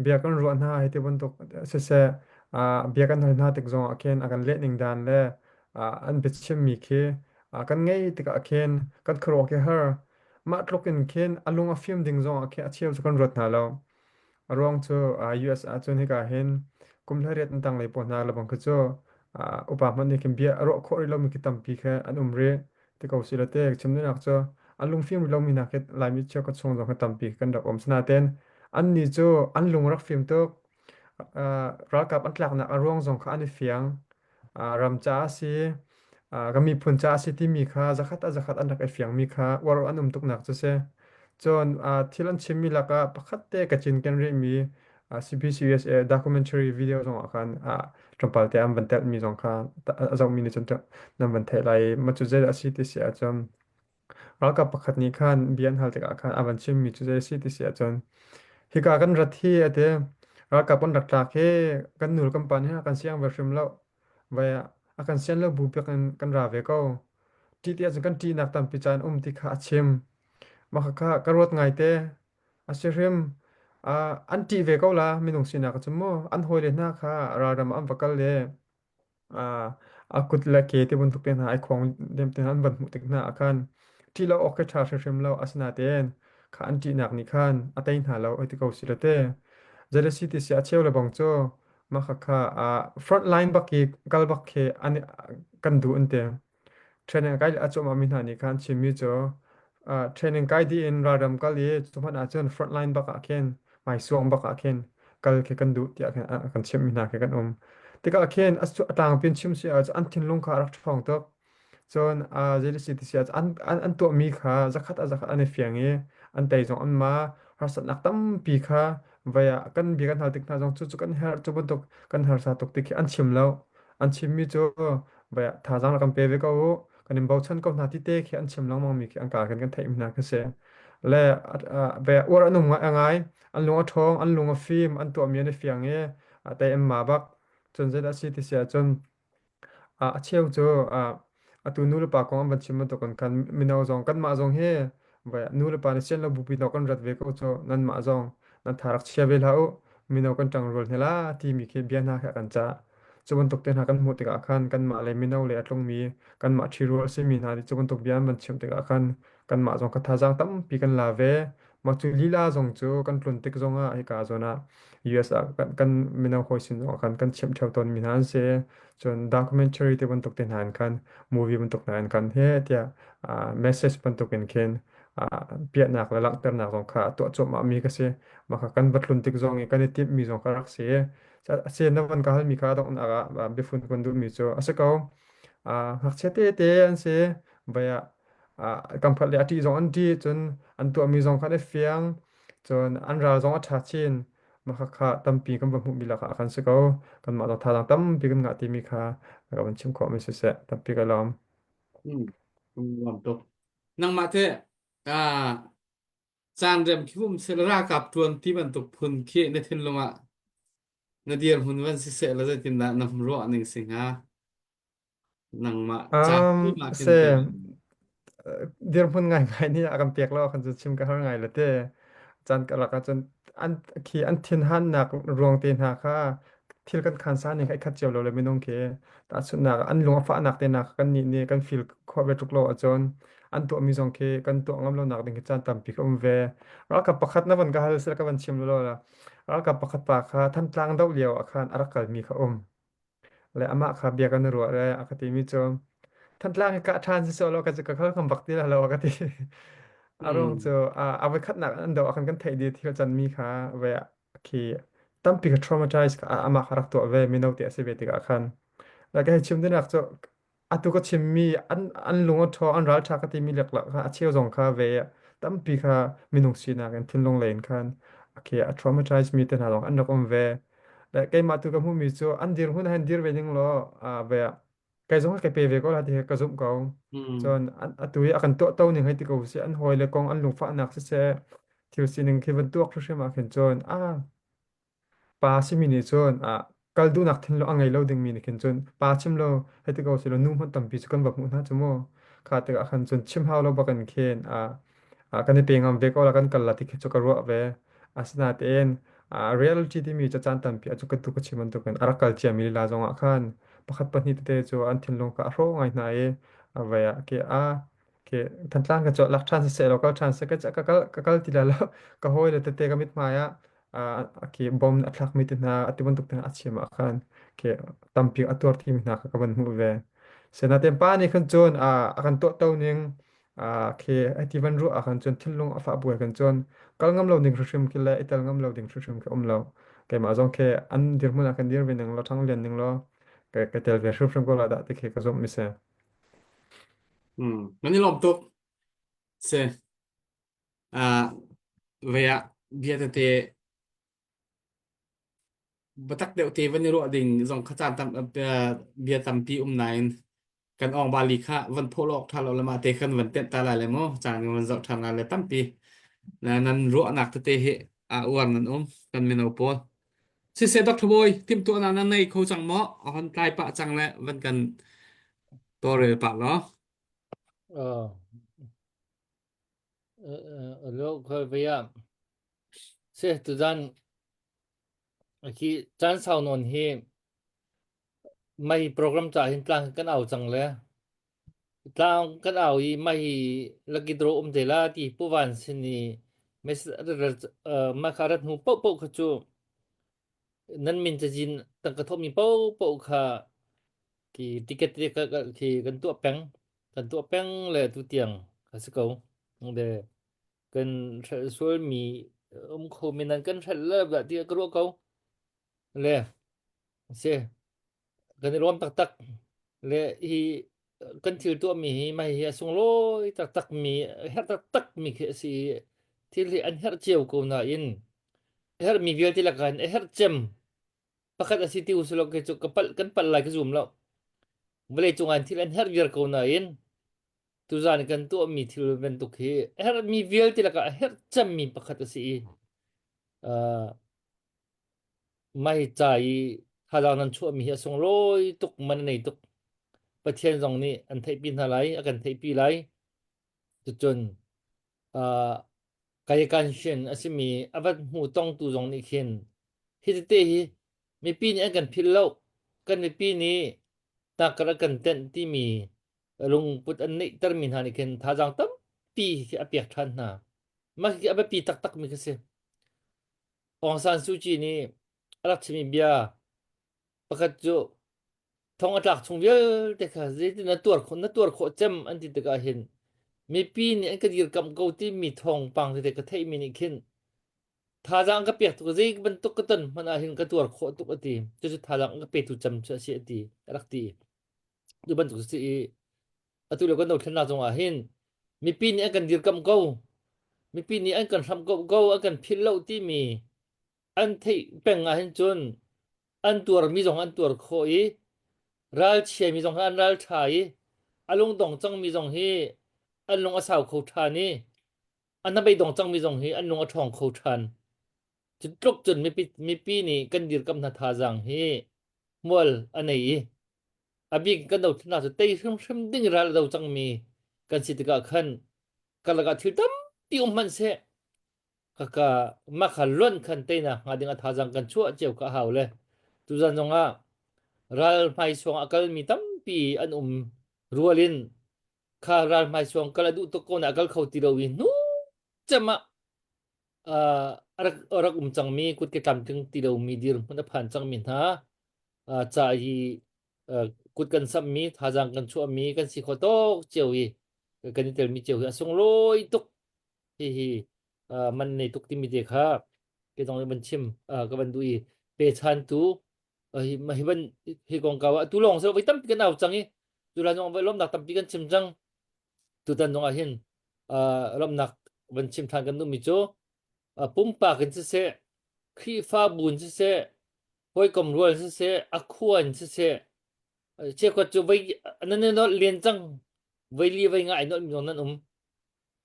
Bia kan ruah hna hei ti bantuk siseh, bia kan hal hna tik zongah khin a kan leh ning dan le an biachimmi khi kan ngei tikah khin kan khuaruah khi har. Mah tluk in khin a lung a fim ding zongah khin a cheu cu kan ruat hna lo. A ruang cu US ahcun hika hin kum 18 an tanglei pawl hna lebang khi cu upa hmanh nih khin bia a ruah khawh rih lomi khi tampi khi an um rih. Ti ko si le te chim duhnak cu an lungfim rih lomi hna khi Laimi cheukhat chung zong khi tampi kan rak um. Sinain annih cu an lung rak fim tuk. Ralkap an tlaknak a ruang zong kha an i fiang. Ram caah a si, ka miphun caah a si timi kha zakhat ah zakhat an rak i fiangmi kha uar an um tuknak cu si. Cun thil an chimmi lakah pakhat te ka cinken rihmi CBCUSA documentary video zongah khan tlawmpal te an van telhmi zong kha a zohmi nih cun nan van theih lai i mah cu zei a si ti si ahcun Ralkap pakhat nih khan bia an hal tikah khan a van chimmi cu zei a si ti si ahcun hika kan rat hi a ti. Ralkap kan rak tlak hi kan nu le kan pa nih a kan siang ve hrim lo. Vai ah a kan sian lo bu piak in kan ra ve ko. Ṭih ti ahcun kan ṭihnak tampi caan um ti kha a chim. Mah khakha ka ruat ngaite. A si hrim. Uh, an ṭih ve ko la minung sinak ah cun mu. An hawile hna kha ralram ah an va kal le a kut le ke ti bantuk te hna ai khong dem te hna an van hmuh tik hna ah khan ṭih lo awk khi ṭha hrimhrim lo asinain kha an ṭihnak nih khan a tei hna lo oi ti ko si le te jealousy ti si a cheu le bang cu mah kha kha front line bak i kal bak khi an kan duh an ti Training a kai a cuahmahmi hna nih khan chimmi cu uh, training kai dih in ralram kal i cu hmanh ahcun front line bak ah khin hmaisuang bak ah khin kal khi kan duh tiah khin a kan chimhmi hna khi kan um. Tikah khin a a tlangpi in chim si ahcun an thinlung kha a rak ṭhawng tuk. Cun uh, zei ti si ahcun an, an, an tuahmi kha zakhat a zakhat an i fiang i an tei zong an ma harsatnak tampi kha vai ah kan bia kan hal tik hna zong cu cu kan herh cu bantuk kan harsa tuk ti khi an chim lo. An chimmi cu thazaang rak kan pe ve ko u kan in bochan ko hna ti te khi an chim lengmang mi khi an ka kan kan theih mi hna khi si le ve uar an um ngai ngai an lung a ṭhawng an lung a fim an tuah mi an i fiang i tei an ma bak cun zeidah si ti si ahcun a cheu cu atu nu le pa kong an van chim bantuk in khan mino zong kanmah zong hi Nu le pa na sian lo bupi dawh kan rat ve ko cu nanmah zong nan tha rak chia ve hlah u mino kan ṭangrual hna la timi khi bia hna kha kan cah. Cu bantuk te hna kan hmuh tikah khan kanmah le mino le a tlungmi kanmah ṭhirual a simi hna nih cu bantuk bia an van chimh tikah khan kanmah zong kha thazaang tampi kan la ve. Mah cu lila zong cu kan tlun tik zongah hika zawn ah US ah kan, kan mino hawi sin zongah khan kan chimh ṭheo tawnmi hna an si. Cun documentary te bantuk te hna in khan movie bantuk hna in khan he tiah message bantuk in khin piahnak le langhternak zong kha tuah cuahmah mi ka si. Mah kha kan va tlun tik zong i kan i timhmi zong kha rak si. A na van ka halmi kha donghnak ah biafun kan duhmi cu a si ko. Ngakchia tete an si. Vai ah kan phat le a ṭih zong an ṭih cun an tuahmi zong kha an i fiang. Cun an ral zong a ṭha chin. Mah khakha tampi kan va hmuhmi lakah kan si ko. Kanmah zong thazaang tampi kan ngah timi kha ka van chim khawhmi siseh tampi ka lawm. Hmm. Nuam tuk. Nangmah teh ah caan rem khi um sel ralkap tuan ti bantuk phun khi na thinlung ah. Na dirhmun van siseh la zeitindah na ruah ning si hnga? Nangmah ca Um, mah khin se te. dirhmun ngaingai nih a kan pek lo khan cu chim ka har ngai la te. Caan ka lak ahcun an khi an thinhannak ruang te hna kha thil kan khan sa ning kha i khat cio lo le minung khi tahchunhnak ah an lung a fahnak te hna kha kan nih nih kan feel khawh ve tuk lo ahcun an tuahmi zong khi kan tuah ngam lo nak ding khi caan tampi ka um ve. Ralkap pakhat na van ka hal sila ka van chim lo la. Ralkap pakhat pa kha Thantlang doh lio ah khan a rak kalmi kha um. Le amah kha bia kan i ruah le a ka timi cu Thantlang hi kah ṭhan si sawh law ka ka khal ngam bak ti lo a ka ti. A ruang Mm. cu a voikhatnak an doh ah khan kan theih dih thil canmi kha ve khi tampi ka traumatize kha amah kha rak tuah ve mino te a si ve tikah khan. Le ka hei chim dingnak cu atu ka chimmi an an lung a ṭhaw an ralṭha ka timi leklak kha a cheu zong kha ve tampi kha minung sinak in thinlung lei in khan okay a traumatize mi te hna zong an rak um ve. Le keimah tu ka hmuhmi cu an dirhmun ah hin dir ve ning law ve kei zong ka pe ve ko la ti ka zumh ko. Mm. Cun atu i a kan tuahto ning hei ti ko sih an hawi le kong an lungfahnak siseh thil sining khi van tuak hrimhrim ah khin cun ah pa simi nih cun ah kal duhnak thinlung a ngei lo dingmi nih khin cun pa chim lo hei ti ko sih law nu hmanh tampi cu kan va hmuh hna cu mu kha tikah khan cun chim hau lo bakin khin ah kan i pe ngam ve ko la kan kal la ti khi cu ka ruah ve. Asinain reality timi cu caan tampi ah cu ka tu ka chim bantukin a rak kal ciami lila zongah khan pakhat pahnih tete cu an thinlung kha a hrawh ngai hna i a vai ah ke a ke Thantlang ka cu lak ṭhan siseh law kal ṭhan seh ka ka kal ka kal ti lai lo ka hawile tete ka mithmai ah a ke bom a thlakmi te hna ati bantuk te hna a chim ah khan ke tampi a tuar thimi hna kha ka van hmuh ve. Senatein pa nih khan cun a kan tuahto ning khi hiti van ruah ahkhan cun thinlung a fah bu khan cun kal ngam lo ding hrimhrim khi le i tel ngam lo ding hrimhrim khi um lo. Keimah zong khi an dirhmun ah khan dir ve ning law ṭhang lian ning law ka ka tel ve hrimhrim ko la dah ti khi ka zumh mi si. Mm. Nan i lawm tuk. Si. Ah, ve ah bia tete biatak deuh te van i ruah ding zong kha caan tam bia tampi um nain kan ong bali kha van phawh lawk ṭha lo le mah te khan van tenh ta lai le mu caan van zoh ṭhan lai le tampi na nan ruahnak tete hi a uar nan um kan mino pawl siseh Dr. Bawi timhtuahnak nan nei kho cang maw a hon tlai pah cang le van kan tawlrel pah law Uh, uh, lo khoi via se tuzan Khi caan sau nawn hi mei program caah hin tlang kan au cang le tlang kan au i mei lucky draw um te la ti Pu Van sin i mah kha rat hnu paohpaoh kha cu nan min cazin tangka thawhmi paohpaoh kha khi ticket te khi kan tuah peng kan tuah peng le tutiang a si ko. De kan hrelh sualmi um kho men nan kan hrelh le dah ti ka ruah ko le si kan i lawm taktak le hi kan thil tuahmi hi mai hi a sunglawi taktak mi herh taktak mi khi a si thil hi an herh cio ko nain herhmi vialte lakah hin a herh cem pakhat a si ti usilo ke cu ka palh kan palh lai ka zum lo vawlei cung ah thil an herh viar ko nain Tuzaan kan tuahmi thil bantuk hi a herhmi vialte lakah a herh cemmi pakhat a si i uh, mai ca i thazaang nan chuahmi hi a sunglawi tuk man a nei tuk. Pathian zong nih an theihpi hna lai, a kan theihpi lai. Cucun uh, kayakan shin a simi a va hmu tongtu zong nih khin hi tete hi mipi nih an kan philh lo. Kan mipi nih takar a kan tenh timi lungput an neihtermi hna nih khin thazaang tampi khi a pek ṭhan hna. Mah khi a biapi taktakmi khi si. Aung San Suu Kyi nih a rak chimmi bia pakhat cu thong a tlak chung vialte kha zeitin na tuar khawh na tuar khawh cem an ti tikah hin mipi nih an ka dirkamh ko timi thawngpang tete ka theihmi nih khin thazaang ka pek tuk zei bantuk ka ton hmanh ah hin ka tuar khawh tuk a ti cucu thazaang ka petu cem cu a si a ti a rak ti Tu bantuk si i atu le kan dothlennak zong ah hin mipi nih an kan dirkamh ko mipi nih an kan hramh ko ko an kan philh lo timi an theih peng ah hin cun an tuarmi zong an tuar khawh i ralchiami zong hi an ral ṭha i a lungdong cangmi zong hi an lung a sau kho ṭhan i a hnabei dong cangmi zong hi an lung a ṭhawng kho ṭhan. Cu tluk cun mipi, mipi nih kan dirkamh hna thazaang hi hmual a nei i a bik kan dothlennak cu tei hrimhrim ding ral a do cangmi kan si tikah khan karlak ah thil tampi um hmanh seh kaka mah kha lonh khan teinak hnga ding a thazaang kan chuah cio kha a hau le tuzan zong ah ral hmaisuang a kalmi tampi an um rual in kha ral hmaisuang kal a duh tuk ko na a kal kho ti lo i hnu cem ah a rak a rak um cangmi kutke tlamtling ti lomi dirhmun a phan cangmi hna ca hi kut kan samhmi thazaang kan chuahmi kan si kho tawk cio i kan i telmi cio hi a sunglawi tuk hihi man nei tuk timi te kha ke zong van chim ka van duh i pechantu hi hi ban hi kongkau ah tu lawng se voi tampi kan au cang i tu lan zong voi lawmnak tampi kan chim cang tutan zong ah hin lawmnak van chim than kan duhmi cu pumpak in siseh Khrihfabu in siseh hawikom rual siseh a khua in siseh cheukhat cu voi nan i nolh len cang voi li voi nga ai nolh mi zong nan um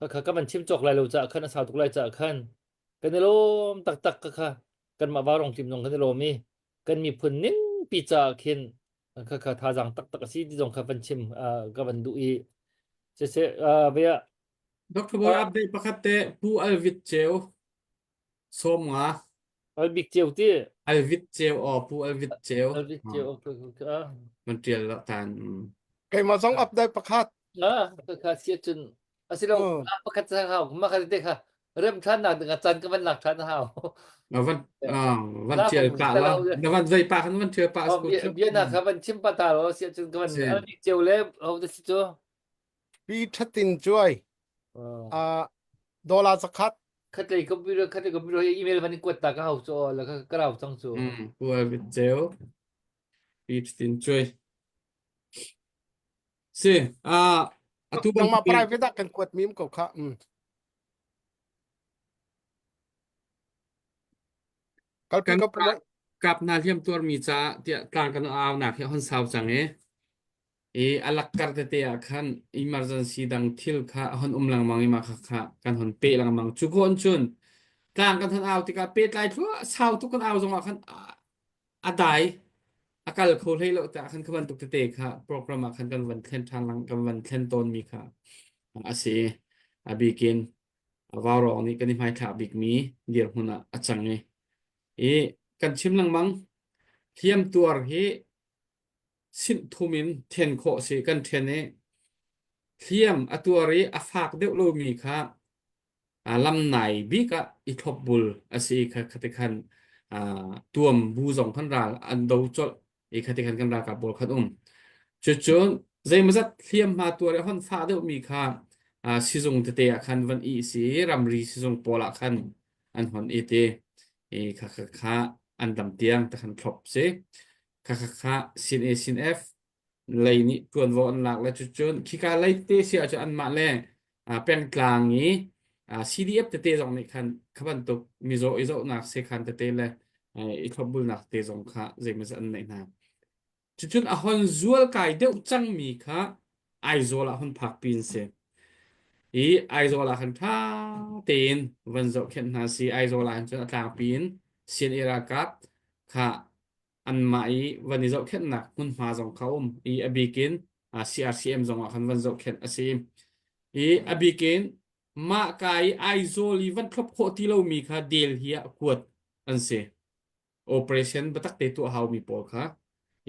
Khakha ka van chim cawk lai lo caah khan a sau tuk lai caah khan kan i lawm taktak khakha kanmah Vaurong team zong kan i lawm i kan miphun ning pi caah khin khakha thazaang taktak a si ti zong kha van chim ka van duh i siseh vea Dr. Boy update pakhat te Pu Alvit Ceu sawm nga Albik Ceu ti Alvit Ceu aw Pu Alvit Ceu Alvit Ceu okay okay ah man tial la tan Keimah zong update pakhat. Ah, ka sia cun asilo ah pakhat sa hau ma kha te kha rem than nak ding chan ka van lak than hau. Van van tial pa la na van zei pa kan van tial pa ko bia na kha van chim pa ta ro sia cun ka van Albik Ceu le ho te si cu Pi thatin cuai. Ah dollar zakhat. Khatlei computer khatlei computer hi email van in kuat ta ka hau cu la ka ka rau cang cu. Mm, Pu Alvit Ceu Pi thatin cuai. Si, ah atu Nangmah bantukin private ah kan kuat mi um ko kha. Mm. Kalpi kan ka pu kap hna hliam tuarmi caah tiah tlang kan au nak hi hon sau cang i i a lakkar tete ah khan emergency dang thil kha a hon um lengmang i mah kha kha kan hon peh lengmang cu ko cun tlang kan hon au tikah pehtlai thluah sau tuk kan au zongah khan a dai a kal kho hlei lo ta khan kha bantuk tete kha program ah khan kan van thlen ṭhan lang kan van thlen tawn mi kha a si a bikin vaurawng nih kan i hmaithlak bikmi dirhmun ah a cang i i kan chim lengmang hliam tuar hi simthum in then khawh si kan then i hliam a tuar i a fak deuh lomi kha lam nai bik ah i thlopbul a si i kha khati khan tuam bu zong khan ral an do colh i khati khan kan ralkap pawl khan um cucun zeimawzat hliamhma tuar i hon fah deuhmi kha sizung tete ah khan van i si ramri sizung pawl ah khan an hon i ti i kha kha kha an dam tiang ta khan thlop si kha kha kha sin A sin F lei nih ṭuanvo an lak le cucun khika lei te si ahcun anmah le pengtlang i CDF tete zong nih khan kha bantuk mizaw i zohnak sekhan tete le i thlopbulnak te zong kha zeimawzat an neih hna. Cucun a hon zual kai deuh cangmi kha Aizawl ah hon phakpi an si. I Aizawl ah khan ṭha tein van zohkhenh hna si. Aizawl ah hin cun a tlangpi in CNA ralkap kha anmah i van i zohkhenhnak hmunhma zong kha um i a bik in CRCM zong ah khan van zohkhenh a si. I a bik in mah ka i Aizawl i van thlop khawh ti lomi kha Delhi ah kuat an si. Operation biatak te tuah haumi pawl kha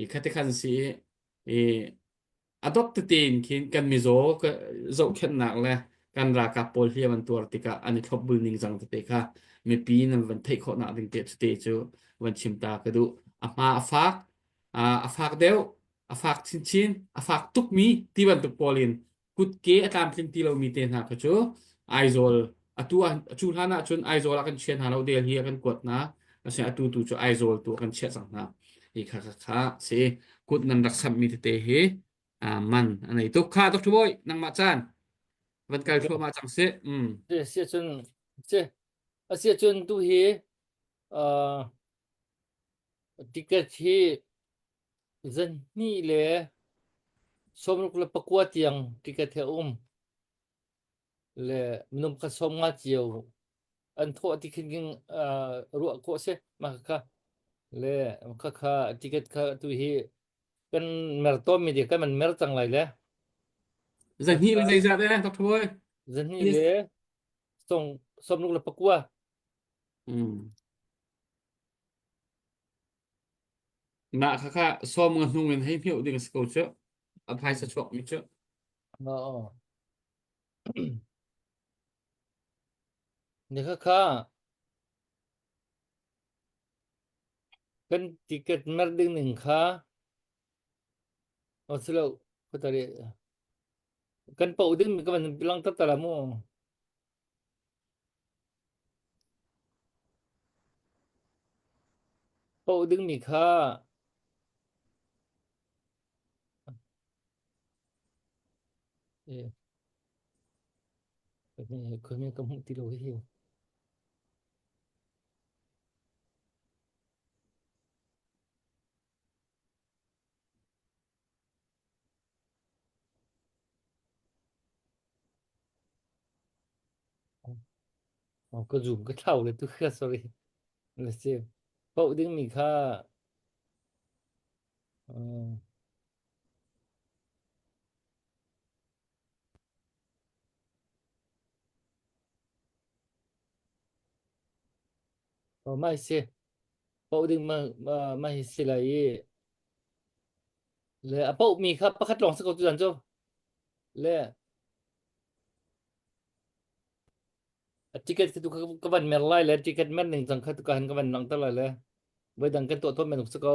i khati khan si i a dot tete in khin kan mizaw zohkhenhnak le kan ralkap pawl hliam an tuar tikah an i thlopbul ning cang tete kha mipi nan van theih khawhnak ding te tete cu van chim ta ka duh a hma a fak a fak deuh a fak chinchin a fak tukmi ti bantuk pawl in kutke a tlamtling ti lomi te hna kha cu Aizawl atu cu hlan ah cun Aizawl ah kan chia hna lo Delhi ah kan kuat hna asinain atu tu cu Aizawl tu ah kan chiah cang hna hi kha kha kha si kut nan rak samhmi tete hi man a nei tuk kha Dr. Bawi nangmah caan van kal thluahmah cang si mm. Si cun si asi cun tu hi uh, ticket hi Zanhnih le 69 tiang ticket he a um le minung pakhat 50 cio. an thawh ti khin king ruah khawh si mah kha le kha kha ticket kha tu hi kan mer tawn mi kan man mer cang lai le Zahnih le zeizat eh Dr. Boy? Zahnih le song somruk le pakua. Mm. Mah kha kha sawm nga hnung in hei hmiuh ding si ko cu. A phaisa chuak mi cu. Oo. Ni kha kha kan ticket mer ding ning kha o silo kutari kan pau ding mi ka van bilang tat tala mu. Pau ding mi kha Khoi ka hmuh ti lo hi. Oh, ka zoom ka thlau le tu kha sorry. Let's see. Poh ding mi kha uh, Oh, mai si. Poh ding ma ma ma hi si lai i le a poh mi kha pakhat lawng si ko tu zan cu. Le a ticket khi tu ka van mer lai le ticket mer ning cang kha tu ka han ka van langhter lai le voi dang kan tuah tawn men si ko.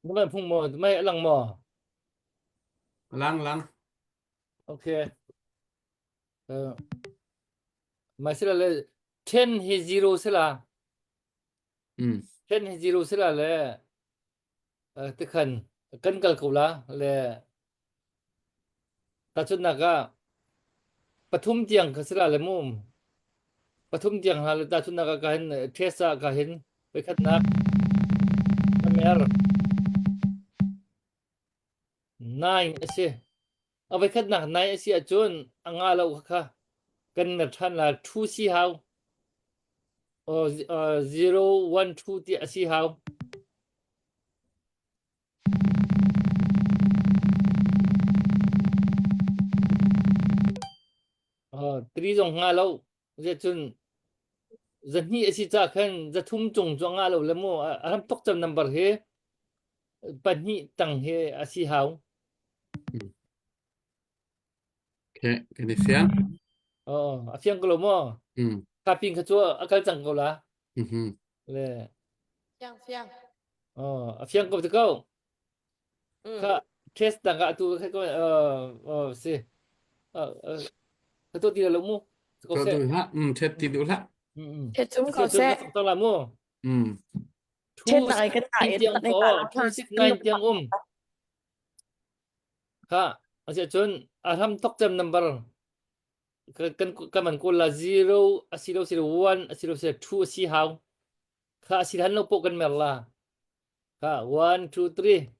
Na van phung maw? Mei a lang maw? Lang lang. Okay. Uh, mai sila le 10 hi 0 sila. Mm. 10 hi 0 sila le uh, tikhan kan kal ko la le tahchunhnak ah pathum tiang kha sila le mu pathum tiang ha le tahchunhnak ah ka hin test ah ka hin voikhatnak mer nine a si a voikhatnak nine a si ahcun a nga lo kha kha kan mer ṭhan la two si hau 0 1 2 ti a si hau Tri zong hnga lo. Zeicun zahnih a si ca khan zathum cung cu a ngah lo le mu a ram tuk cem number hi pahnih tang hi a si hau. Okay, kan i fiang. Oh, a fiang ko lo maw? Mm. Ka pin kha cu a kal cang ko la. Mhm. Le. Fiang fiang. Oh, a fiang ko te ko. Mm. Kha test dang ah tu kha ko uh, si. Uh, uh, ka to ti lo mu. Ko To se. duh hlah. Mm, thet ti duh hlah. Mm. Thet zum ko se. Tong la mu. Mm. Thet na ai kan ta 2 tiang ko, 269 tiang um. Kha, asiahcun a hram thok cem number kan kan man kawl la 0 asilo silo 1 asilo silo 2 asi hau. Kha asi han lo po kan mer la. Kha 1 2 3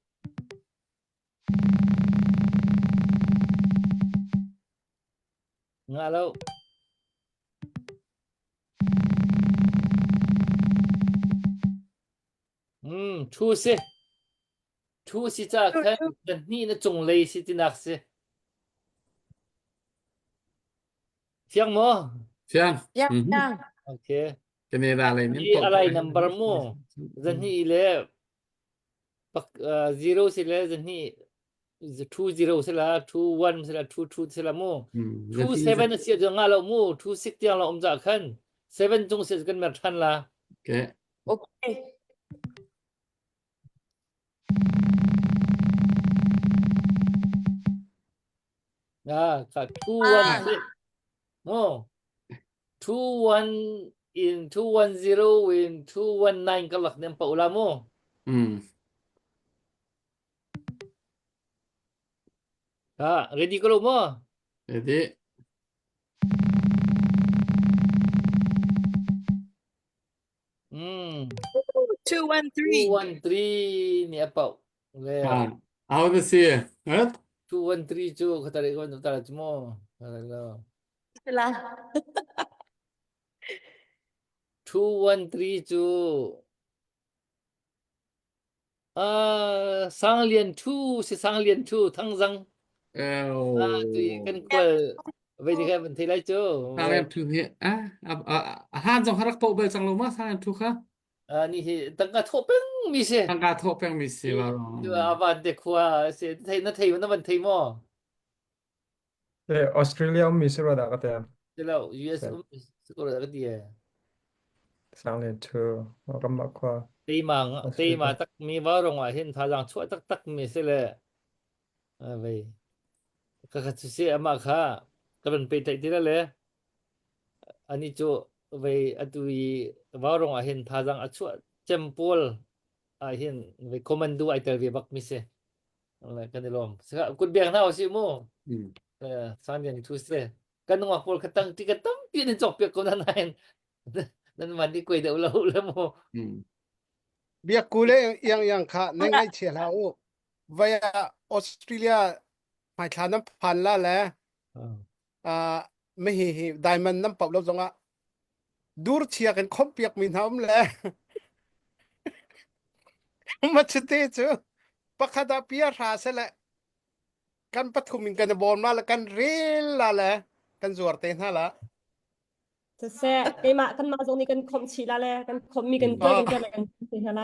Nga lo. Mm, thu si. Thu si ca khan na hni na cunglei si tinak si. Fiang maw? Fiang. Fiang. Mhm. Fiang. Okay. Canada lei nin Hi alai number mu. Zahni le pak uh, zero si le zahni 2 0 si la 2 1 si la 2 2 si la mu. 2 7 si nga lo mu 2 6 tiang lo um za khan 7 cung si kan mer than la. Okay. Okay. Ah, ka 2 1 si. No. 2 1 in 2 1 0 in 2 1 9 ka lak nem pa ula mu. Mm. Ha, ready ko lo mo? Ready. 213. 213 nih a pauh. Le Ah, aho na si? Eh? 213 cu khatari ko na tara cu mu. Lo. La. 213 cu Ah, Sang Lian Thu si Sang Lian Thu Thangzang. Ah, tui kan kual vei ni khan van thei lai cu. Sang Lian Thu hi ah a han zong rak po bel cang lo ma Sang Lian Thu kha? Ah, ni hi tangka thawh peng mi si. Tangka thawh peng mi si ba. Tu avan te khua si thei na thei na van thei mo. Eh, Australia um mi si ro da ka te. Tilo US um si ko da ka ti. Sang Lian Thu ram ma khua. Teima teima tak mi va rong ah hin thazaang chuah taktak mi si le vei ka kha cu si amah kha ka van pe tlaih ti le ani cu vei atu i vaurong ah hin thazaang a chuah cem pawl ah hin vei commando ai tel ve bak mi si kan i lawm kut biak hna usih mu sang lian thu si kan nungak pawl kha tang ti ka tampi nan cawk piak ko na nain nan man ni kuai deuh lo le mu biak ku le iang iang kha nan ngaih chia hlah u vai ah Australia hmaithla nan phan la le uh, mi hi hi diamond nan pau lo zong ah dur chia kan khom piak mi hna um le ma chite cu pakhat ah pia hra se le kan pathum in kan bawm la le kan rel la le kan zuar te hna la Siseh, keimah kanmah zong nih kan khomh chih la le kan khomhmi kan tuah kan tuah le kan te hna la.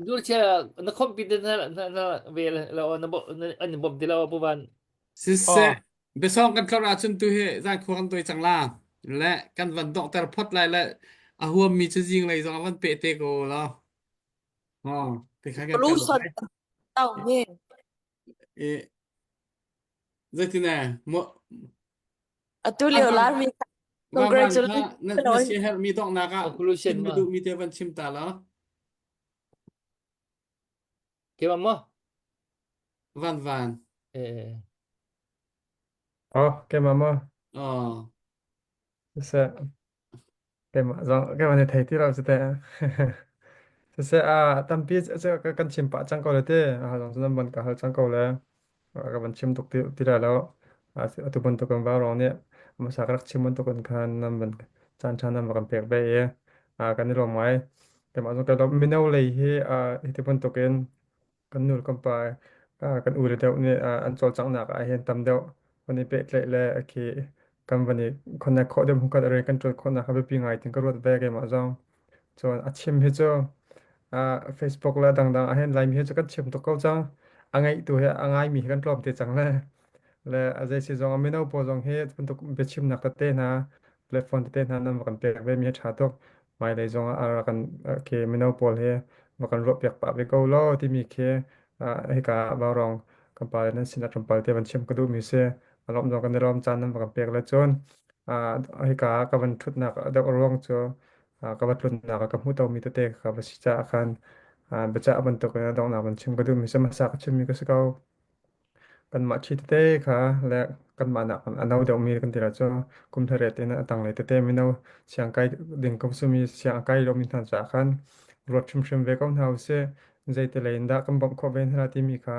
Dur chia na khomh pi te na na ve lo na bo an bom ti lo pu van. Siseh, biasong kan tlor ahcun tu hi zan khua kan toi cang la le kan van donghter phot lai le a huam mi cu zing lei zong a van pe te ko lo. Oh, te kha kan kan Solution tau nge. E zeitin mo Atu lio lar mi congratulations. Na na si her mi donghnak ah Conclusion chim ma. duh mi te van chim ta lo. Ke ma mo? Van van. Eh. Oh, ke ma mo. Oh. Siseh, keimah zong keimah nih thei ti lo cu teh. Siseh, ah tampi cu kan chim pah cang ko le ti. Ah zong cu nan van ka hal cang ko le. Ka van chim tuk ti, ti lai lo. Atu bantuk in vaurawng nih hmasa ka rak chim bantuk in khan nan van caan ṭha nan va kan pek ve i ah kan i lawm ngai. Keimah zong ka lawm. Mino lei hi ah hiti bantuk in kan nu le kan pa kan u le deuh nih an cawlcanghnak ah hin tam deuh van i pehtlaih le khi kan van i connect khawh deuh hmunkhat a rian kan ṭuan khawhnak a biapi ngai tin ka ruat ve keimah zong. Cun a chim hi cu Facebook le dangdang ah hin Laimi hi cu kan chim tuk ko cang. A ngaihtu he a ngaimi he kan tlawm te cang le le a zei si zong ah mino pawl zong hi bantuk biachimnak tete hna platform tete hna nan va kan pek ve mi hi ṭha tuk. Hmailei zong ah a kan khi mino pawl hi va kan ruahpiak pah ve ko law timi khi hika ah vaurawng kan pa le nan sinah tlawmpal te van chim ka duhmi si. A lawm zong kan i lawm caan nan va kan pek le cun hika ah ka van ṭhutnak deuh a ruang cu ka va tlunnak ah ka hmuh tomi tete kha va si caah khan biacah bantuk in a donghnak van chim ka duhmi si hmasa ka chimmi ka si ko. Kanmah ṭhi tete kha le kanmah nak a no deuhmi kan ti lai cu kum hlariat in a tanglei tete mino siangkai ding ko simi siang a kai lomi hna caah khan ruat hrimhrim ve ko hna usih. Zeiti lei in dah kan bawmh khawh ve hna timi kha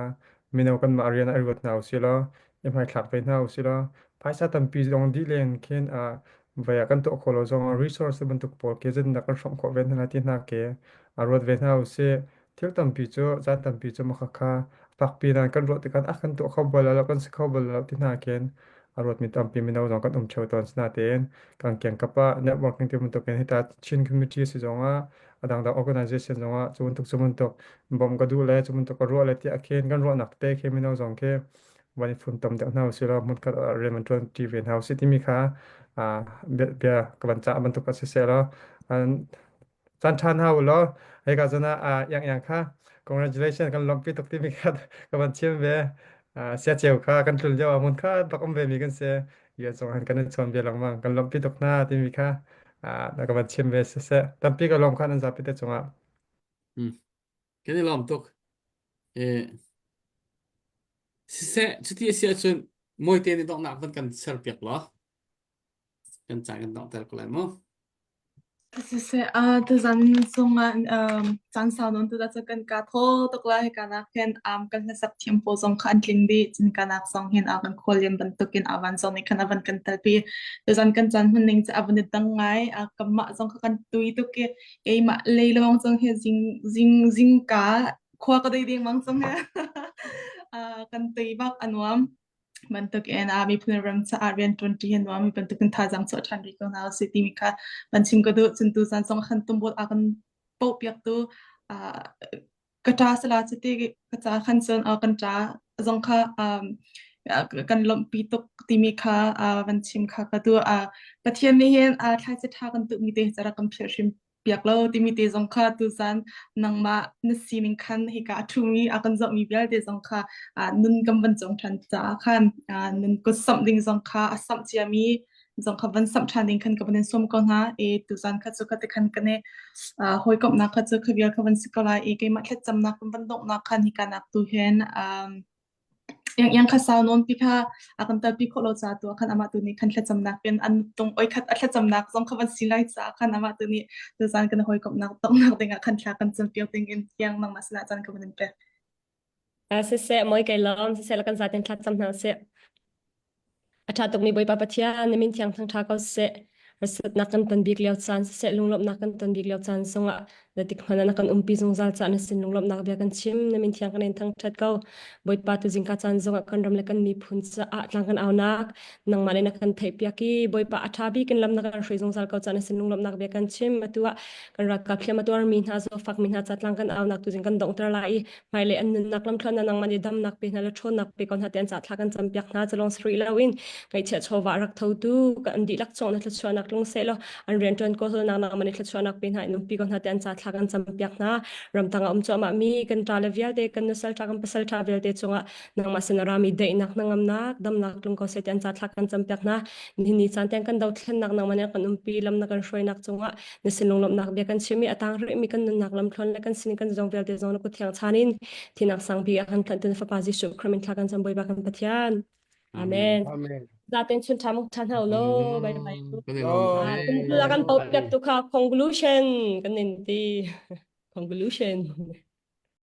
mino kanmah rian ah i ruat hna usih law i hmaithlak ve hna usih law phaisa tampi zong dih len khin ah voi ah kan tuah khawh lo zong ah resource bantuk pawl khi zeitindah kan hrawmh khawh ve hna ti hna khi ruat ve hna usih. Thil tampi cu caan tampi cu mah khakha fakpi nan kan ruah tikah ah kan tuah kho bal lo kan si kho bal lo ti hna khin a ruatmi tampi mino zong kan um ṭheo tawn. Sinain kan kiangkap ah networking ti bantuk in hita Chin community si zongah a dangdang organization zongah cu bantuk cu bantuk bawmh ka duh le cu bantuk ka ruah le tiah khin kan ruahnak tete khi mino zong khi van i funtom deuh hna usih law hmunkhat ah rian van ṭuan ṭi ve hna usih timi kha bia, bia ka van cah bantuk a si seh law caan ṭha hna u law hika zawn ah iang iang kha congratulations kan lawmhpi tuk timi kha ka van chim ve sia ceu kha kan tlun lio ah hmun kha bak um ve mi kan si US zong han kan i chawn ve lengmang kan lawmhpi tuk hna timi kha ka van chim ve siseh tampi ka lawm kha nan zapi te cungah Kan i lawm tuk. Eh, siseh, cuti a si ahcun mawite nih donghnak van kan serpiak law kan caan kan donghter ko lai mu. Siseh, uh, tuzan zongah um, caan sau nawn tu cu kan ka thaw tuk la hika nak hin um, kan hlasak thiam pawl zong kha an tling dih cun ka nak zong hin a kan khualian bantukin avan zong nih khan avan kan telpi tuzan kan caan hman ning cu avan i dang ngai uh, kanmah zong kha kan tui tuk i keimah lei lawng zong hi zing zing zingka khua ka dei ding mang zong he uh, kan tui bak a nuam bantuk in a miphun ram caah rian ṭuan ṭi hi nuam mi bantuk in thazaang chuah ṭhan rih ko hna usih timi kha van chim ka duh. Cun tuzan zong khan tumbul a kan poh piaktu ka ṭa sala cuti ka ca khan cun kan ṭa zong kha kan lawmhpi tuk timi kha van chim kha ka duh. Pathian nih hin thlaici ṭha kan tuhmi te hi rak kan philh hrim piak lo timi te zong kha tuzan nangmah na sining khan hika a ṭhumi a kan zohmi vialte zong kha nun kan van cawng ṭhan caah khan nun kut samh ding zong kha a samh ciami zong kha van samh ṭhan ding khan ka van in sawm ko hna i tuzan kha cu kha te khan kan i hawikomhnak kha cu kha vial kha van si ko lai i keimah thlacamnak kan van donghnak khan hika nak tu hin Iang kha sau nawn pi kha a kan telpi khawh lo ca tu ah khan amah tu nih khan thlacamnak in an tung oi khat a thlacamnak zong kha van si lai caah khan amah tu nih tuzaan kan hawikomhnak donghnak ding ah khan thla kan campiak ding in tiang nangmah sinah caan ka van in pek. Siseh, moi kai lawm, siseh la kan zaten thlacam hna usih. A ṭha tukmi Bawipa Pathian, na min thiang thangṭha ko seh. Harsatnak kan ton bik lio caan siseh, lunglawmhnak kan ton bik lio caan zongah zeitik hmanh ah na kan umpi zungzal caah na sin lunglawmhnak bia kan chim. Na min thiang kan in thangṭhat ko. Bawipa tu zingka caan zongah kan ram le kan miphun caah tlang kan aunak nangmah nih na kan theihpiak i Bawipa a ṭha bik in lam na kan hruai zungzal ko caah na sin lunglawmhnak bia kan chim. Atu ah kan ralkap hliam a tuarmi hna, zawtfakmi hna ca tlang kan aunak tu zing kan donghter lai i hmailei an nunnak lamthluan ah nangmah nih damnak pe hna le ṭhawnnak pe ko hna ti an ca thla kan campiak hna cu lawng si rih loin ngaihchiah chawva rak thotu kan dihlak cung na thluachuahnak tlung seh law an rianṭuan kawlhawlnak nangmah nih thluachuahnak pe hna in umpi ko hna ti an ca thla kan campiak hna ramtang ah um cuahmah mi kan ṭa le vialte kan nusal ṭha kan pasal ṭha vialte cungah nangmah sin a rami daihnak hnangamnak damnak tlung ko seh ti an ca thla kan campiak hna nihin ni caan tiang kan dothlennak nangmah nih kan umpi lam na kan hruainak cungah na sin lunglawmhnak bia kan chim i a tang rihmi kan nunnak lamthluan le kan sin kan zong vialte zong na kut thiang chan in thinak sangpi a kan tlanhtu na fapa Jesuh Christ min thla kan cam Bawipa kan Pathian. Amen. Amen. Zaten chun tha muk tha hna lo bye bye. Kan i lawm Ah, kan tu kan post piak tu kha conclusion kan in ti conclusion.